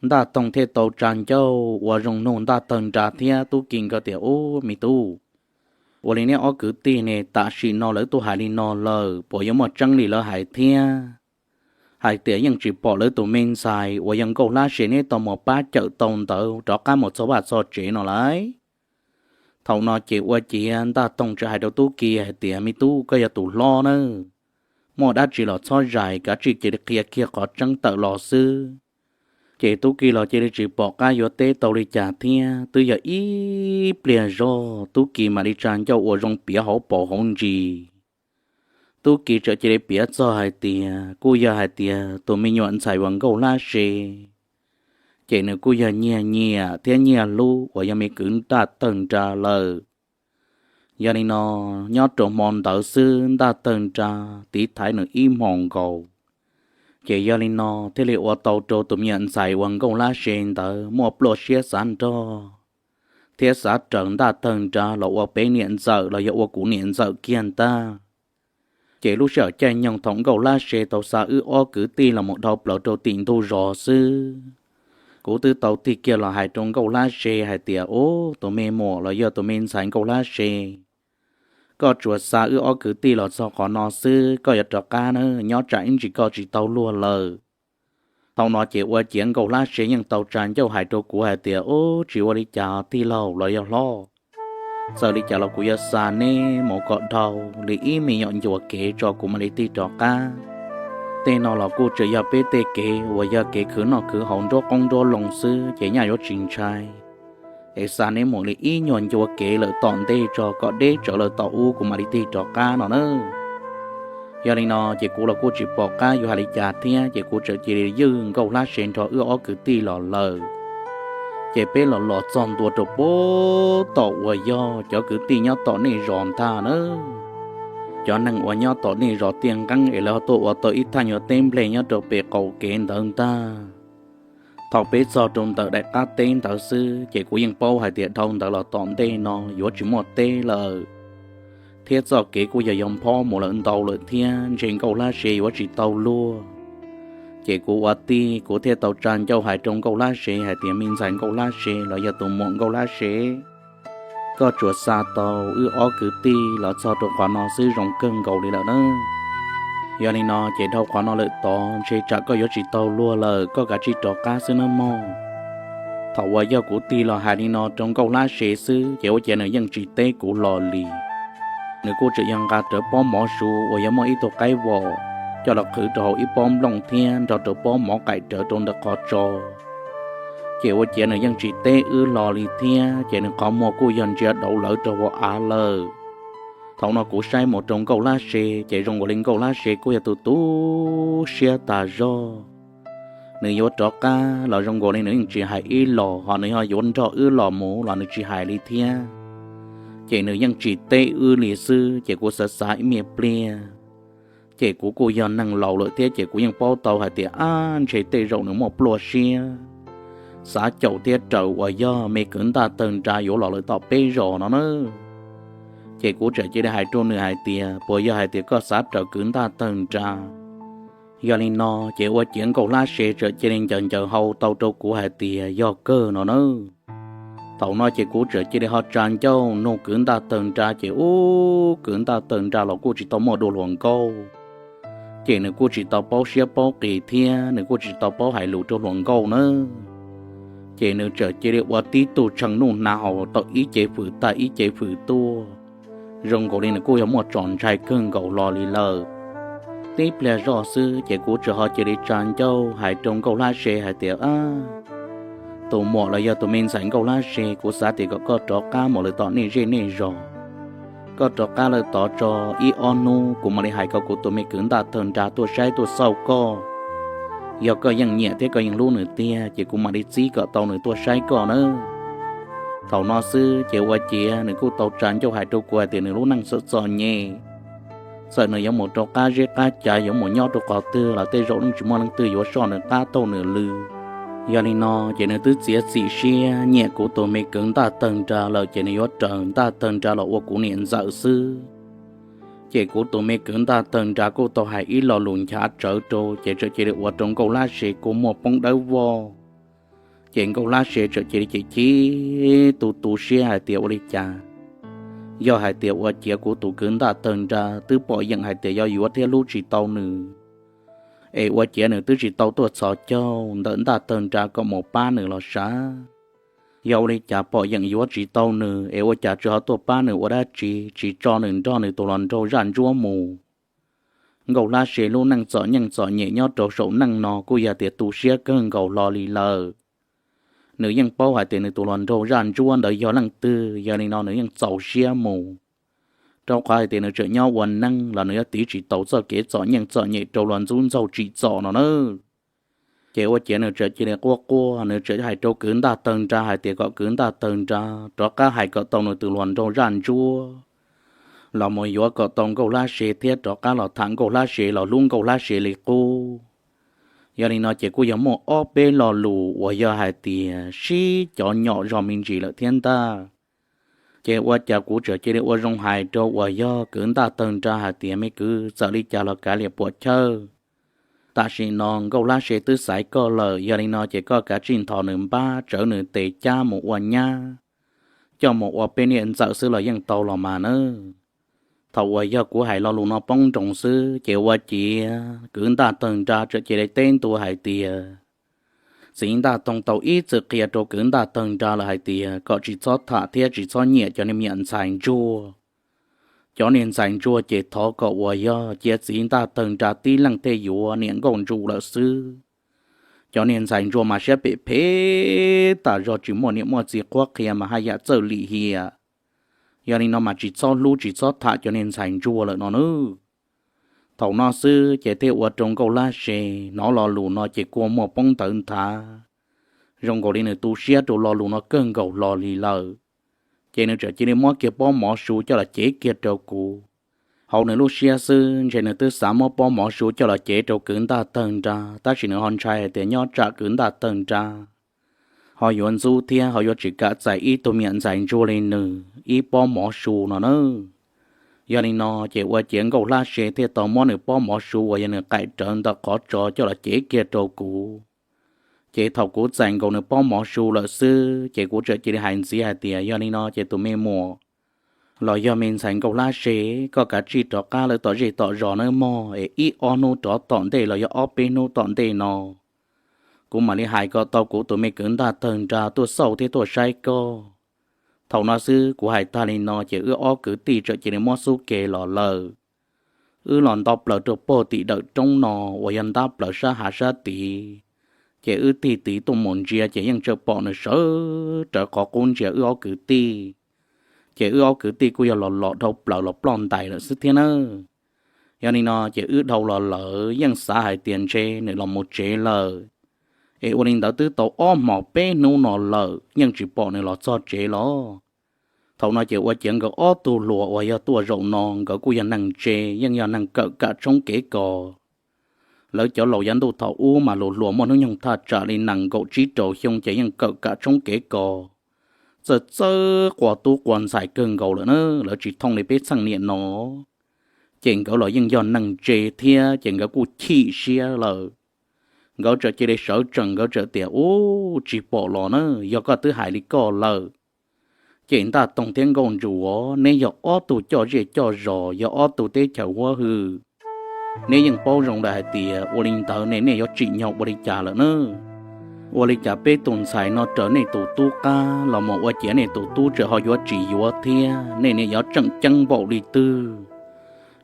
Ntaj Toog thiaj tau tsa ncauj ua zoo nug Ntaj Tawg Nra thiab Tub Ki nkawd tias, Ub, me tub, ua li neb ob kwv tij ne tam sim no lawv tuaj hais li no lawm puas yuav muaj tseeb li lawv hais thiab, hais tias yeej tsis pom lawv tus me ntxhais uas yog Nkauj Hlab Se neb tau mus pab cawm tau ntawd rov qab mus txog vaj txog tsev no lauj? Thaum no ces ua ciav Ntaj Toog txawm hais rau Tub Ki hais tias, Me tub, koj yog tus hlob nawb, muaj dab tsi los txhob zais, kav tsij cia li qhia kiag qhov tseeb tawm los xwb. Ces Tub Ki los cia li tsis pom qab yuav teb tau li cas thiab, twb yog ib pliag zog Tub Ki mam li tsa ncauj ua zoo piav hauv paus hauv ntsis. Tub Ki txawm cia li piav txog hais tias kuj yog hais tias tus me nyuam ntxhais uas Nkauj Hlab Se ces nws kuj yog nyiag nyiam thiab nyiag hlub uas yog me kwv Ntaj Tawg Nra lawm. Yog li no, nyob rau hmo ntawd xwb Ntaj Tawg Nra tiv thaiv nws ib hmos nkaus. Ces yog li no thiaj li ua tau rau tus me nyuam ntxhais uas Nkauj Hlab Se ntawd muaj pluaj siab xav nrog thiab xav raws Ntaj Tawg Nra los ua peb niam ntxawm los yog ua kuv niam ntxawm kiag ntag. Ces lub sij hawm caij nyoog thaum Nkauj Hlab Se tau xa wb ob kwv tij los mus dhau plaws rau tim ntug zos xwb, kuv twb tau tig kiag los hais rau Nkauj Hlab Se hais tias, Ub, tus me muam los yog tus me ntxhais Nkauj Hlab Se, koj tsuas xa wb ob kwv tij los txog qhov no xwb, koj yuav rov qab na, nyob tsam ib ntsis koj tsis tau luag lawm. Thaum no ces ua ciav Nkauj Hlab Se yeej tau tsa ncauj hais rau kuv hais tias, Ub, tsis ua li cas tij laug los yog hlob, txawm li cas los kuv yuav xa neb mus kom dhau li ib me nyuam ncua kev tso kuv mam li tig rov qab. Tej no los kuj tseem yog peb tej kev uas yog kev khwv noj khwv haus nruab qoob nruab loo xwb ces nyaj yuav tsis ntshai. Es xa neb mus li ib nyuag ncua kev lawm tom ntej tso kom deb tsawv lawm tom ub kuv mam li tig rov qab no na. Yog li no ces kuv los kuj tsis pom qab yuav hais li cas thiab ces kuv txawm cia li ywj Nkauj Hlab Se nrog wb ob kwv tij los lawm. Ces peb los los txog ntua rau pem tom uas yog cov kwv tij nyob tom nej zos ntag na. Cov neeg uas nyob tom nej zos tiaj nqeeb es lawv tuaj ua tau ib thaj nyuag teb nplej nyob rau pem qaum kev ntawd ntag. Thaum peb txog rau ntawm daim qab teb ntawd xwb ces kuv yeej paub hais tias dhau ntawd los tom ntej no yuav tsis muaj teb lawm, thiab txoj kev kuj yog yog nphob mus lawm ntau lawm thiab ntshe Nkauj Hlab Se yuav tsis tau luag. Ces kuv ua tij kuv thiaj tau tsa ncauj hais rau Nkauj Hlab Se hais tias, Me ntxhais Nkauj Hlab Se los yog tus muam Nkauj Hlab Se, koj tsuas xa tau wb ob kwv tij los txog rau qhov no xwb zoo kawg nkaus li lawm na. Yog li no ces dhau qhov no lawm tod ntshe tsam koj yuav tsis tau luag lawm, koj kav tsij rov qab xwb nawb mog. Thaum uas yog kuv tig los hais li no rau Nkauj Hlab Se xwb ces ua ciav nws yeej tsis teb kuv los li. Nws kuj tseem yog nqa rawv pob mov su uas yog muaj ib tug qaib vom coj los qhwv rau hauv ib pob nplooj thiab nrog rau pob mov qaim rawv rau ntawm qhov tso. Ces ua ciav nws yeej tsis teb wb los li thiab ces nws qhov muag kuj yog ntsia dauv lawv rau hauv av lawm. Thaum no kuv saib mus rau Nkauj Hlab Se ces zoo nkaus li Nkauj Hlab Se kuj yog tus tu siab tas zog. Nws yuav rov qab los zoo nkaus li nws yeej tsis hais ib los, ho nws ho yuav nrog wb los mus los nws tsis hais li thiab. Ces nws yeej tsis teb wb li xwb ces kuv xav xav ib me pliag. Ces kuv kuj yog neeg laus lawm thiab ces kuv yeej paub tau hais tias ab ntshe tej zaum nws muaj pluaj siab xav caum thiab raws uas yog me kwv Ntaj Tawg Nra yuav los lawm tom peb zos no na. Ces kuv txawm cia li hais rau nws hais tias, puas yog hais tias koj xav raws kwv ntaj tawg nra? Yog li no ces ua ciav Nkauj Hlab Se txawm cia li ncaws ncaws hau tau rau kuv hais tias yog kawg no na. Thaum no ces kuv txawm cia li ho tsa ncauj nug kwv ntaj tawg nra, ces ub, kwv ntaj tawg nra los kuj tsis tau muaj dua hluas nkauj. Ces nws kuj tsis tau paub siab paub qis thiab nws kuj tsis tau paub hais lus rau hluas nkauj na. Ces nws txawm cia li ua tib tug tshee nuj hnav haus tau ib cev fwm tag ib cev fwm tuaj, zoo nkaus li nws kuj yog muaj txom ntshai kawg nkaus hlo li lawm. Tib pliag zoj xwb ces kuv txawm ho cia li tsa ncauj hais rau Nkauj Hlab Se hais tias, ab, tus muam los yog tus me ntxhais Nkauj Hlab Se, kuv xav tias kom koj rov qab mus lawm tom nej zej nej zos. Koj rov qab lawm tod tso ib ob hnub, kuv mam li hais kom kuv tus me kwv ntaj tawg nra tuaj saib tuaj xauj koj. Yog koj yeej nyiam thiab koj yeej hlub nws tiag ces kuv mam li txib kom tau nws tuaj saib koj nawb. Thaum no xwb ces ua ciav nws kuj tau tsa ncauj hais rau kuv hais tias nws lub neej txom txom nyem, txawm nws yuav mus rau qab zeb qab cav, yuav mus nyob rau qhov twg los tej zaum yeej tsis muaj leej twg yuav soj nws qab taug nws lw. Yog li no ces nws twb txiav txim siab nyiam kuv tus me kwv ntaj tawg nra lawm ces nws yuav raws ntaj tawg nra los ua kuv niam ntxawm xwb. Ces kuv tus me kwv ntaj tawg nra kuj tau hais ib lo lus nchav tsawv rau ces txawm cia li ua rau Nkauj Hlab Se kua muag poob dawb vog. Ces Nkauj Hlab Se txawm cia li chim chim tu tu siab hais tias ua li cas, yog hais tias ua ciav kuv tus kwv ntaj tawg nra twb pom yeem hais tias yog yuav thiab hlub tsis tau nws, es ua ciav nws twb tsis tau tuaj txhos caug ntawm ntaj tawg nra kom mus pab nws los sav. Yog ua li cas pom yeem yuav tsis tau nws es ua cas tsis ho tuaj pab nws ua dab tsi, tsis tso nws nrog nws tus hluas nraug zaj ntsuab mus? Nkauj Hlab Se lub neej txom nyeej txom nyem nyob rau saum neej no kuj yog tias tu siab kawg nkaus hlo li lawm. Nws yeej paub hais tias nws tus hluas nraug zaj ntsuab ntawd yog leej twg, yog li no nws yeej txaus siab mus, rau qhov hais tias nws tseem nyob ua neej los nws yuav tiv tsis tau txoj kev txom nyeej txom nyem rau luag ntxub ntxaug tsim txom no na. Ces ua ciav nws txawm cia li quaj quaj, nws txawm hais rau kwv ntaj tawg nra hais tias kom kwv ntaj tawg nra rov qab hais kom tau nws tus hluas nraug zaj ntsuab los mus yuav kom tau Nkauj Hlab Se thiab rov qab los tham Nkauj Hlab Se los hlub Nkauj Hlab Se li qub. Yog li no ces kuj yog muaj ob peb lo lus uas yog hais tias sib cov nyom zog me ntsis lawm thiab ntag. Ces ua cas kuv txawm cia li ua zoo hais rau uas yog kwv ntaj tawg nra hais tias, me kwv, txawm li cas los kav liam puam chawj. Tam sim no Nkauj Hlab Se twb xaiv koj lawm, yog li no ces koj kav tsij nthos nws npab tsawv nws tes cab mus ua nyab, coj mus ua peb niam ntxawm xwb los yeej tau los mas nawb. Thaum uas yog kuv hais lo lus no poob nroos xwb ces ua ciav kwv ntaj tawg nra txawm cia li teb ntua hais tias, txiv ntaj toog tau ib txwm qhia rau kwv ntaj tawg nra lawm hais tias kom tsis txhob tham thiab tsis txhob nyiam cov niag me nyuam ntxhais ntsuag. Cov niag ntxhais ntsuag ces thov kom uas yog cia txiv ntaj tawg nra tib leeg tej yuav niam nkauj ntsuj lawm xwb. Cov niag ntxhais ntsuag mas siab phem phem tas zog, tsis muaj niam muaj txiv qhuab qhia mas haj yam txawj lim hiam. Yog li no mas tsis txhob hlub tsis txhob tham cov niag ntxhais ntsuag lawm no nawb. Thaum no xwb ces thiaj ua rau Nkauj Hlab Se hnov lo lus no ces kua muag poob ntawv nthav, zoo nkaus li nws tu siab rau lo lus no kawg nkaus hlo li lawm. Ces nws txawm cia li muab kiag pob mov su coj los cev kiag rau kuv. Hauv nws lub siab xwb ntshe nws twb xav muab pob mov su coj los cev rau kwv ntaj tawg nra, tab sis nws ho ntshai hais tias nyob tsam kwv ntaj tawg nra ho yuav ntxub thiab ho yuav tsis kam txais ib tug me nyuam ntxhais ntsuag li nws ib pob mov su no nawb. Yog li no ces ua ciav Nkauj Hlab Se thiaj tau muab nws pob mov su uas yog nws qaim rawv ntawm qhov tso coj los cev kiag rau kuv. Ces thaum kuv txais nkaus nws pob mov su lawm xwb ces kuv txawm cia li hais ntxiv hais tias, yog li no ces tus me muam los yog me ntxhais Nkauj Hlab Se, koj kav tsij rov qab lawm tom zej tom zos nawb mog, es ib ob hnub rov tom ntej los yog ob peb hnub tom ntej no kuv mam li hais kom tau kuv tus me kwv ntaj tawg nra tuaj xauj thiab tuaj saib koj. Thaum no xwb kuv hais tag li no ces wb ob kwv tij txawm cia li muab xub ke los lawm. Wb los nto plaws rau puag tim dawm roob no uas yog ntab plaws sab hav sab tid, ces wb tig tid tuaj mus ntsia ces yeej tseem pom nws sawv rawv qhov qub ntsia wb ob kwv tij. Ces wb ob kwv tij kuj yog los los dhau plaws los ploj ntais lawm xwb thiab nawb. Yog li no ces wb dhau los lawm yeej xav hais tias ntshe nws los mus tsev lawm. Es ua li ntawd twb tau ob hmos peb hnub no lawm yeej tsis pom nws los txog tsev los. Thaum no ces ua ciav nkawd ob tug hluas uas yog tuaj zaum no nkawd kuj yog neeg ntse, yeej yog neeg kawm kam tshoob kev kos. Lawv cov laus yav ntuj thaum ub mas luag hluas muaj hnub nyoog thaj tsam li nees nkaum tsib rau xyoo ces yeej kawm kam tshoob kev kos. txawj txawj qua tub qua ntxhais kawg nkaus lawm na, lawv tsis thooj li peb txheej niam no. Ces nkawd los yeej yog neeg ntse thiab ces nkawd kuj chim siab lawm. Nkawd txawm cia li sawv tsees, nkawd txawm tias, Ub, tsis pom los na, yog koj twb hais li koj lawm. Ces Ntaj Toog thiab Nkauj Ntsuab, neb yog ob tug coj zej coj zos, yog ob tug teb chaws huab hwm, neb yeej paub zoo lawm hais tias ua li ntawd ne nej yuav tsim nyog ua li cas lawm na. Ua li cas peb tus ntxhais no raws nej tus tub qab los mus ua ciav nej tus tub tseem ho yuav tsis yuav thiab, nej niam yuav tseem ceeb npaum li twg?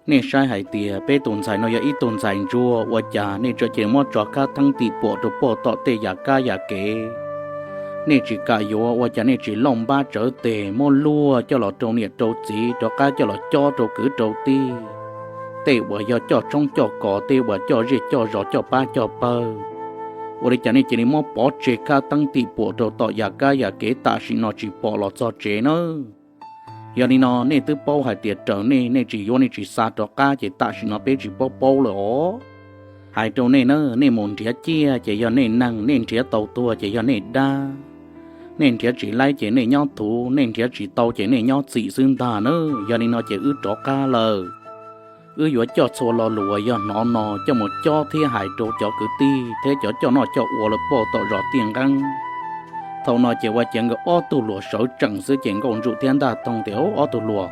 Nej saib hais tias peb tus ntxhais no yog ib tug ntxhais ntsuag, ua cas nej txawm cia li muab tso kab theeb tim puam rau pog tom tej yam kab yam kev? Nej tsis kam yuav, ua cas nej tsis lauj npab tsawv tes muab luag coj los rau niam rau txiv, rov qab coj los cob rau kwv rau tij, tej uas yog coj tshoob coj kos, tej uas coj zej coj zos, coj pab coj pawg? Ua li cas nej cia li muab pov tseg kab theeb tim puam rau tom yam kab yam kev tam sim no tsis pom los txog tsev na? Yog li no nej twb paub hais tias raws nej, nej tsis yuav, nej tsis xa rov qab, ces tam sim no peb tsis paub paub lawm os. Hais rau nej na, nej mus nrhiav ciaj ces yog nej neeg, nej nrhiav tau tuag ces yog nej dab. Nej nrhiav tsis laib ces nej nyob thuv, nej nrhiav tsis tau ces nej nyob txim xwb ntag na. Yog li no ces wb rov qab lawm. Wb yuav coj txhua lo lus uas yog hnov no coj mus cob thiab hais rau cov kwv tij thiab cov coj noj coj ua lawm pog tom zos Tiaj Nqeeb. Thaum no ces ua ciav nkawd ob tug hluas sawv tsees xwb ces Nkauj Ntsuab thiab Ntaj Toog tias, Ob tug hluas,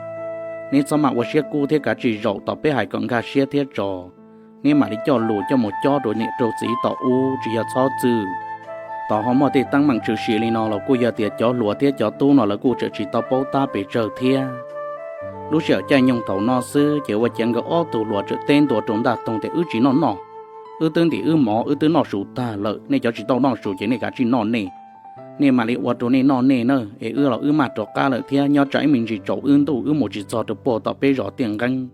neb txhob mam ua siab kub thiab kav tsij zaum, tos peb hais kom nkag siab thiab tso, neb mam li coj lus coj mus cob rau niam rau txiv tom ub, tsis yog txhob txwm. Tos ho muaj tej teeb meem tshwm sim li no los kuj yog tias cov hluas thiab cov tub no lawv kuj tseem tsis tau paub tab pes tsawg thiab. Lub sij hawm caij nyoog thaum no xwb ces ua ciav nkawd ob tug hluas txawm teb ntua rau Ntaj Toog tias, Wb tsis noj noj, wb twb ntim wb mov, wb twb noj su tag lawm, nej cov tsis tau noj su ces nej kav tsij noj nej. Nej mam li ua rau nej noj nej na, es wb los wb maj rov qab lawm thiab, nyob tsam ib me ntsis tsaus wb ntuj wb mus tsis txog rau puag tom peb zos Tiaj Nqeeb.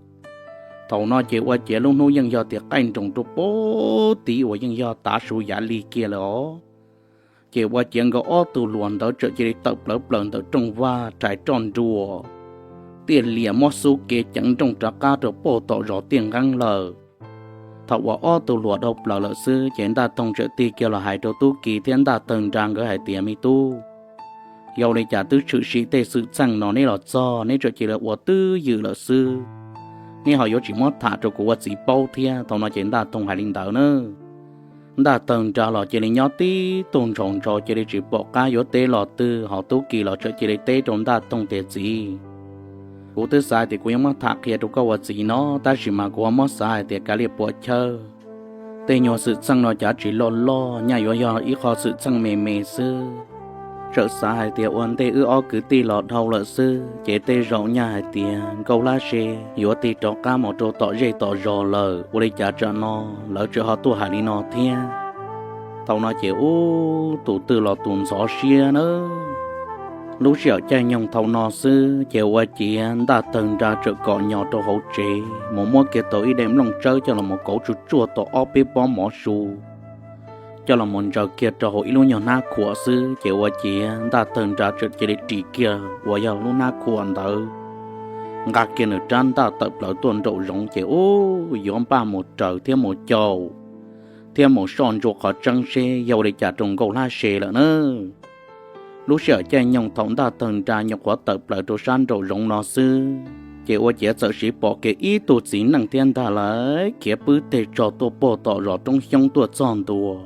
Thaum no ces ua ciav lub hnub yeej yog tias qaij nroos rau puag tid uas yeej yog tav su yav li kiag lawm os. Ces ua ciav nkawd ob tug hluas ntawd txawm cia li tawm plawv plaws ntawm rooj vag, rhais roj nruas, tiaj lias, muab xub kev ceev nrooj rov qab rau puag tom zos Tiaj Nqeeb lawm. Thaum uas ob tug hluas dhau plaws lawm xwb ces Ntaj Toog txawm tig kiag los hais rau Tub Ki thiab Ntaj Tawg Nra nkawd hais tias, Me tub, yog li cas twb tshwm sim tej xwm txheej no neb los txog, neb txawm cia li ua twj ywm lawm xwb, neb ho yuav tsis muab tham rau kuv ua txiv paub thiab? Thaum no ces Ntaj Toog hais li ntawd na. Ntaj Tawg Nra los cia li nyob tib tug ntsaus ntsoov cia li tsis pom qab yuav teb lo twg, ho Tub Ki los txawm cia li teb rau Ntaj Toog tias, Txiv, kuv twb xav tias kuv yuav muab tham qhia rau koj ua txiv no, tab sis mas kuv ho muab xav hais tias kav liam puam chawj. Tej nyuag xwm txheej no cav tsis loj loj, nyaj yuav yog ib qho xwm txheej me me xwb. Txawm xav hais tias ua ntej wb ob kwv tij los dhau lawm xwb ces tej zaum nyaj hais tias Nkauj Lab Se yuav tig rov qab mus rau tom zej tom zos lawm, ua li cas tsam no lawv txawm ho tuaj hais li no thiab. Thaum no ces ub, tus twg los tus ntxhov siab na. Lub sij hawm caij nyoog thaum no xwb ces ua ciav Ntaj Tawg Nra txawm kom nyo rau hauv tsev mus muab kiag tau ib daim nplooj tsawb coj los mus kauv tsuj tsuaj tau ob peb pob mov su, coj los mus ntsaws kiag rau hauv ib lub nyuag hnab khuam xwb ces ua ciav Ntaj Tawg Nra txawm cia li ris kiag uas yog lub hnab khuam ntawd, nqa kiag nws rab ntaj tawm plaws tuaj nraum zoov ces ub, yuav npaj mus raws thiab mus caum thiab mus soj ntsuam qhov tseeb seb yog ua li cas rau Nkauj Lab Se lawm na. Lub sij hawm caij nyoog thaum Ntaj Tawg Nra nyuam qhuav tawm plaws rau sab nraum zoov no xwb ces ua ciav txawm siv pom kiag ib tug txiv neej thiab ntag lawm khiav pwb teg tsog tuaj puag tom zos Roob Xyoob tuaj txog ntua.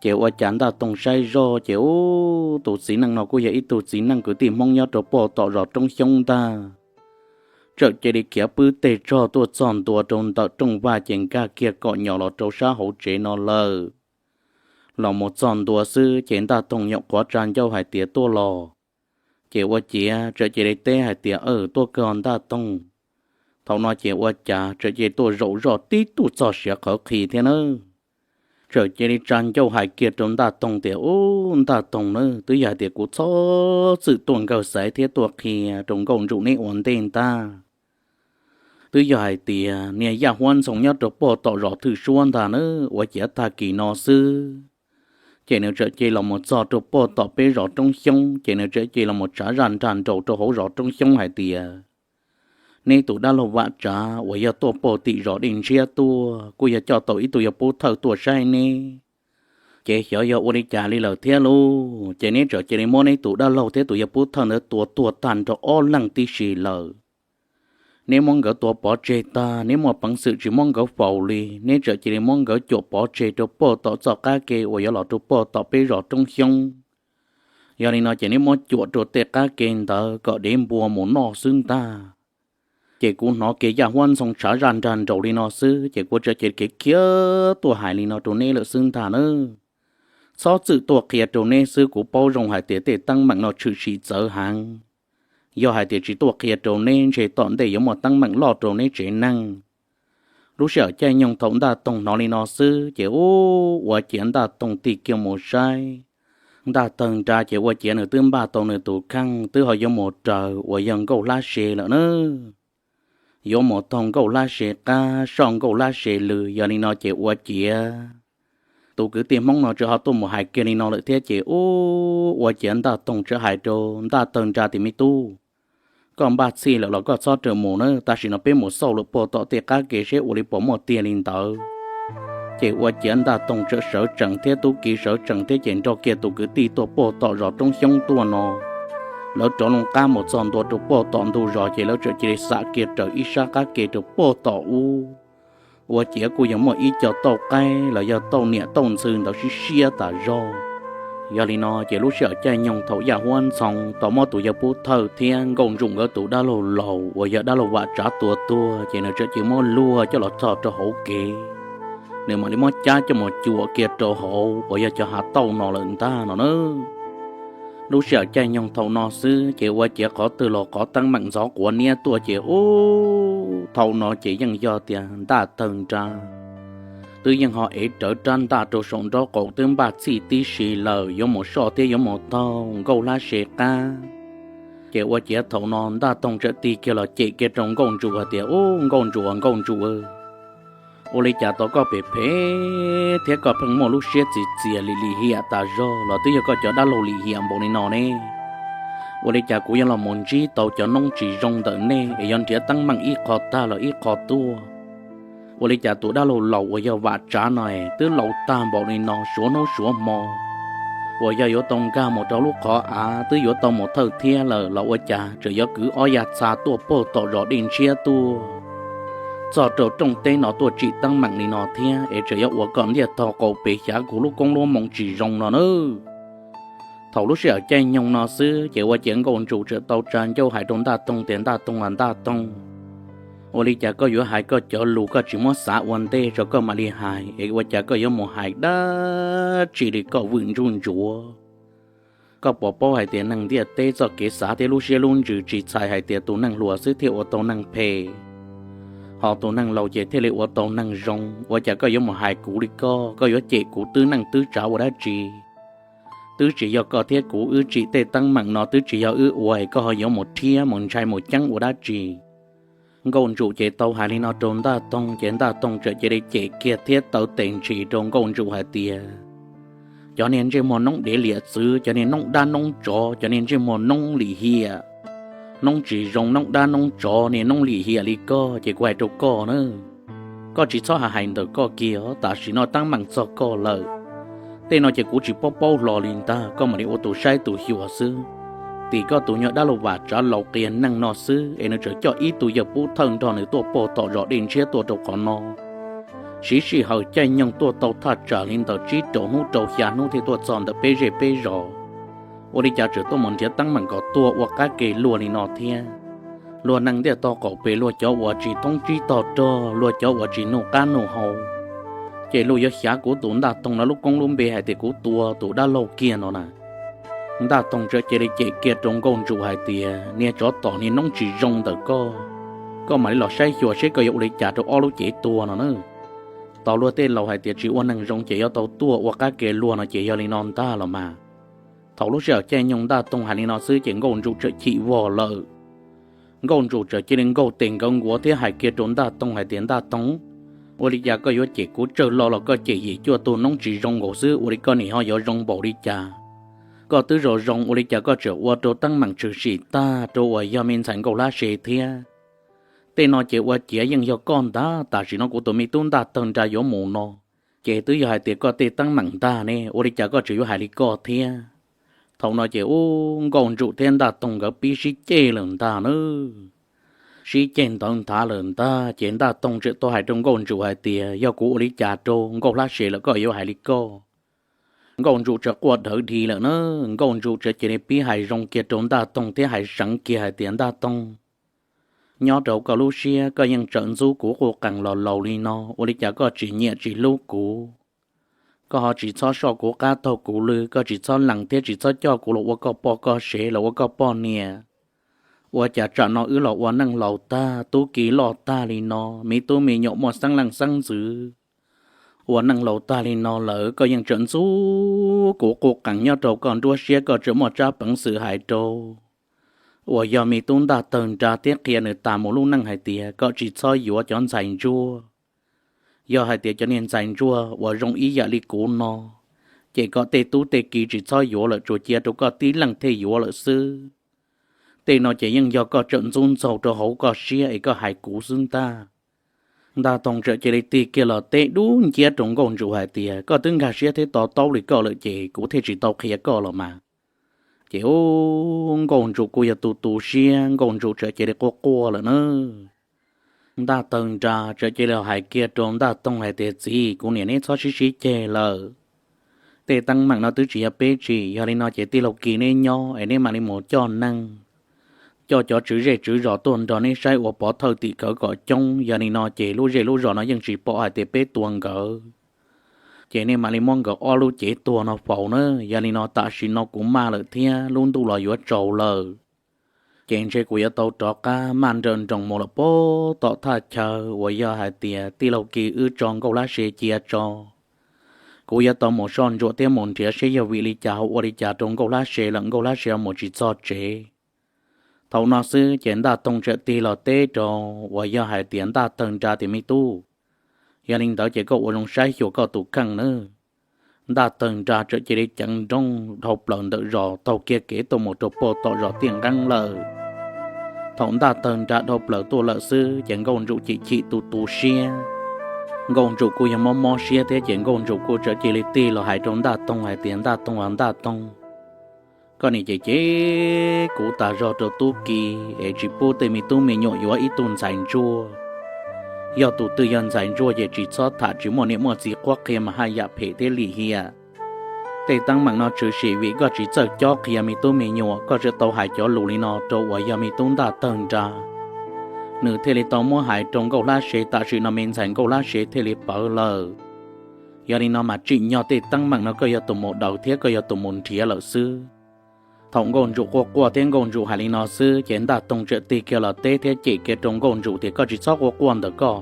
Ces ua cas Ntaj Toog saib zoj ces ub, tus txiv neej no kuj yog ib tug txiv neej kwv tij Hmoob nyob rau puag tom zos Roob Xyoob ntag. Txawm cia li khiav pwb teg tsog tuaj txog ntua rau ntawm rooj vag ces nkag kiag kom nyom los rau sab hauv tsev no lawm. Los mus txog ntua xwb ces Ntaj Toog nyuam qhuav tsa ncauj hais tias, Tuaj los? Ces ua ciav txawm cia li teb hais tias, Aw, tuaj kawg Ntaj Toog. Thaum no ces ua cas txawm cia li tuaj zaum zoj tib tug txog siav qhawv qhi thiab nawb. Txawm cia li tsa ncauj hais kiag rau Ntaj Toog tias, Ub, Ntaj Toog na, twb yog hais tias kuv txhob txwm tuaj nkawg xaiv thiab tuaj qhia rau Nkauj Ntsuab neb ua ntej ntag. Twb yog hais tias niag Yaj Huab Ntxhoo nyob rau puag tom zos Thwj Suab ntag na, ua ciav tag kis no xwb ces nws txawm cia li los mus txog rau puag tom peb zos Roob Xyoob ces nws txawm cia li los mus tsav zaj nrag nraus rau hauv zos Roob Xyoob hais tias, Neb tus dab laug Vam Tsav uas yog tuaj puag tim zos Dej Ntshiab tuaj, kuj yog coj tau ib tug yawg pub thawj tuaj saib neb. Ces xyov yog ua li cas li lawm thiab lauj, ces neb txawm cia li muab neb tus dab laug thiab tus yawg pub thawj ntawd tua tuag tag nrho ob leeg tib si lawm. Neb muab nkawd tua pov tseg tag, neb muaj peev xwm tsis muab nkawd faus li, neb txawm cia li muab nkawd cuam pov tseg rau pog tom txoj qab ke uas yuav los rau pog tom peb zos Roob Xyoob. Yog li no ces neb muab cuam rau tej qab ke ntawd kom dev npua mus noj xwb ntag. Ces kuv hnov kiag yaj huab ntxhoo tshav zaj nrag nraus li no xwb ces kuv txawm cia li khiav tuaj hais li no rau neb lawm xwb ntag nawb. Txhob txwm tuaj qhia rau neb xwb, kuv paub zoo hais tias tej teeb meem no tshwm sim txawv heev. Yog hais tias tsis tuaj qhia rau neb ntshe tom ntej yuav muaj teeb meem loj rau neb tsev neeg. Lub sij hawm caij nyoog thaum Ntaj Toog hnov li no xwb ces ua ciav Ntaj Toog tig kiag mus saib Ntaj Tawg Nra ces ua ciav nws twb npaj tau nws tus kheej twb ho yuav mus raws uas yog Nkauj Hlab Se lawm na. Yuav mus taug Nkauj Hlab Se qab, soj Nkauj Hlab Se lw, yog li no ces ua ciav tus kwv tij Hmoob no txawm ho tuaj mus hais kiag li no lawm thiab ces ua ciav Ntaj Toog txawm hais rau Ntaj Tawg Nra tias, Me tub, koj npaj txhij lawm los koj txhob rawm mus na, tam sim no peb mus xauj lawm puag tom tej qab ke seb ua li puas muaj tiag li ntawd. Ces ua ciav Ntaj Toog txawm sawv tsees thiab tub ki sawv tsees thiab ces nrog kiag tus kwv tij tuaj puag tom zos Roob Xyoob tuaj no. Lawv rov loo qab mus txog ntua rau puag tom ntug zos ces lawv txawm cia li xam kiag raws ib sab qab ke rau puag tom ub. Ua ciav kuj yog muaj ib co tauj qaib los yog tauj niam tauj ntxhw ntawd sib siab tas zog. Yog li no ces lub sij hawm caij nyoog thaum yaj huab ntxhoo tau muab tus yawg pub thawj thiab Nkauj Ntsum nkawd tus dab laug laus uas yog dab laug Vam Tsav tua tuag ces nws txawm cia muab luag coj los txog rau hauv kev, nws mam li muab cab coj mus cuam kiag rau hauv uas yog cov hav tauj no lawm ntag no na. Lub sij hawm caij nyoog thaum no xwb ces ua ciav qhov twg los qhov teeb meem ntxhov quav niab tuaj ces ub, thaum no ces yeej yog tias Ntaj Tawg Nra twb yeej ho ev rawv rab ntaj rau saum nraub qaum twb npaj txhij tib si lawm yuav mus soj thiab yuav mus taug Nkauj Hlab Se qab. Ces ua ciav thaum no Ntaj Toog txawm tig kiag los cem kiag rau Nkauj Ntsum hais tias, Ub, Nkauj Ntsum, Nkauj Ntsum, ua li cas tau koj phem phem thiab koj pheej muaj lub siab txias txias lim lim hiam tas zog los twb yog koj cov dab laug lim hiam npaum li no ne? Ua li cas kuv yuav los mus ntsib tau cov noob tsis zoo ntawm nej es yuav nrhiav teeb meem ib qho tag los ib qho tuaj? Ua li cas tus dab laug laus uas yog Vam Tsav no twb laus tag npaum li no, suav hnub suav hmo uas yog yuav tau nkag mus rau lub qhov av twb yuav tau mus thawj thiab lawm los ua cas tseem yuav kwv ob yag txha tuaj puag tom zos Dej Ntshiab tuaj txog rau rooj teb no tuaj tsim teeb meem li no thiab es tseem yuav ua kom ntiaj tog qaum pes xyav kuv lub koob lub moo tsis zoo no nawb. Thaum lub sij hawm caij nyoog no xwb ces ua ciav Nkauj Ntsum txawm tau tsa ncauj hais rau Ntaj Toog tias, Ntaj Toog, Ntaj Toog, ua li cas koj yuav hais koj cov lus koj tsis muab xav ua ntej tso koj mam li hais es ua cas koj yuav mus hais dab tsi li koj vwm ntsuj ntsuav? Koj puas paub hais tias neeg ntiaj teb txoj kev xav thiab lub siab lub ntsws tsis txhais hais tias tus neeg hluas xwb thiaj ua tau neeg phem, ho tus neeg laus ces thiaj li ua tau neeg zoo. Ua cas koj yuav mus hais kuv li koj, koj yuav cem kuv twb neej twb tsav ua dab tsi? Twb tsis yog koj thiab kuv wb tsim tej teeb meem no, twb tsis yog wb ua es koj ho yuav mus rhiab mus ntshai mus ceeb ua dab tsi? Nkauj Ntsum ces tau hais li no rau Ntaj Toog ces Ntaj Toog txawm cia li cem kiag thiab taw tes ntshis rau Nkauj Ntsum hais tias, Cov niag ntsej muag noob dev liam txwv, cov niag noob dab noob tsov, cov niag ntsej muag noob lim hiam, noob tsis zoo, noob dab noob tsov, niag noob lim hiam li koj ces kuv hais rau koj na, koj tsis txhob hais hais ntawm koj kiag, tam sim no teeb meem txog koj lawm. Tej no ces kuv tsis paub paub hlo li ntag, koj mam li ua tus saib tus xyuas xwb. Tim koj tus nyuag dab laug Vam Tsav laus qias neeg no xwb es nws tseem coj ib tug yawg pub thawj nrog nws tuaj puag tom zos Dej Ntshiab tuaj rau qhov no. Siv sij hawm caij nyoog tuaj tau thaj tsam li ntawm tsib rau hnub rau xya hnub thiaj tuaj txog ntawm peb zej peb zos. Ua li cas tseem tuaj mus nrhiav teeb meem kom tuag ua qab ke luag li no thiab? Luag neeg ntiaj tog qaum pes luag cov uas tsis thoob tsib tog rog, luag cov uas tsis nug qab nug hau, ces luag yuav xyav kuv tus Ntaj Toog no lub koob lub npe hais tias kuv tua tus dab laug kiag no na. Ntaj Toog txawm cia li cem kiag rau Nkauj Ntsum hais tias, Niag tsov tom niag noob tsis zoo ntawm koj, koj mam li los saib xyuas seb koj yuav ua li cas rau ob lub cev tuag no na. Tos luag tej laus hais tias tsis ua neeg zoo ces yuav tau tuag ua qab ke luag no ces yog li no ntag los mas. Thaum lub sij hawm caij nyoog Ntaj Toog hais li no xwb ces Nkauj Ntsum txawm chim vog lawm. Nkauj Ntsum txawm cia li nkaug tes nkawd nkuav thiab hais kiag rau Ntaj Toog hais tias, Ntaj Toog, ua li cas koj yuav cem kuv tsawg lo los koj cem yim cuaj tug noob tsis zoo nkaus xwb, ua li koj nim ho yuav zoo npaum li cas? Koj twb zoo zoo ua li cas koj tseem ua rau teeb meem tshwm sim tag rau uas yog me ntxhais Nkauj Hlab Se thiab? Tej no ces ua ciav yeej yog koj ntag, tam sim no kuv tus me tub Ntaj Tawg Nra yuav mus no, Ces twb yog hais tias koj tej teeb meem ntag ne, ua li cas koj tseem yuav hais li koj thiab? Thaum no ces ub, Nkauj Ntsum thiab Ntaj Toog nkawd pib sib ceg lawm ntag na. Sib ceg ntawd nthav lawm ntag ces Ntaj Toog tseem tau hais rau Nkauj Ntsum hais tias, yog kuv ua li cas rau Nkauj Hlab Se lawm koj yuav hais li koj? Nkauj Ntsum tseem quaj dhawv dhi lawm na. Nkauj Ntsum tseem cia li pib hais zoo kiag rau Ntaj Toog thiab hais seev kiag hais tias, Ntaj Toog, nyob rau koj lub siab koj yeej tseem ntxub kuv quj qees los laus li no, ua li cas koj tsis nyiam tsis hlub kuv? Koj ho tsis txhob soj kuv qab taug kuv lw, koj tsis txhob lees thiab tsis txhob coj kuv los ua koj poj koj sev los ua koj poj niam. Ua cas tsam no wb los ua neej laus tag, tub ki loj tag li no, me tub me nyuam muaj xeeb leej xeeb ntxwv, ua neej laus tag li no lawm koj yeej tseem ntxub kuv quj qees nyob rau koj nruab siab, koj tseem muaj tsab peev xwm hais rau uas yog me tub Ntaj Tawg Nra thiab qhia nws tas mus lub neej hais tias kom tsis txhob yuav cov ntxhais ntsuag. Yog hais tias cov niag ntxhais ntsuag uas zoo ib yam li kuv no, ces kom tej tub tej ki tsis txhob yuav lawm, tsuas cia rau koj tib leeg thiaj yuav lawm xwb. Tej no ces yeej yog koj tseem ntxub ntxaug rau hauv koj siab es koj hais kuv xwb ntag. Ntaj Toog txawm cia li tig kiag los teb dub nciab rau Nkauj Ntsum hais tias, koj twb nkag siab thiab to taub li koj lawm ces kuv thiaj tsis tau qhia koj los mas. Ces ub, Nkauj Ntsum kuj yog tus tu siab, Nkauj Ntsum txawm cia li quaj quaj lawm na. Ntaj Tawg Nra txawm cia li hais kiag rau Ntaj Toog hais tias, txiv, kuv niam neb txhob sib sib ceg lawm. Tej teeb meem no twb tsis yog peb tsim, yog li no ces tij laug Kis neb nyob es neb mam li mus coj neeg, coj cov tswv zej tswv zos tuaj nrog neb saib ua pov thawj tim khawv kom coob. Yog li no ces lub zej lub zos no yeej tsis pom hais tias peb tua nkawd, ces nej mam li muab nkawd ob lub cev tuag no faus na. Yog li no tam sim no kuv maj lawm thiab lub ntuj los yuav tsaus lawm, ces ntshe kuv yuav tau rov qab maj nrawm nroos mus lawm puag tom thaj chaw uas yog hais tias tij laug Kis wb tso Nkauj Hlab Se cia tso. Kuv yuav tau mus soj ntsuam thiab mus nrhiav seb yog vim li cas ho ua li cas rau Nkauj Hlab Se lawm, Nkauj Hlab Se ho mus tsis txog tsev. Thaum no xwb ces Ntaj Toog txawm tig los teb rau uas yog hais tias Ntaj Tawg Nra tias, me tub, yog li ntawd ces koj ua zoo saib xyuas koj tus kheej nawb. Ntaj Tawg Nra txawm cia li ceev nrooj dhau plaws ntawm zos taug kiag kev tuaj mus rau puag tom zos Tiaj Nqeeb lawm. Thaum Ntaj Tawg Nra dhau plaws tuaj lawm xwb ces Nkauj Ntsum chim chim tu tu siab. Nkauj Ntsum kuj yog mob mob siab thiab ces Nkauj Ntsum kuj txawm cia li tig los hais rau Ntaj Toog hais tias, Ntaj Toog aw Ntaj Toog, koj niam cem cem kuv tas zog rau tub Kis es tsis pub tej me tub me nyuam yuav ib tug ntxhais ntsuag. Yog tus twg yog ntxhais ntsuag ces tsis txhob tham, tsis muaj niam muaj txiv qhuab qhia mas haj yam phem thiab lim hiam. Tej teeb meem no tshwm sim vim koj tsis txawj cob qhia me tub me nyuam, koj tseem tau hais cov lus li no rau uas yog me tub Ntaj Tawg Nra. Nws thiaj li tau muab hais rau Nkauj Hlab Se, tam sim no me ntxhais Nkauj Hlab Se thiaj li pawv lawm. Yog li no mas tsim nyog tej teeb meem no koj yog tus mus daws thiab koj yog tus mus nrhiav lawm xwb. Thaum Nkauj Ntsum quaj quaj thiab Nkauj Ntsum hais li no xwb ces Ntaj Toog txawm tig kiag los teb thiab cem kiag rau Nkauj Ntsum tias, koj tsis txhob quaj quaj ntawm koj.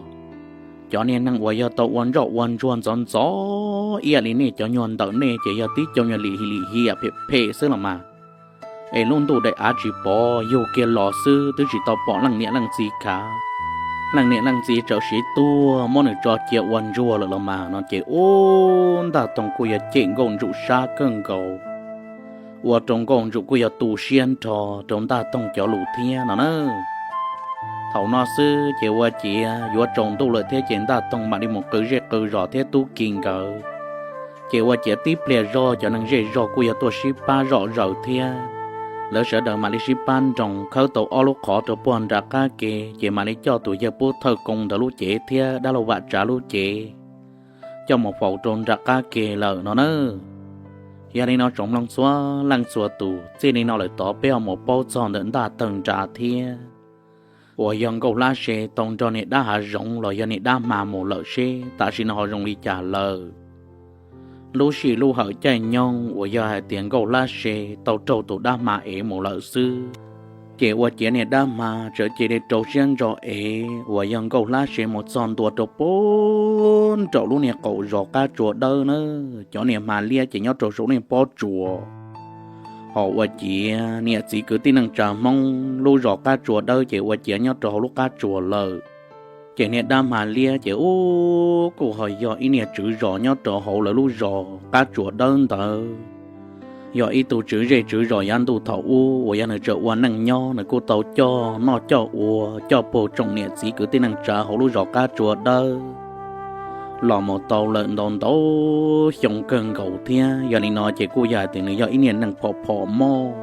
Cov niag neeg uas yog tau ua ntsoj ua ntsuag ntxov ntxov ib yam li nej cov nyuag ntawm nej ces yog tib co nyuag lim lim hiam phem phem xwb los mas. Es lub ntuj daim av tsis pov, yug kiag los xwb twb tsis tau pom leej niam leej txiv khav. Leej niam leej txiv txawm siv tuag muab nws tso cia ua ntsuag lawm los mas no ces ub, Ntaj Toog kuj yog cem Nkauj Ntsum sab kawg nkaus, ua rau Nkauj Ntsum kuj yog tu siab nrho rau Ntaj Toog cov lus thiab no na. Thaum no xwb ces ua ciav yuav tsaus ntuj lawm thiab ces Ntaj Toog mam li mus qw zej qw zos thiab tub Kis nkawd. Ces ua ciav tib pliag zog cov neeg zej zog kuj yog tuaj sib pab zom zaws thiab. Lawv sawv daws mam li sib pab nroos khawb tau ob lub qhov rau puag nram qab ke, ces mam li coj tus yawg Pub Thawj Koo ntawd lub cev thiab dab laug Vam Tsav lub cev coj mus faus rau nram qab ke lawm no na. Yog li no tsoom mloog txhua leej txhua tus, txij li no lawm tod peb ho mus paub txog ntawm Ntaj Tawg Nra thiab uas yog Nkauj Hlab Se tau nrog niag dab hav zoov los yog niag dab hma mus lawm seb tam sim no ho zoo li cas lawm. Lub sij lub hawm caij nyoog uas yog hais tias Nkauj Hlab Se tau raug tus dab hma ev mus lawm xwb, ces ua ciav niag dab hma txawm cia li rau siab ntso ev uas yog Nkauj Hlab Se mus txog ntua rau puag nraum lub niag qaum zos Qab Tsua Dawb na. Cov niag hma liab ces nyob rau saum niag pob tsuas, ho ua ciav niam txiv kwv tij neej tsa Hmoob lub zos Qab Tsua Dawb ces ua ciav nyob rau hauv lub qab tsuas lawm. Ces niag dab hma liab ces ub kuj ho yog ib niag tswv zos nyob rau hauv lawv lub zos Qab Tsua Dawb ntawd, yog ib tug tswv zej tswv zos yav ntuj thaum ub uas yog nws tseem ua neej nyob nws kuj tau coj noj coj ua coj puag tsoom niam txiv kwv tij neej tsa hauv lub zos Qab Tsua Dawb. los mus tau lawm ntau ntau xyoo kawg nkaus thiab. Yog li no ces kuj yog hais tias nws yog ib niag neeg phom phom moj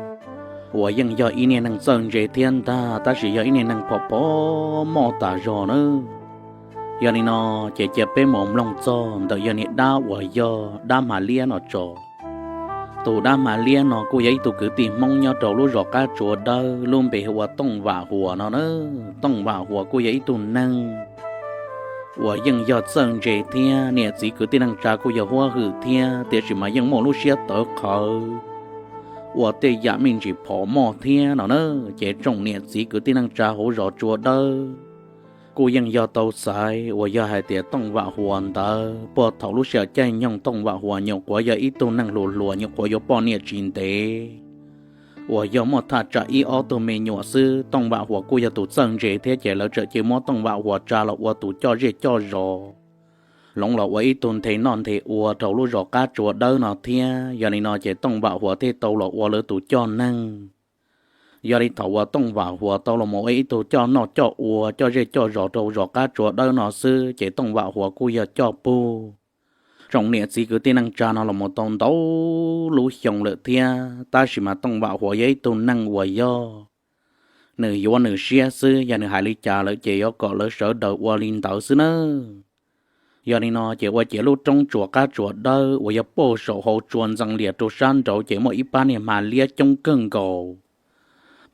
uas yeej yog ib niag neeg txawj ntse thiab ntag, tab sis yog ib niag neeg phom phom moj tas zog na. Yog li no ces cia peb mus mloog txog ntawm yog niag dab uas yog dab hma liab no tso. Tus dab hma liab no kuj yog ib tug kwv tij Hmoob nyob rau lub zos Qab Tsua Dawb, lub npe hu ua Tooj Vam Huas no na. Tooj Vam Huas kuj yog ib tug neeg uas yeej yog txawj ntse thiab, niam txiv kwv tij neej tsa kuj yog huab hwm thiab, tiam sis mas yeej muaj lub siab tawv qhawv ua tej yam me ntsis phom moj thiab no na. Ces tsoom niam txiv kwv tij neej tsa hauv zos Tsua Dawb kuj yeej yog tau xaiv uas yog hais tias Tooj Vam Huas ntawd puag thaum lub sij hawm caij nyoog Tooj Vam Huas nyuam qhuav yog ib tug neeg hluas hluas nyuam qhuav yuav poj niam tsis ntev, uas yog muaj thaj tsam ib ob tug me nyuam xwb. Tooj Vam Huas kuj yog tus txawj ntse thiab, ces lawv txawm cia muab Tooj Vam Huas tsa los ua tus coj zej coj zos hloov los ua ib tug nthe noj nthe ua rau lub zos Qab Tsua Dawb no thiab. Yog li no ces Tooj Vam Huas thiaj tau los ua lawv tus coj neeg. Yog li thaum uas Tooj Vam Huas tau los mus ua ib tug coj noj coj ua coj zej coj zos rau zos Qab Tsua Dawb no xwb, ces Tooj Vam Huas kuj yog coj pug tsoom niam txiv kwv tij neej tsa no los mus tau ntau lub xyoo lawm thiab. Tab sis mas Tooj Vam Huas yog ib tug neeg uas yog nws yuav nws siab xwb, yog nws hais li cas lawm ces yuav kom lawv sawv daws ua li ntawd xwb nawb. Yog li no ces ua ciav lub roob Tsua Qab Tsua Dawb uas yog puag saum hauv Tsua Ntxeev Lias rau sab nraud ces muaj ib pab niag hma liab coob kawg nkaus.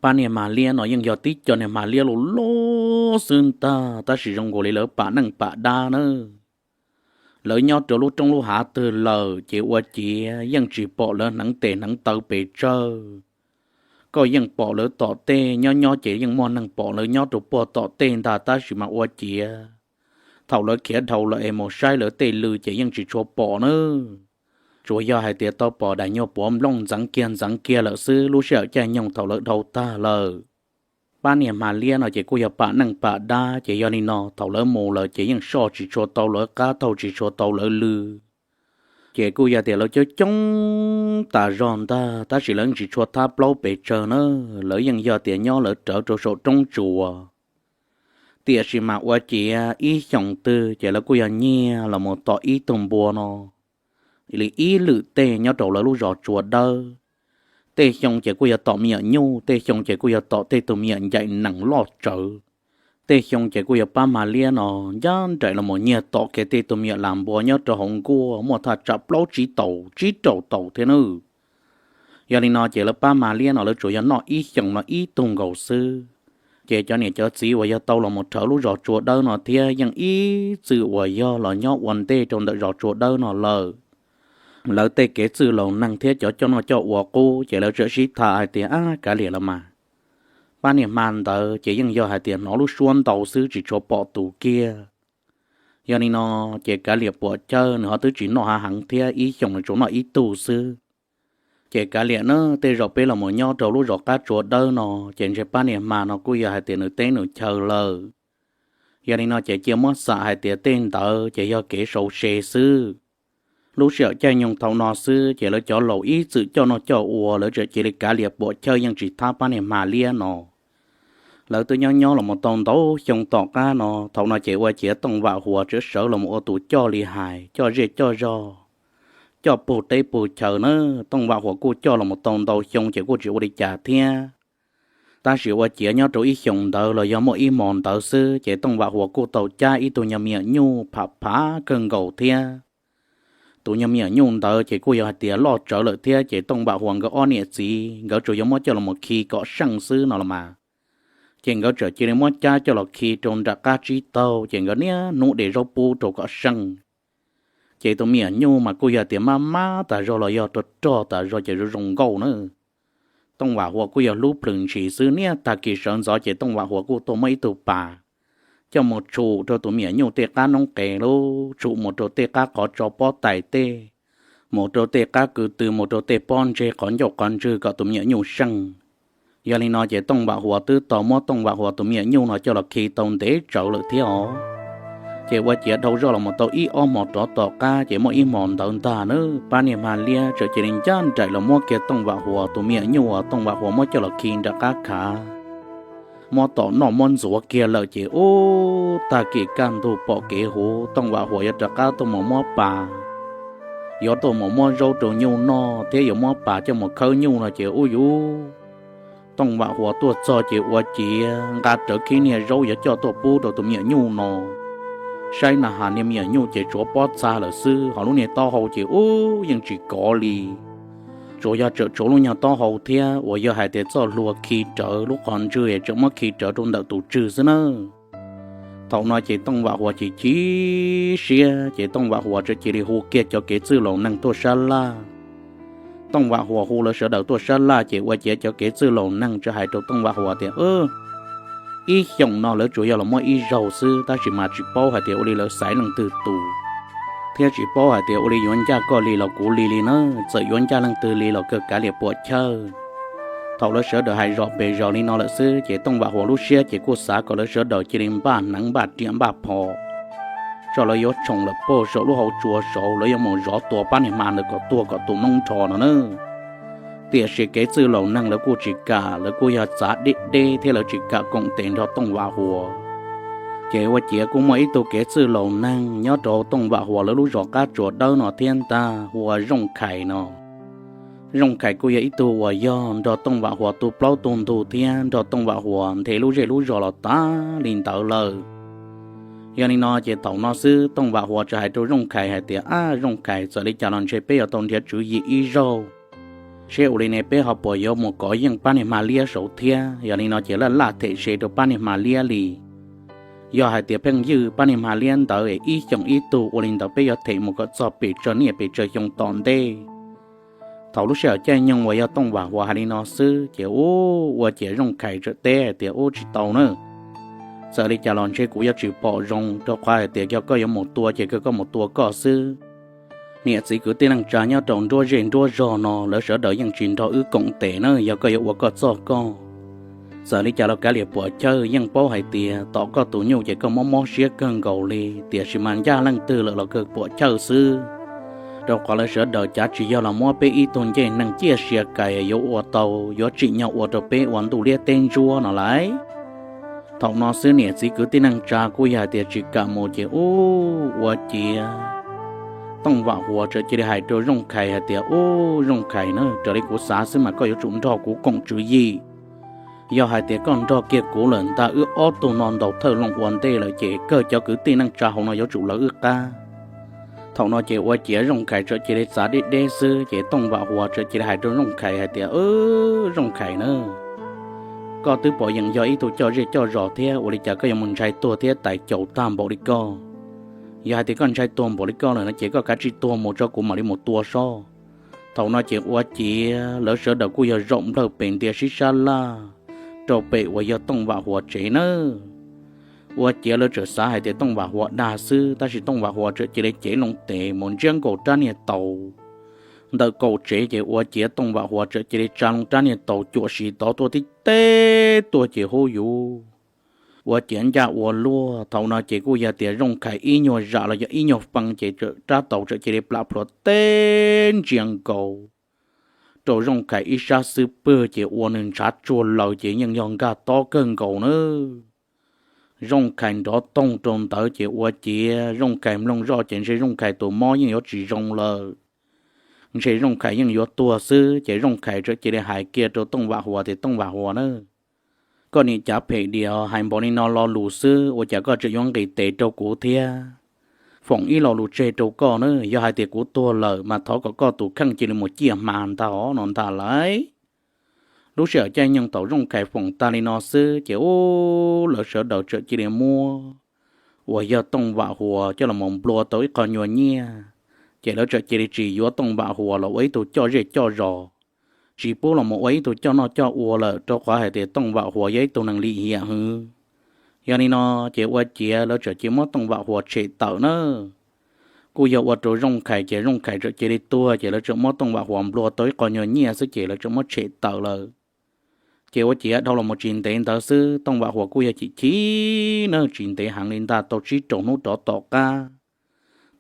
Pab niag hma liab no yeej yog tib co niag hma liab loj loj xwb ntag, tab sis zoo nkaus li lawv pam neej pam dab nawb. Lawv nyob rau lub roob lub hav twg lawm ces ua ciav yeej tsis pom lawv hneev tes hneev taw pes tsawg. Koj yeej pom lawv tom tej, nyob nyob ces yeej muaj neeg pom lawv nyob rau puag tom tej ntag, tab sis mas ua ciav thaum lawv khiav dhau lawm es mus saib lawv tej lw ces yeej tsis tshua pom nawb. Tsuas yog hais tias tau pom daim nyuag puav nplooj ntxeev kiag ntxeev kiag lawm xwb. Lub sij hawm caij nyoog thaum lawv dhau tag lawm, pab niag hma liab no ces kuj yog pam neej pam dab, ces yog li no thaum lawv mus lawm ces yeej soj tsis tshua tau lawv qab, taug tsis tshua tau lawv lw. Ces kuj yog tias lawv coob coob tas zog ntag, tab sis lawv yeej tsis tshua thab plaub pes tsawg na. Lawv yeej yog tias nyob lawv rawv rau saum roob Tsua. Tiam sis mas ua ciav ib xyoos twg ces lawv kuj yog nyiag los mus tom ib tug npua no li ib lwm tej nyob rau lawv lub zos Tsua Dawb. Tej xyoo ces kuj yog tom me nyuam nyuj, tej xyoo ces kuj yog tom tej tug me nyuam ncaim nees loj tsawv. Tej xyoo ces kuj yog pab hma liab no ncaj nraim los mus nyiag tom kiag tej tug me nyuam las npua nyob rau hauv nkuaj muaj thaj tsam plaub tsib tau, tsib rau tau thiab nawb. Yog li no ces lawv pab hma liab no lawv tsuas yog noj ib xyoos no ib tug nkaus xwb. Ces cov niam cov txiv uas yog tau los mus rhawv lub zos Tsua Dawb no thiab yeej ib txwm uas yog los nyob ua ntej rau ntawm zos Tsua Dawb no lawm. Lawv tej kev txwj laus neeg thiab cov coj noj coj ua qub ces lawv txawm sib tham hais tias, ab, kav liam los mas, pab niag hma ntawd ces yeej yog hais tias hnov lub suab ntau xwb tsis tshua pom tus kiag. Yog li no ces kav liam puam chawj, nws ho twb tsis noj hav heev thiab, ib xyoos nws tsuas noj ib tug xwb. Ces kav liam na, tej zaum peb los mus nyob rau lub zos Qab Tsua Dawb no ces ntshe pab niag hma no kuj yog hais tias nws teb nws chaw lawm. Yog li no ces cia muab xam hais tias tej ntawd ces yog kev sau se xwb. Lub sij hawm caij nyoog thaum no xwb ces lawv cov laus ib txwm coj noj coj ua, lawv txawm cia li kav liam puam chawj yeej tsis thab pab niag hma liab no. Lawv twb nyob nyob los mus tau ntau xyoo tom qab no, thaum no ces ua ciav Tooj Vam Huas txawm sawv los mus ua tus coj li hais, coj zej coj zog, coj pug teb pug chaw na. Tooj Vam Huas kuj coj los mus tau ntau xyoo ces kuj tsis ua li cas thiab. Tab sis ua ciav nyob rau ib xyoos ntawd los yog muaj ib hmos ntawd xwb ces Tooj Vam Huas kuj tau cab ib tug nyuag me nyuam nyuj pham phav kawg nkaus thiab. Tus nyuag me nyuam nyuj ntawd ces kuj yog hais tias loj tsawv lawm thiab, ces Tooj Vam Huas nkawd ob niam txiv nkawd tsuas yog muab coj los mus khi kom seej xwb no los mas. Ces nkawd txawm cia li muab cab coj los khi rau nram qab tsib taug, ces nkawd niaj hnub de zaub pub rau kom seej. Ces tus me nyuam nyuj mas kuj yog tias mab mab tas zog los yog rog rog tas zog ces zoo zoo nkauj na. Tooj Vam Huas kuj yog hlub plhws ntshis xwb, niaj tag kis sawv ntxov ces Tooj Vam Huas kuj tuaj muab ib tug pas coj mus tshum rau tus me nyuam nyuj tej qab noob qes lub, tshum mus rau tej qab qhov tso pob tais tej, mus rau tej qab kwv tw, mus rau tej pob ntseg qhov ncauj qhov ntswg kom tus me nyuam nyuj seej. Yog li no ces Tooj Vam Huas twb tau muab Tooj Vam Huas tus me nyuam nyuj no coj los khi tau ntev tsawv lawm thiab os. Ces ua ciav dhau zoj los mus tau ib ob hmos rov tom qab ces muaj ib hmos ntawd ntag na, pab niag hma liab txawm cia li ncaj nraim los muab kiag Tooj Vam Huas tus me nyuam nyuj uas Tooj Vam Huas muab coj los khi nram qab khav. muab tom noj muab ntxuav kiag lawm ces ub, tag kis kaj ntug pom kev huv, Tooj Vam Huas yuav rov qab tuaj mus muab pas, yuav tuaj mus muab zaub rau nyuj noj thiab yuav muab pas coj mus khawb nyuj no ces ub yuv, Tooj Vam Huas tuaj txog ces ua ciav nqa rawv khib niag zaub yuav coj tuaj pub rau tus me nyuam nyuj no. Saib na has niag me nyuam nyuj ces tshuav pob txha lawm xwb, ho lub niag taub hau ces ub yeej tsis kov li. Tsuas yog tsawm tshuav lub nyuag taub hau thiab uas yog hais tias txoj hlua khi rawv lub qhov ntswg es tseem muab khi rawv rau ntawm tus tswg xwb na. Thaum no ces Tooj Vam Huas chim chim siab ces Tooj Vam Huas txawm cia li hu kiag cov kev txwj laus neeg tuaj sab laj. Tooj Vam Huas hu lawv sawv daws tuaj sab laj ces ua ciav cov kev txwj laus neeg txawm hais rau Tooj Vam Huas tias, Ib xyoos no lawv tsuas yog los muab ib zaug xwb tab sis mas tsis paub hais tias ua li lawv xaiv leej twg tus, thiab tsis paub hais tias ua li yuav ncaj koj li los kuv li li na, txawm yuav ncaj leej twg li los kawg kav liam puam chawj. Thaum lawv sawv daws hais zom pes zos li no lawm xwb ces Tooj Vam Huas lub siab ces kuj xav kom lawv sawv daws cia li npaj hneev npaj riam npaj phom, tso lawv yuav tshoom lawm puag saum lub hauv tsua saud, lawv yuav mus zov tua pab niag hma ntawd kom tuag kom tu noob nrho no na. Tiam sis kev txwj laus neeg lawv kuj tsis kam, lawv kuj yog txav deb deb thiab lawv tsis kam koom tes nrog Tooj Vam Huas. Ces ua ciav kuj muaj ib tug kev txwj laus neeg nyob rau Tooj Vam Huas lawv lub zos qab tsuas dawb no thiab ntag, hu ua Zooj Khais no. Zooj Khais kuj yog ib tug uas yog nrog Tooj Vam Huas tu plaub tu ntug thiab nrog Tooj Vam Huas nthe lub zej lub zos los tas li ntawd lawm. Yog li no ces thaum no xwb Tooj Vam Huas txawm hais rau Zooj Khais hais tias, Ab Zooj Khais, txawm li cas los ntshe peb yuav tau nrhiav tswv yim ib zaug, seb ua li ne peb ho puas yuav mus kov yeej pab niag hma liab saud thiab. Yog li no ces laj laj them se rau pab niag hma liab li. Yog hais tias pheej ywj pab niag hma liab ntawd es ib xyoos ib tug, ua li ntawd peb yuav them mus kom txog pes tsawg niaj pes tsawg xyoo tom ntej. Thaum lub sij hawm caij nyoog uas yog Tooj Vam Huas hais li no xwb ces ub, ua ciav Zooj Khais txawm teb hais tias, Ub, tsis tau na. Txawm li cas los ntshe kuv yuav tsis pom zoo, rau qhov hais tias yog koj yuav mus tua ces kawg koj mus tua koj xwb. Niam txiv kwv tij neej tsa nyob rau nruab zej nruab zog no lawv sawv daws yeej tsis nrog wb koom tes na, yog koj yuav ua koj txoj koj. Txawm li cas los kav liam puam chawj, yeej paub hais tias tom koj tus nyuj ces koj mob mob siab kawg nkaus li, tiam sis mas ncaj leej twg lawm los kawg puam chawj xwb. Rau qhov lawv sawv daws cav tsis yog los muab peb ib tug ncej neeg ciaj sia kais yuav ua tau, yuav tsim nyog ua rau peb ua ntuj liab teb ntsuab no lauj. Thaum no xwb niam txiv kwv tij neej tsa kuj yog hais tias tsis kam mus ces ub, ua ciav Tooj Vam Huas txawm cia li hais rau Zooj Khais hais tias, Ub, Zooj Khais na, raws li kuv xav xwb mas koj yuav tsum nrog kuv koom tswv yim. Yog hais tias koj nrog kiag kuv lawm ntag, wb ob tug no ntaus thawj loo ua ntej lawm ces kawg cov kwv tij neej tsa hauv no yuav tsum lawv wb qab. Thaum no ces ua ciav Zooj Khais txawm cia li txav deb deb xwb ces Tooj Vam Huas txawm cia li hais rau Zooj Khais hais tias, Zooj Khais na, koj twb pom yeej yog ib tug coj zej coj zos thiab, ua li cas koj yuav mus ntshai tuag thiab tais caus tag npaum li koj? Yog hais tias koj ntshai tuag npaum li koj lawm no ces koj kav tsij tuag mus tso, kuv mam li mus tua sob. Thaum no ces ua ciav lawv sawv daws kuj yog zaum nplawg pes ntia sib sab laj rau pem uas yog Tooj Vam Huas tsev nawb. Ua ciav lawv txawm xav hais tias Tooj Vam Huas dag xwb, tab sis Tooj Vam Huas txawm cia li cev loo tes mus ntsiab nkaus rab niag taus ntawm kaum tsev ces ua ciav Tooj Vam Huas txawm cia li tsa loo rab niag taus cuam siv tod tuaj tib teb tuaj ces hub yuv, ua ciav ncaj ua luaj. Thaum no ces kuj yog tias Zooj Khais ib nyuag zam los yog ib nyuag fee ces rab taus txawm cia li plam plhuav teb ntsia nkaus rau Zooj Khais ib sab xub pwg ces ua nws ntshav tsuag laws ces yeej yog nkag tob kawg nkaus nawb. Zooj Khais nrov toog rau ntawd ces ua ciav Zooj Khais mloog zoj ces ntshe Zooj Khais tus mob yeej yuav tsis zoo lawm, ntshe Zooj Khais yeej yuav tuag xwb ces Zooj Khais txawm cia li hais kiag rau Tooj Vam Huas tias, Tooj Vam Huas na, koj niam cav phem diam, hais npaum li no lo lus xwb ua cas koj tseem yuav nqis tes rau kuv thiab? Foom ib lo lus tseg rau koj na, yog hais tias kuv tuag lawm mas thov kom koj tus kheej cia li mus ciaj hma ntag os no ntag lauj. Lub sij hawm caij nyoog thaum Zooj Khais foom tag li no xwb ces ub, lawv sawv daws txawm cia li muab uas yog Tooj Vam Huas coj los mus nplua tau ib qho nyuag nyiaj, ces lawv txawm cia li tsis yuav Tooj Vam Huas los ua ib tug coj zej coj zos, tsis pub los mus ua ib tug coj noj coj ua lawm, rau qhov hais tias Tooj Vam Huas yog ib tug neeg lim hiam hwv. Yog li no ces ua ciav lawv txawm cia li muab Tooj Vam Huas tshem tawm na. Kuj yog ua rau Zooj Khais ces Zooj Khais txawm cia li tuag ces lawv txawm muab Tooj Vam Huas nplua tau ib qho nyuag nyiaj xwb ces lawv txawm muab tshem tawm lawm. Ces ua ciav dhau los mus tsis ntev ntawd xwb Tooj Vam Huas kuj yog chim chim na, tsis ntev heev li ntag, tau tsib rau hnub rov tom qab,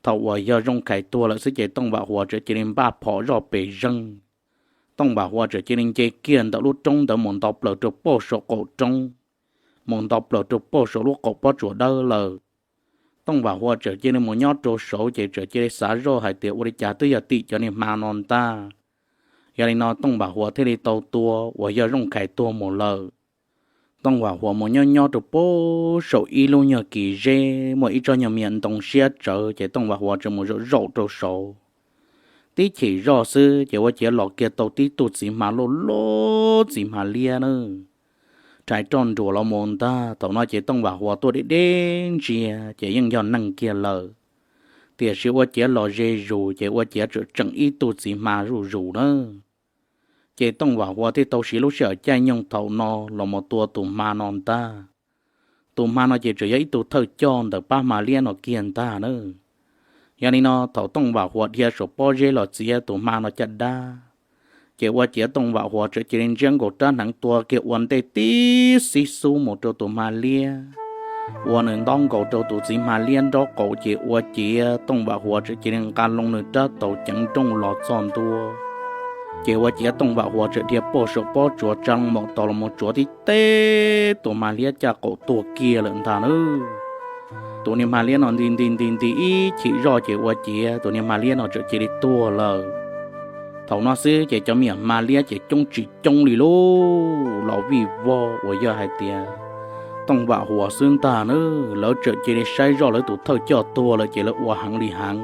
thaum uas yog Zooj Khais tuag lawm xwb ces Tooj Vam Huas txawm cia li npaj phom zoj pes zeeg. Tooj Vam Huas txawm cia li nce kiag ntawm lub roob ntawd mus nto plaws rau pem saum qaum roob. mus nto plaws rau pem saum lub qaum pob tsuas dawb lawm. Tooj Vam Huas txawm cia li mus nyob rau saud ces txawm cia li xav zoj hais tias ua li cas twb yog tim cov niag hma no ntag. Yog li no Tooj Vam Huas thiaj li tau tua uas yog Zooj Khais tuag mus lawm. Tooj Vam Huas mus nyob nyob rau pem saum ib lub nyuag kis zeb muaj ib tsob nyuag me nyuam ntoo siab tsawv ces Tooj Vam Huas txawm mus zaum zaum rau saud. Tib chim zoj xwb ces ua ciav los kiag tau tib tug txiv hma loj loj, txiv hma liab na, rhais roj nruas los mus ntag. Thaum no ces Tooj Vam Huas tuaj deb deb ntsia ces yeej yog neeg kiag lawm, tiam sis ua ciav los ze zus ces ua ciav tseem tseem ib tug txiv hma zuj zus na. Ces Tooj Vam Huas thiaj tau siv lub sij hawm caij nyoog thaum no los mus tua tus hma no ntag. Tus hma no ces tseem yog ib tug thawj coj ntawm pab hma liab no kiag ntag na. Yog li no thaum Tooj Vam Huas dhia saum pob zeb los txiav tus hma no caj dab, ces ua ciav Tooj Vam Huas txawm cia li ntsiab nkaus rab hneev tua kiag ua ntej tib xib xub mus rau tus hma liab, ua nws ntaub nkaus rau tus txiv hma liab nraub qaum ces ua ciav Tooj Vam Huas txawm cia li nqa loo nws rab taus ceev nrooj los txog ntua. Ces ua ciav Tooj Vam Huas txawm dhia pem saum pob tsuas tsa loo mom tos los mus tsuav tib teb tus hma liab caj qaum tuag kiag lawm ntag na. Tus niag hma liab no nti nti nti nti ib chim zoj ces ua ciav tus niag hma liab no txawm cia li tuag lawm. Thaum no xwb ces cov me nyuam hma liab ces coob tsis coob li lauj, los vij vog uas yog hais tias Tooj Vam Huas xwb ntag na. Lawv txawm cia li saib zoj lawv tus thawj coj tuag lawm ces lawv ua heev li heev.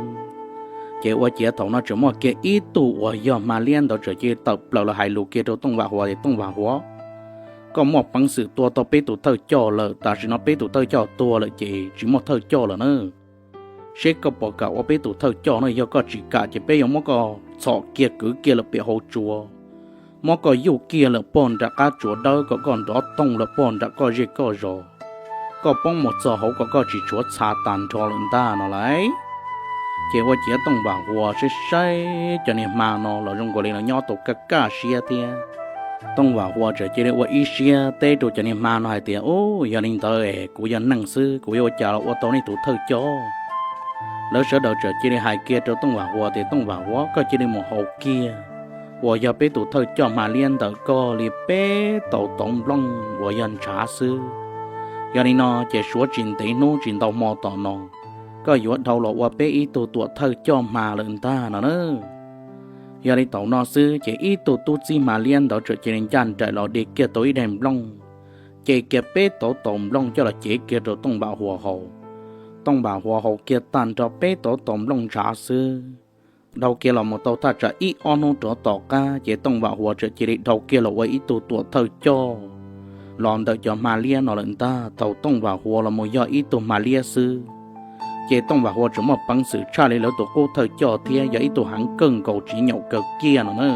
Ces ua ciav thaum no tseem muaj kiag ib tug uas yog hma liab ntawd txawm cia li tawm plaws los hais lus kiag rau Tooj Vam Huas tias, Tooj Vam Huas, koj muaj peev xwm tua tau peb tus thawj coj lawm, tam sim no peb tus thawj coj tuag lawm ces tsis muaj thawj coj lawm na. Seb koj puas kam ua peb tus thawj coj no, yog koj tsis kam ces peb yuav muab koj txhom kiag kwv kiag lawm pem hauv tsua, muab koj yuj kiag lawm pog nram qab tsuas dawb kom koj nrov toog lawm pog nram koj zej koj zos, koj poob mus txog hauv kom koj tsis tshuav txha tag nrho lawm ntag no lauj. Ces ua ciav Tooj Vam Huas saib saib cov niag hma no los zoo nkaus li los nyob tau kaj kaj siab thiab. Tooj Vam Huas txawm cia li ua ib siab teb rau cov niag hma no hais tias, Ub, yog li ntawd es kuv yog neeg xwb kuv yuav ua cas los ua tau nej tus thawj coj? Lawv sawv daws txawm cia li hais kiag rau Tooj Vam Huas tias, Tooj Vam Huas, koj cia li mus haus kiag uas yog peb tus thawj coj hma liab ntawm koj li peb tauv tauv nplooj uas yog ntshav xwb. Yog li no ces suav tsis ntev hnub tsis ntau hmo tom no, koj yuav dhau los ua peb ib tug tuam thawj coj hma lawm ntag no na. Yog li thaum no xwb ces ib tug tub txib hma liab ntawd txawm cia li ncaj nraim los de kiag tau ib daim nplooj, ces kiag peb tauv tauv nplooj coj los cev kiag rau Tooj Vam Huas haus. Tooj Vam Huas haus kiag tag nrho peb tauv tauv nplooj ntshav xwb, dhau kiag los mus tau thaj tsam ib ob hnub rov tom qab ces Tooj Vam Huas txawm cia li dhau kiag los ua ib tug tuam thawj coj los ntawm cov hma liab no lawm ntag. Thaum Tooj Vam Huas los mus yog ib tug hma liab xwb, ces Tooj Vam Huas tseem muaj peev xwm tshaj li lawv tus qub thawj coj thiab yog ib tug heev kawg nkaus tsis nyaum kawg kiag no na.